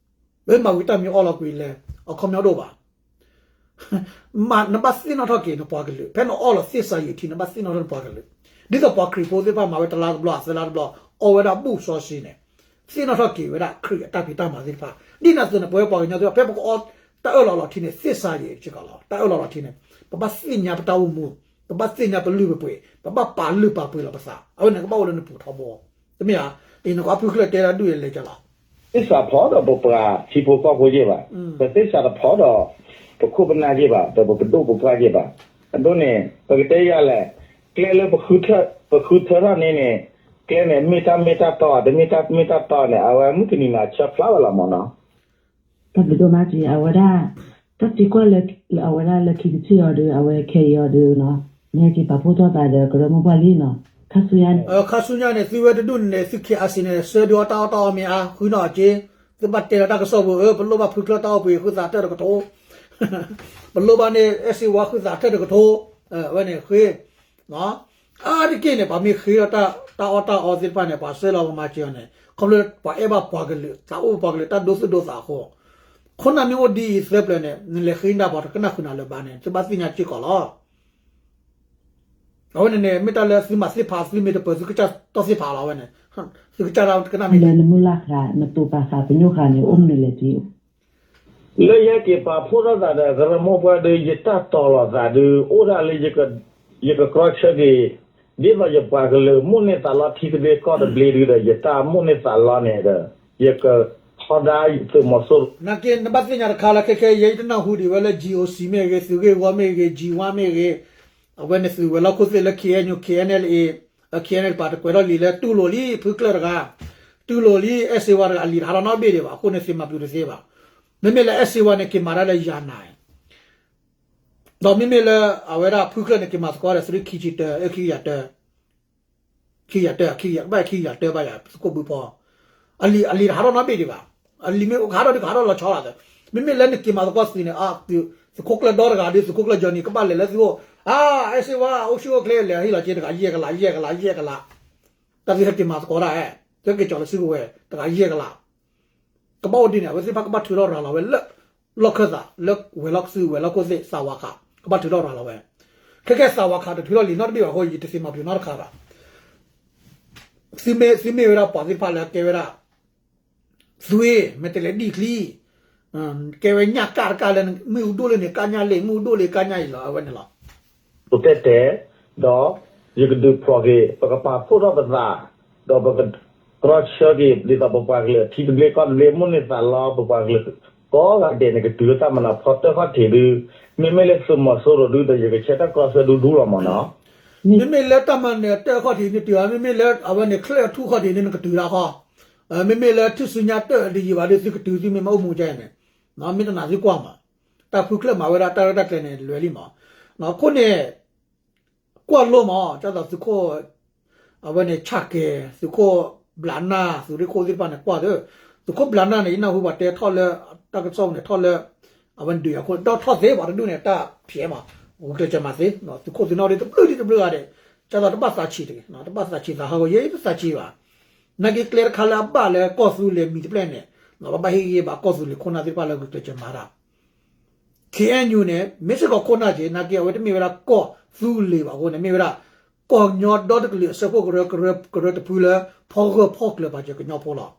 ဝဲမၤဝံၤတၢ်မံၤအီလီၤကွံာ်လဲၣ် အခီပညီဒိၣ်ဘၣ်. နဘၣ်သ့ၣ်နီၣ်ထီၣ်က့ၤနပှၤကလုာ် ဖဲနအီလီၤသ့ၣ်စးယံာ်ထံ နဘၣ်သ့ၣ်နီၣ်ထီၣ်နပှၤကလုာ်, ဒ်သိးပှၤခရံာ်ဖိသ့ၣ်တဖၣ်မၤဝဲတလါတဘျီ သၢလါတဘျီ အီဝဲဒၣ်ဘူၣ်စီဆှံန့ၣ်, သ့ၣ်နီၣ်ထီၣ်က့ၤဝဲဒၣ်ခရံာ်အတၢ်ဖံးတၢ်မၤသ့ၣ်တဖၣ်, ဒ်န့ၣ်အသိးန့ၣ် ပဝဲပှၤကညီသ့ၣ်တဖၣ် ဖဲပကအီတၢ်အၢၣ်လီၤအီလီၤထံန့ၣ် သ့ၣ်စးယံာ်စ့ၢ်ကီးလီၤ. တၢ်အၢၣ်လီၤအီလီၤထံန့ၣ် ပဘၣ်သ့ၣ်ညါပတၢ်အိၣ်မူ, ပဘၣ်သ့ၣ်ညါပလုၢ်ပပှ့ၤ, ပဘၣ်ပာ်လုၢ်ပာ်ပှ့ၤလီၤပသး, အဝဲန့ၣ်ကဘၣ်အိၣ်လၢနပူၤထီဘိ, တမ့ၢ်ဧါ. အံၤနကွၢ်ဖုချၢၣ်တဲတၢ်ဒုးလဲၤကလီၤ သ့ၣ်စးဖီးဒီးပပှၤထံဖိကီၢ်ဖိယ့ၢ်ဘၣ်, ပသ့ၣ်စးတဖီးဒီး ပခိၣ်ပနၢ်ယ့ၢ်ဘၣ် ဒီးပပဒိၣ်ပပှၢ်ယ့ၢ်ဘၣ်. အဒိန့ၣ် ပကတဲယၤလဲၣ်, ကျဲလၢ ပဃုထၢထီၣ်န့ၣ်န့ၣ် ကျဲန့ၣ် မ့ၢ်တၢ်မ့ၢ်တၢ်တီဧါ တမ့ၢ်တၢ်မ့ၢ်တၢ်တီန့ၣ် အဝဲမုၢ်တနံၤန့ၣ် အဆၢဖျါဝဲလီၤမးနီၤ. တၢ်ဘျုးဒိၣ်မးက့ၤ အဝဲဒၣ် တၢ်သံကွၢ်လၢ အဝဲဒၣ်လၢခံကထံၣ်အီၤဒီး အဝဲခဲအံၤအီၤဒီးနီၤ နဟဲက့ၤပာ်ဖှိၣ်ထီၣ်သးဒီးကရၢမိၢ်ပှၢ်လံနီၤ. ခါဆူညါန့ၣ် ခါဆူညါန့ၣ် သုဝဲတဒူၣ်န့ၣ် သု ခ့ၣ်အဲၣ်စံၣ် န့ၣ် ဆၢဒုးအီၣ်တၢ်အီၣ်တၢ်အီမ့ၢ်အါ ဃုနီၣ်အီၤက့ၤ, သုဘၣ်တဲလီၤတၢ်ကစီၣ်ပူၤ အၢ ပလိၣ်ဘၣ်ဖုချၢၣ်တၢ်အိၣ်ဘှံးဃုသးထၢၣ်တကထိ, ပလိၣ်ဘၣ်န့ၣ် အဲၣ်စ့ဝါဃုသးထၢၣ်တကထိ, အဝဲန့ၣ်ဃ့ အါတက့ၢ်န့ၣ် ပှၤမ့ၢ်ဃ့ထီၣ်တၢ်အီၣ်တၢ်အီသ့ၣ်တဖၣ်န့ၣ် ပှၤဆှၢလီၤပမၤစၢၤအီၤန့ၣ် ခီဖျိပှၤအဲၣ်ဘၣ်ပှၤကလုာ် သးအိၣ်ပှၤကလုာ်တၢ်ဒိသူၣ်ဒိသးအဃိ, ခိၣ်နၢ်မ့ၢ်အိၣ်ဒ်အံၤသၢပျၢၤန့ၣ် နလဲၤဃ့ဒၣ်ပှၤတကနၣ်ဃုာ်နၤလၢၤဘၣ်န့ၣ် သုဘၣ်သ့ၣ်ညါစ့ၢ်ကီးလီၤ. အဝဲန့ၣ်န့ၣ် မ့ၢ်တၢ်လၢသုမၤသ့ၣ်ဖး သုမ့ၢ်တပၢၤ သုကစၢ်တီၢ်သ့ၣ်ဖးလီၤဝဲန့ၣ်, သုကစၢ်တၢ်တကနၣ်မ့ၢ် လၢနမုၢ်လၢ်ဃး နတိာ်ပာ်ဃာ်ပညိၣ်ဃာ်န့ၣ် အိၣ်မနုၤလဲၣ်တံၢ် လၢယဟဲက့ၤပာ်ဖှိၣ်ထီၣ်သးဒီးကရၢမိၢ်ပှၢ်ဒီး ယတၢ်တီၤလီၤသးဒီး အိၣ်ဒၣ်လၢ ယကကြီဆၢက့ၤ ဒ်သိးယပှၤကလုာ်မိၣ်န့ၢ်သးလီထံသဘျ့ကီၢ်သဘျ့ဒုဒီး ယတၢ်မိၣ်န့ၢ်သးလီန့ၣ်ဒီး ယကထီဒါသုးမီၤစိရိၤ နာ်က့ နဘၣ်သ့ၣ်ညါတခါလၢ ခဲခဲအံၤ ယတနၢ်ဟူဒံးဝဲလၢ GOC မ့ၢ်ဂ့ၤ, သုးဂ့ၢ်ဝီမ့ၢ်ဂ့ၤ, G one မ့ၢ်ဂ့ၤ, အဝဲန့ၣ်သုးဝဲၤလီၢ်ခိၣ်သ့ၣ်လၢ KNU KNLA, KNLA ပာ်တကွဲးထီၣ်လံာ်လၢတူၢ်လိာ်လံ ဖုကျၢၢ်တဂၤ, တူၢ်လိာ်လံ အဲၣ်စ့ဝါတဂၤ အလံာ်တဟးထီၣ်နီတဘ့ၣ်ဒံးဘၣ် အဃိန့ၣ် သ့မၤပျူၤတသ့ဘၣ်. မ့မ့ၢ်လၢအဲၣ်စ့ဝါန့ၣ် က့ၤမၤတၢ်လၢယၤနၤ, ဒီးမ့မ့ၢ်လၢအဝဲဒၣ်ဖုကျၢၢ်န့ၣ် က့ၤမၤသကိးဒီး သုးရ့ၣ်ခံဆံတၢ ခံကယၤတၢ ခံကယၤတၢ ခံကယၤ ဘၣ်ခံကယၤတၢဘၣ်ယၤ သုးခိၣ်ဘုဖီ အလံာ် အလံာ်တဟးထီၣ်နီတဘ့ၣ်ဒံးဘၣ်. အလံာ်မ့ၢ်အိၣ်ကဟးထီၣ်ဒုး ကဟးထီၣ်လီၤဆီလီၤသး. မ့မ့ၢ်လၢနက့ၤမၤသကိးသုးန့ၣ် သုးခိၣ်ကျၢၢ်ဒီတဂၤဒီး သုးခိၣ်ကျၢၢ်ကၠီနံၤ ကဘၣ်လဲၤလၢသုအိၣ် အါ အဲၣ်စ့ဝါ အိၣ်ဆူၣ်အိၣ်ချ့ လဲၤဟ့ၣ်လီၤက့ၤတဂၤယဲၢ်ကလး ယဲၢ်ကလး ယဲၢ်ကလး, တၢ်သ့ၣ်ဟဲက့ၤမၤသကိးတၢ်အဲၣ် သုက့ၤကၠီၤလၢစုကဝဲၤ တဂၤယဲၢ်ကလး, ကဘၣ်အိၣ်ဒ်န့ၣ် အဝဲသ့ၣ်တဖၣ်ကဘၣ်ထုးထီၣ်ရၤလီၤဝဲလၢ လီၢ်ခၢၣ်သး လၢဝဲၤလီၢ်စု ဝဲၤလီၢ်ခိၣ်သ့ၣ် သးဝးခး ကဘၣ်ထုးထီၣ်ရၤလီၤဝဲ, ခဲကဲသးဝးခးတထုးထီၣ်လံနီတဘ့ၣ်ဘၣ်အဃိ ယတသ့မၤပျုၤနီတခါဘၣ် သုမ့ၢ် သုမ့ၢ်ဝဲဒၣ်ပှၤသ့ၣ်တဖၣ်လၢကဲဝဲဒၣ် သွ့ မဲာ်တဲးလဲးဒ်ချံ ကဲဝဲညၣ်ကၣ်တကၣ်လၢ မ့ၣ်အူဒိၣ်လၢန့ၣ် ကၣ်ညၣ်လံ မ့ၣ်အူဒိၣ်လံ ကၣ်ညၣ်အံၤလီၤ အဝဲန့ၣ်လီၤ. ပတဲတဲ ဒီး ယကဒုးဖျိးက့ၤ ပကပာ်ဖှိၣ်ထီၣ်ပသး ဒီးပက တြီဆၢက့ၤ ဒ်သိးပပှၤကလုာ် ထံတဘျ့ကီၢ်တဘျ့ မိၣ်န့ၢ်သးလီ ပပှၤကလုာ် ကိးဂၤဒဲးန့ၣ် ကတုၤလၢတၢ်မၤနၢၤဖီတၢၢ်ခီၣ်ထံးဒု မ့မ့ၢ်လၢသုးမီၤစိရိၤဒု ဒီးယကဆဲးတၢ်ကီၢ်ဆၢဒူဒူလီၤမးနီၤ မ့မ့ၢ်လၢတၢ်မၤနၢၤတၢၢ်ခီၣ်ထံးန့ၣ်တုၤဧါ မ့မ့ၢ်လၢအဝဲန့ၣ် ချၢၣ်ထူၣ်ခီၣ်ထံးန့ၣ် နကတုၤဒၣ်ဃီ, မ့မ့ၢ်လၢထူၣ်စုညါတၢၢ်တယံာ်ဘၣ်ဒီး သုကတုၤသုမ့ၢ်မ့ၢ်အိၣ်မူကဲန့ၣ်, မ့ၢ်တနာ်သုကွၢ်မး, တၢ်ဖုချၢၣ်မၤဝဲဒၣ်တၢ်ရဲၣ်တၢ်ကျဲၤန့ၣ် လွဲၤလံမး, အဃိန့ၣ် ကွၢ်လိမး ဒ်သိးသုးခိၣ် အဝဲန့ၣ် ဆၣ်ကဲၤ သုးခိၣ်ဘျးနၢ် သုးရ့ၣ်ခိၣ်သ့ၣ်တဖၣ်န့ၣ် ကွၢ်သ့, သုးခိၣ်ဘျးနၢ်န့ၣ် ယနၢ်ဟူဘၣ်တဲထီၣ်လၢ တၢ်ကစီၣ်န့ၣ်ထီၣ်လၢ အဝဲန့ၣ်ဒုးယၤခိၣ် ဒီးထီၣ်သ့ဘၣ်တဒူၣ်န့ၣ် တၢ်ဖျဲးမး, ဂုာ်ကျဲးစၢးမၤသ့, သုးခိၣ်သုးနၢ်ဒ်တဘျုးဒ်တဘျုးဂၤဒဲး, ဒ်သိးတဘၣ်သးဆံးတဂ့ၤ, တဘၣ်သးဆံးသးဟးဂီၤ ယဲယတသးဆံးဘၣ်, နာ်က့ကျဲတခါလၢအဘၣ်လၢကီၢ်သူလ့ၤမံၤတဖျၢၣ်န့ၣ်, ပဘၣ်ဟ့ၣ်ဂံၢ်ဘၣ်ကီၢ်သူလ့ၤခိၣ်နၢ်သ့ၣ်တဖၣ်လၢဂုာ်ကျဲးစၢးမၤတၢ် ခ့ၣ်အဲၣ်ယူၣ်န့ၣ် မ့ၢ်စ့ၢ်ကီးခိၣ်နၢ်က့ၤ နာ်က့အဝဲတမ့ၢ်ဝဲဒၣ်ကီၢ်သူလ့ၤဘၣ်အဃိန့ၣ် မ့ၢ်ဝဲဒၣ် ကီၢ်ကညီဒီတကလုာ်အစၢဖှိၣ်ကရၢ ကရၢတဖုလၢ ဖီၣ်ဂၢၢ်ဖီၣ်ကျၢၤပာ်စၢၤကညီဖိလီၤ.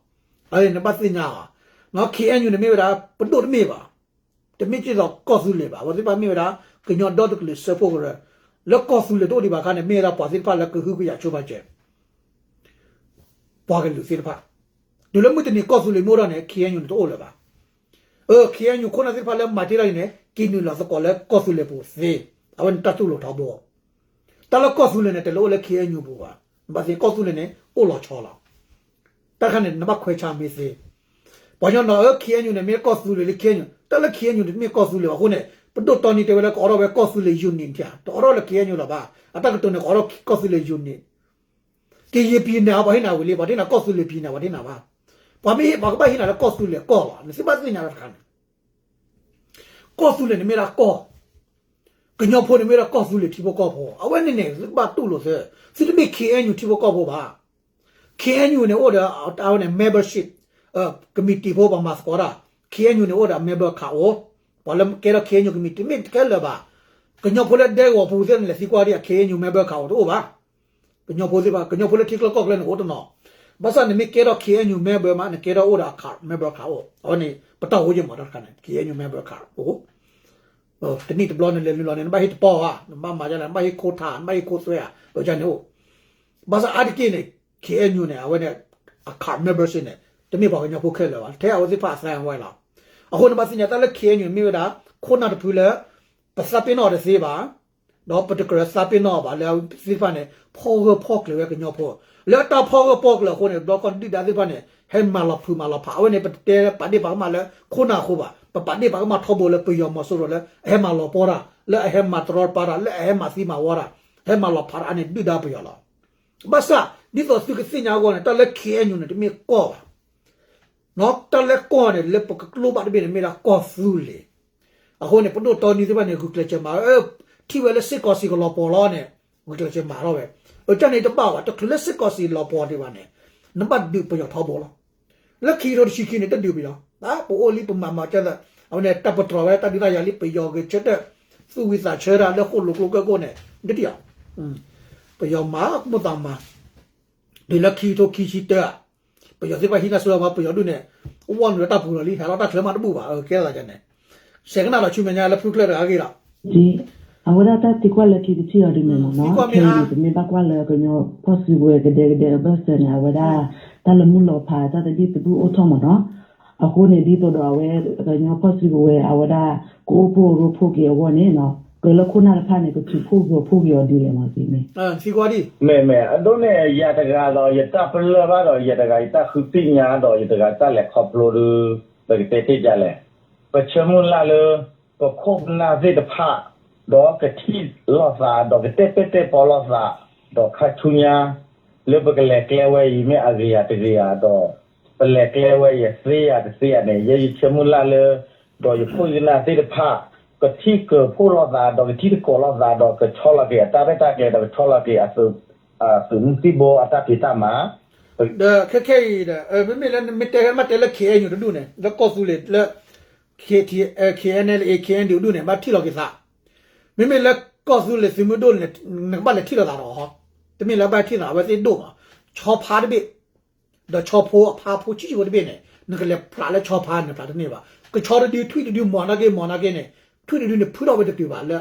အန့ၣ်နဘၣ်သ့ၣ်ညါအီၤ, ခ့ၣ်အဲၣ်ယူၣ်န့ၣ် မ့ၢ်ဝဲဒၣ် ပဒိၣ်တမ့ၢ်ဘၣ်, တမ့ၢ်က့ၤသိးကီၢ်သူလ့ၤဘၣ်, အဝဲသ့ၣ်တဖၣ်မ့ၢ်ဝဲဒၣ် ကညီဒီတကလုာ်အစၢဖှိၣ်ကရၢ, လၢကီၢ်သူလ့ၤတအိၣ်ဒံးဘၣ်အခါန့ၣ် မ့ၢ်ဝဲဒၣ်ပှၤသ့ၣ်တဖၣ်လၢကဟုကယာ်ဆိပာ်စၢၤ ပှၤကလုာ်သ့ၣ်တဖၣ်, တုၤလၢမုၢ်တနံၤကီၢ်သူလ့ၤမ့ၢ်အိၣ်ထီၣ်န့ၣ် ခ့ၣ်အဲၣ်ယူၣ်န့ၣ်တအိၣ်လၢၤဘၣ်. ခ့ၣ်အဲၣ်ယူၣ်ခိၣ်နၢ်သ့ၣ်တဖၣ်လၢမၤတ့ၢ်တၢ်အံၤန့ၣ် က့ၤနုာ်လီၤသကိးလၢကီၢ်သူလ့ၤပူၤသ့, အဝဲန့ၣ်တၢ်တူၢ်လိာ်ထီဘိ, တၢ်လၢကီၢ်သူလ့ၤန့ၣ် တလဲၤအိၣ်လၢခ့ၣ်အဲၣ်ယူၣ်ပူၤဘၣ်, ဘၣ်သ့ၣ်ကီၢ်သူလ့ၤန့ၣ် အိၣ်လီၤဆီလီၤ. တၢ်တခါန့ၣ် နဘၣ်ခွဲးဆါမ့ၢ်သ့, ပှၤကညီနီၤဧၢ ခ့ၣ်အဲၣ်ယူၣ်န့ၣ် မ့ၢ်ကီၢ်သူလ့ၤလၢခ့ၣ်အဲၣ်ယူၣ်, တၢ်လၢခ့ၣ်အဲၣ်ယူၣ်န့ၣ် တမ့ၢ်ကီၢ်သူလ့ၤဘၣ်အဃိန့ၣ် ပဒိၣ်တီနံၤတဲဝဲလၢကအိးထီၣ်ဝဲကီၢ်သူလ့ၤ unit တအိးထီၣ်လၢခ့ၣ်အဲၣ်ယူၣ်လၢၤဘၣ်, အတၢ်ကတိၤန့ၣ် ကအိးထီၣ်ကီၢ်သူလ့ၤ unit ကရင်ပြည်နယ် ပှၤဟ့ၣ်နၤဝံၤလံ, ပှၤတဟ့ၣ်နၤကီၢ်သူလ့ၤ ပြည်နယ် ပှၤတဟ့ၣ်နၤဘၣ်, ပှၤမ့ၢ်ဟ့ၣ် ပှၤကဘၣ်ဟ့ၣ်နၤလၢကီၢ်သူလ့ၤကီၢ်လီၤ, နသုဘၣ်သ့ၣ်ညါလၢတခါန့ၣ် ကီၢ်သူလ့ၤန့ၣ်မ့ၢ်ဒၣ်ကီၢ်, ကညီဖိန့ၣ်မ့ၢ်ဒၣ်ကီၢ်သူလ့ၤထံဖိကီၢ်ဖိ, အဝဲန့ၣ်န့ၣ် သုကဘၣ်တူၢ်လိာ်သ့, သုတမ့ၢ် ခ့ၣ်အဲၣ်ယူၣ် ထံဖိကီၢ်ဖိဘၣ်. ခ့ၣ်အဲၣ်ယူၣ်န့ၣ် အိၣ်ဒီး အဝဲန့ၣ် membership, ကမံးတံာ်ဖိပှၤမၤသကိးတၢ်, ခ့ၣ်အဲၣ်ယူၣ်န့ၣ် အိၣ်ဒီး member card အိၣ်, ပှၤလၢကဲထီၣ် ခ့ၣ်အဲၣ်ယူၣ် ကမံးတံာ် မ့ၢ်တခဲလၢာ်ဘၣ်. ကညီဖိလၢဒဲကဝီၤပူၤသ့ၣ်န့ၣ် လဲၤသံကွၢ်ဒ်အံၤ ခ့ၣ်အဲၣ်ယူၣ် member card အိၣ်တအိၣ်ဘၣ်. ကညီဖိသ့ၣ်တဖၣ် ကညီဖိလၢထံချၢကီၢ်ချၢန့ၣ် အိၣ်တနီၤ, ဘၣ်ဆၣ်နမ့ၢ်ကဲထီၣ် ခ့ၣ်အဲၣ်ယူၣ် member မး နကဲထီၣ်အိၣ်ဒီးအ card, member card အိၣ်, အဝဲန့ၣ် ပတၢ်အိၣ်ယဲၢ်မးတၢ်တခါန့ၣ် ခ့ၣ်အဲၣ်ယူၣ် member card အိၣ် တနံၣ်တဘျီနလဲၤနုာ်လီၤန့ၣ် နဘၣ်ဟ့ၣ်တပီၢ်ဧါ, နဘၣ်မၤဒ်လဲၣ်, နဘၣ်ဟ့ၣ်ခိၣ်ထး, နဘၣ်ဟ့ၣ်ခိၣ်သွဲဧါ, အဝဲန့ၣ်အိၣ်. ဘၣ်ဆၣ်အါတက့ၢ်န့ၣ် ခ့ၣ်အဲၣ်ယူၣ်န့ၣ် အဝဲန့ၣ် အ card membership န့ၣ် တမ့ၢ်ပှၤကညီဖိခဲလၢာ်ဘၣ်, ထဲအဝဲသ့ၣ်တဖၣ်အသးဝဲလီၤ. အဃိန့ၣ်ဘၣ်သ့ၣ်ညါတၢ်လၢ ခ့ၣ်အဲၣ်ယူၣ်န့ၣ် မ့ၢ်ဝဲဒၣ် ခိၣ်နၢ်တဖုလၢ ပသးပ့ၤနီၣ်အီၤတသ့ဘၣ် ဒီးပတကြၢးသးပ့ၤနီၣ်အီၤဘၣ်လၢအဝဲသ့ၣ်တဖၣ်န့ၣ် ဖီၣ်ဂၢၢ်ဖီၣ်ကျၢၤဝဲကညီဖိ, လၢတၢ်ဖီၣ်ဂၢၢ်ဖီၣ်ကျၢၤအဃိန့ၣ် တဘျီကီၢ်ဒုၣ်ဒါသ့ၣ်တဖၣ်န့ၣ် ဟဲမၤလီၤဖုးမၤလီၤဖး, အဝဲန့ၣ် ပတတဲပာ်ဒ့ၣ်ပာ်ကမၣ်လၢခိၣ်နၢ်အဃိဘၣ်, ပပာ်ဒ့ၣ်ပာ်ကမၣ်ထီဘိလၢပယီၤမီၤစိရိၤလၢအဟဲမၤလီၤပှီၢ်တၢ်, လၢအဟဲမၤတရီတပါတၢ်, လၢအဟဲမၤသံမၤဝီတၢ်, ဟဲမၤလီၤဖးတၢ်န့ၣ် ဒုၣ်ဒါပယီၤလီၤ. ဘၣ်ဆၣ် ဒ်သိးသုကသ့ၣ်ညါအဂီၢ်န့ၣ် တၢ်လၢ ခ့ၣ်အဲၣ်ယူၣ် န့ၣ် တမ့ၢ်ကီၢ်ဘၣ် တၢ်လၢကီၢ်န့ၣ် လၢပကကျိဘၣ်တဘ့ၣ်န့ၣ် မ့ၢ်ဒၣ်ကီၢ်သူလ့ၤ. အဃိန့ၣ် ပဒိၣ်တီနံၤသ့ၣ်တဖၣ်န့ၣ် ဂုာ်ကျဲးစၢးမၤ, ထံၣ်ဝဲလၢစ့ၢ်ကီးစံးကလီၤပှီၤလီၤန့ၣ် ဂုာ်ကျဲးစၢးမၤထီၣ်ဝဲ. အတၢ်န့ၣ်တဘၣ်ဘၣ်, တချုးလၢစ့ၢ်ကီးစံးလီၤပှီၤဒံးဘၣ်န့ၣ် နဘၣ်ဒုးပယီၤထီဘိလီၤ. လၢခံကထိတဆံခံန့ၣ် တဒုးပယီၤ, ပအိၣ်လံပမၤမၤကဲသး, အဝဲန့ၣ် တၢ်ပတြီၤဝဲတၢ်ဒုးတၢ်ယၤလံ ပယီၤဂဲၤဆၢထၢၣ် သူၣ်ဝံသးဆၢတၢ်လၢ ဃိၣ်လိာ်ကျိကဲကိၣ်န့ၣ် ဒ်တယၤ ပယီၤမၤ မိၢ်သးမၤ တုၤလၢခံကထိခံဆံတၢ ပယီၤသ့ၣ်တဖၣ်ဟံးတၢ်စိမး ပယီၤဒုးန့ၣ် ဝဲနုာ်လၢတၢ်ပူၤလီၤလံ ဟးလီၤတၢ်ချၢမးတဘူၣ်ဘၣ် ကဲသးန့ၣ် ဆဲးကနၣ်ဒီးဆူမဲာ်ညါလၢဖုကျၢၢ်တဂၤအဂ့ၢ်လီၤ. အဝဲဒၣ်တၢ်သံကွၢ်လၢခံတထံၣ်အီၤဒ်န့ၣ်မ့ၢ်နီၤ, ခဲအံၤန့ၣ်ပမ့ၢ်ဘၣ်ကွၢ်လၢကညီဖီၣ်စုကဝဲၤကဒဲကဒဲအဘၢၣ်စၢၤန့ၣ် အဝဲဒၣ် တၢ်လၢမုၢ်လီၤဖး တၢ်သဘံၣ်သဘုၣ်အိၣ်ထီၣ်မ့ၢ်နီၤ, အဃိန့ၣ် ဒ်သိးဒီးအဝဲ ကညီဖီၣ်စုကဝဲၤ အဝဲဒၣ် ကအိၣ်ဖှိၣ်ရိဖှိၣ်က့ၤအဂီၢ်န့ၣ် ကလၢခိၣ်နၢ်တဖၣ်န့ၣ် ကထုးဖှိၣ်ဂၢၤဖှိၣ်က့ၤအီၤဒ်လဲၣ်မ့ၢ်န့ၣ် မ့ၢ်မ့ၢ် အဒိန့ၣ် ယၤတဂၤဒီး ယတၢ်ပလၢၢ်ဘၣ်ဒီး ယတဂၤယတၢ်ဃုသ့ၣ်ညါဒီး ယတဂၤတၢ်လဲၤခီဖျိဒီး ပကတဲတ့ၢ်ဒ်လဲၣ်. ပဆၢမုၢ်လၢ်လၢ ပခိၣ်ပနၢ်သ့ၣ်တဖၣ် ဒီးကထံၣ်လိာ်သး ဒီးကတဲာ်ပဲာ်တဲာ်ဖီလိာ်သး ဒီးခါဆူညါ လၢပကလဲၤကျဲဝဲအံၤ မ့ၢ်အဂ့ၤယၤတဂ့ၤယၤဒီး ပလဲၤကျဲဝဲအံၤ သ့ယၤတသ့ယၤန့ၣ် ယဲယဆၢမုၢ်လၢ်လၢ ဒီးယခိၣ်ယနၢ်သ့ၣ်တဖၣ် ကထံၣ်ကၢၤဖှိၣ်လိာ်သး ဒီးကထံၣ်သကိးလိာ်သး ဒီးကဆီလီၤက့ၤအတၢ်ရဲၣ်တၢ်ကျဲၤ ဒီးကဆီလီၤက့ၤအသုး သုးမုၢ်သံၣ်ဘိအတၢ်ဖံးတၢ်မၤ ဒီးခဲခဲအံၤဒီး မ့မ့ၢ်လၢမ့ၢ်တဲမ့ၢ်တဲလၢ K N U တဒူၣ်န့ၣ် လၢကီၢ်သူလ့ၤလၢ K N L A K N D ဒူၣ်န့ၣ် ဘၣ်ထံၣ်လီၤက့ၤသး, မ့မ့ၢ်လၢကီၢ်သူလ့ၤသုးမုၢ်ဒိၣ်န့ၣ် နကဘၣ်လဲၤထံၣ်လိာ်သးဒီး တမ့ၢ်လၢဘၣ်ထံၣ်သး အဝဲသ့ၣ်ဒိၣ်မး, ဆီဖါတဘ့ၣ် ဒီးဆီဖိအဖါဖိဆံးဆံးဖိတဘ့ၣ်န့ၣ် နကလဲၤဖျးလၢဆီဖါန့ၣ် ဖျးတန့ၢ်ဘၣ်, ကဆီတဒု ထွံၣ်တဒု မီၤနာ်က့ မီၤနာ်က့န့ၣ် ထွံၣ်တဒုန့ၣ် ဖုထီၣ်ဝဲတတုၤဘၣ်လၢ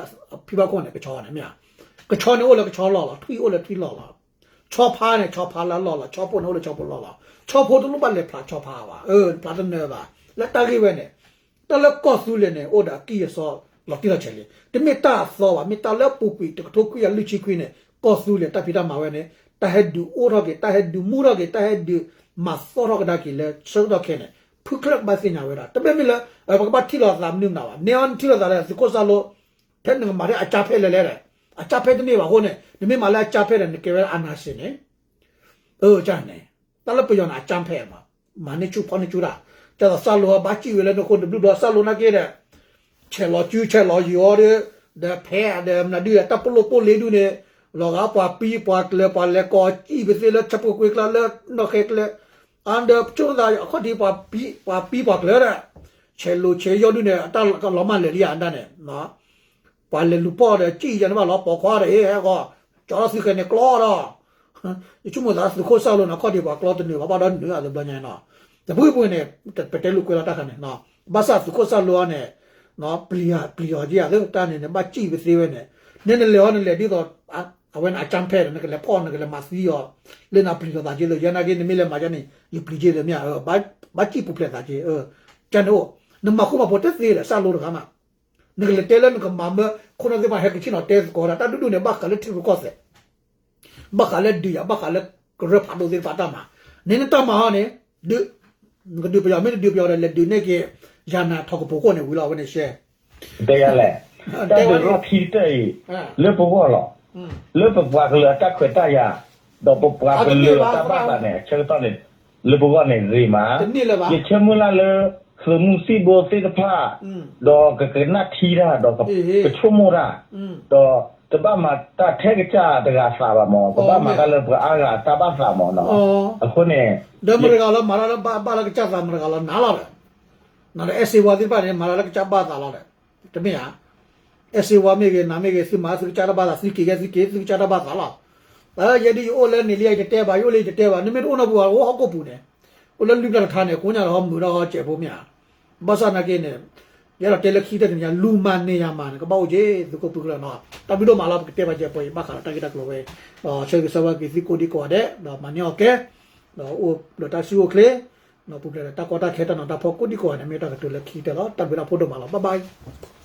ဖံဘၣ်ခိၣ်န့ၣ် ကဆီန့ၣ်မ့ၢ်ဧါ, ကဆီန့ၣ်အိၣ်လၢကဆီလီၢ်လီၤ, ထွံၣ်အိၣ်လၢထွံၣ်လီၢ်လီၤ, ဆီဖါန့ၣ် ဆီဖါလၢအလီၢ်လီၤ, ဆီဖိန့ၣ်အိၣ်လၢဆီဖိလီၢ်လီၤ, ဆီဖိတလိၣ်ဘၣ်လဲၤဖျးဆီဖါဘၣ်, ဖျးတနၢၤဘၣ်, လၢတၢ်ဂ့ၢ်ဝဲန့ၣ် တၢ်လၢကီၢ်သူလ့ၤန့ၣ် အိၣ်ဒီးအကံၢ်အစီလီၤတံၢ်လီၤဆဲးလံ, တမ့ၢ်တၢ်အသီဘၣ်, မ့ၢ်တၢ်လၢအပူၤကွံာ်တကထိခွံကယၤလွံၢ်ဆံခွံန့ၣ် ကီၢ်သူလ့ၤတၢ်ဖံးတၢ်မၤဝဲန့ၣ် တၢ်ဟဲဒုးအိၣ်ထီၣ်က့ၤ, တၢ်ဟဲဒုးမူထီၣ်က့ၤ, တၢ်ဟဲဒုးမၤသီၣ်ထီၣ်ကဒါက့ၤလၢဆၢကတီၢ်ခဲအံၤန့ၣ် ဖုချၢၣ်ကဘၣ်သ့ၣ်ညါဝဲဒၣ်, တမ့ၢ်မ့ၢ်လၢ ပကဘၣ်ထံၣ်လိာ်သးမနုၤမနုၤဘၣ်, နဲအီၤနထံၣ်လိာ်သးဒီးသုးခိၣ်စၢ်လိ ထဲနကမၤထဲအကၠါဖဲလဲၣ်လဲၣ်ဒီး, အကၠါဖဲတန့ၢ်ဘၣ်အဃိန့ၣ် နမ့ၢ်မၤလၢအကၠါဖဲဒီး နကဲဝဲဒၣ်အနၢ်စ့ၣ်န့ၣ် အၢ ကန့ၣ် တၢ်လၢပယီၤန့ၣ် အကၠါဖဲမး, မၤန့ၢ်ဆူၣ်ဖီန့ၢ်ဆူၣ်တၢ်, ကၢ်သိးစၢ်လိအဘၣ်စံၣ်ဝဲလၢနဃိတဘျုးဘျီ စၢ်လိနာ်က့ဒီး ဆဲးလီၤစုဆဲးလီၤယံၤအီၤဒီး, ဒီးဖဲဒီးမနုၤဒုဒီး တၢ်ပလိၣ်ပိၢ်လ့ဒုန့ၣ် လီၤဂာ်ပှၤပံၤပှၤကျၢၤ ပှၤလဲၤကိးစံၣ်ပသ့လၢဆၢဖိကွ့ကျါလၢနီၢ်ဃဲကျဲ, အဒီးဆိကမိၣ်သးအခီၣ်ထံး ပှၤပံၤပှၤကျၢၤဒီး ဆဲးလိၤဆဲးယီၤဒုန့ၣ် အတၢ်လီၤမၢ်လၢာ်လံဧါဒၣ်န့ၣ် ပှၤလဲၤလူၤဖီၣ်ဒီး ကံၣ်ယၤန့ၣ်ဘၣ်လီၤပိာ်ခွါဒီး ဟ့ၣ်ဟဲဂီၤ ကၠီထီၣ်သုဃဲၤန့ၣ်ကျီဒီး ယဆိကမိၣ်သးသုးခိၣ်စၢ်လိန့ၣ် အခီၣ်ထံးပှၤကျီတနုာ်ဘၣ် ဘၣ်ဒီးနုာ်အတဘျီညါနီၤ, တပူၤပူၤန့ၣ် ပတဲလိာ်ကွဲလီၤတၢ်ခါန့ၣ်, ဘၣ်ဆၣ်သုးခိၣ်စၢ်လိအီၤန့ၣ် ပျံၤအီၤက့ဧါ တၢ်န့ၣ်န့ၣ် ဘၣ်စံၣ်ပသ့ဝဲန့ၣ်, နဲနလဲၤအီၤနလဲၤဒ်သိး အဝဲန့ၣ်အကၠါဖဲဒီး နကလဲၤဖီၣ်နကလဲၤမၤသံအီၤ လၢနပျံၤလိာ်သးက့လၢ ယဲနာ်က့နမ့ၢ်လဲၤမၤယဲန့ၣ် ယပျံၤက့လၢမ့ၢ်ဧါ, ဘၣ်စံၣ်ပူၤဖျဲးသးက့, ကန့ၣ်အိၣ်, နမၤဃူမၤဖိးတသ့ဒီး စၢ်လိတဂၤမး နကလဲၤတဲလၢနကမၤမၢ ခိၣ်နၢ်သ့ၣ်တဖၣ်ဟဲက့ၤဆ့ၣ်နီၤတဲသကိးတၢ် တၢ်ဒုးဒုးန့ၣ် ဘၣ်ဃးလၢထံရူၢ်ကီၢ်သဲး, ဘၣ်ဃးလၢဒုးယၤ ဘၣ်ဃးလၢကရၢဖးဒိၣ်သ့ၣ်တဖၣ်တၢ်မၤ, န့ၣ်နတၢ်မၤဟီန့ၣ် ဒုး, နကဒုးပယီၤမ့ၢ်တဒုးပယီၤဒီး လဲၤဒုးန့ၢ်က့ၤ ယၤနၤထီၣ်ကပိာ်ခိၣ်န့ၣ်ဝံၤလီၤ အဝဲန့ၣ်ရှဲ တဲယၤလဲၣ်, တၢ်ဒုးလီၢ်ခံကတၢၢ်အံၤ လၢပဂီၢ်လီၤ, လၢပပှၤကလုာ်အတၢ်ခွဲးတၢ်ယာ်, ဒီးပပှၤကလုာ်အတၢ်ဘၣ်သးန့ၣ် အဆၢကတီၢ်န့ၣ် လၢပဂီၢ်န့ၣ်ဂ့ၤမး, ယဆၢမုၢ်လၢ်လၢ သုးမုၢ်သံၣ်ဘိသ့ၣ်တဖၣ်, ဒီးကကနၣ်ထံတၢ် ဒီးကဆိကမိၣ်တၢ်, ဒီးတဘၣ်မၤတၢ်ထဲကစၢ်တဂၤသးဘၣ်မး, ကဘၣ်မၤတၢ်လၢပှၤအါဂၤအတၢ်ဘၣ်သးမးနီၤ, အဃိန့ၣ် ဒီးမတၤတဂၤလၢမၤတၢ်လၢ ဘၣ်လၢကစၢ်သး မတၤတဂၤလၢနၤလီၤဒီး, နဒီးအဲၣ်စ့ဝါသ့ၣ်တဖၣ်န့ၣ် မၤတၢ်လၢကစၢ်ဘၣ်သးလီၤဒီး, တမ့ၢ်ဧါ, အဲၣ်စ့ဝါမ့ၢ်ဂ့ၤ နၤမ့ၢ်ဂ့ၤ သုမၤသုကစၢ်တၢ်ဘၣ်သး သုက့ၤကဲသုက့ၤ သုကစၢ်တၢ်ဘၣ်သးလီၤ, ယဲဒ်ယအိၣ်လၢန့ၣ်လံ ယတတဲဘၣ် ယအိၣ်လၢယတတဲဘၣ် နမ့ၢ်တအိၣ်နီတပူၤ အိၣ်ဟီၣ်ခိၣ်ပူၤန့ၣ်, အိၣ်လၢလွံၢ်ပျၢ်တခါန့ၣ် ကိညၣ်ဒီးဟီမုာ်ဒီးဟီစဲးဖိမ့ၢ်ဧါ, ဘၣ်ဆၣ်နာ်က့န့ၣ်, ယအဲၣ်ဒိးတဲလၢခံကတၢၢ်တနံၤညါ လူၤမၤန့ၢ်ယၤမၤန့ၣ် ကဘၣ်အိၣ်က့ၤ သုးခိၣ်ပုၢ်ကလၢာ်နီၤ, တၢ်ဘျုးဒိၣ်မးလီၤ ပကတဲဘၣ်ကဲပှဲၤအံၤ ဘၣ်ဃးဒီးတၢ်ဂ့ၢ်တၢ်ကျိၤဝဲ, ဒီးဆၢဂ့ၤဆၢဝါက့ၤသုကိးဒံကိးဂၤဒဲး ဒီးမၤန့ၢ်အီၤကဲ, ဒီးအိၣ်ဒီးတၢ်စုအိၣ်ချ့, ဒီးပူၤဖျဲးဒီးတၢ်ကီတၢ်ခဲတၢ်နးတၢ်ဖှီၣ်ကိးဒံကိးဂၤန့ၣ် မ့ၢ်တၢ်ကတိၤလၢခံကတၢၢ်လီၤ တၢ်ဘျုးတၢ်ဖှိၣ်ဒိၣ်မးလီၤ bye bye.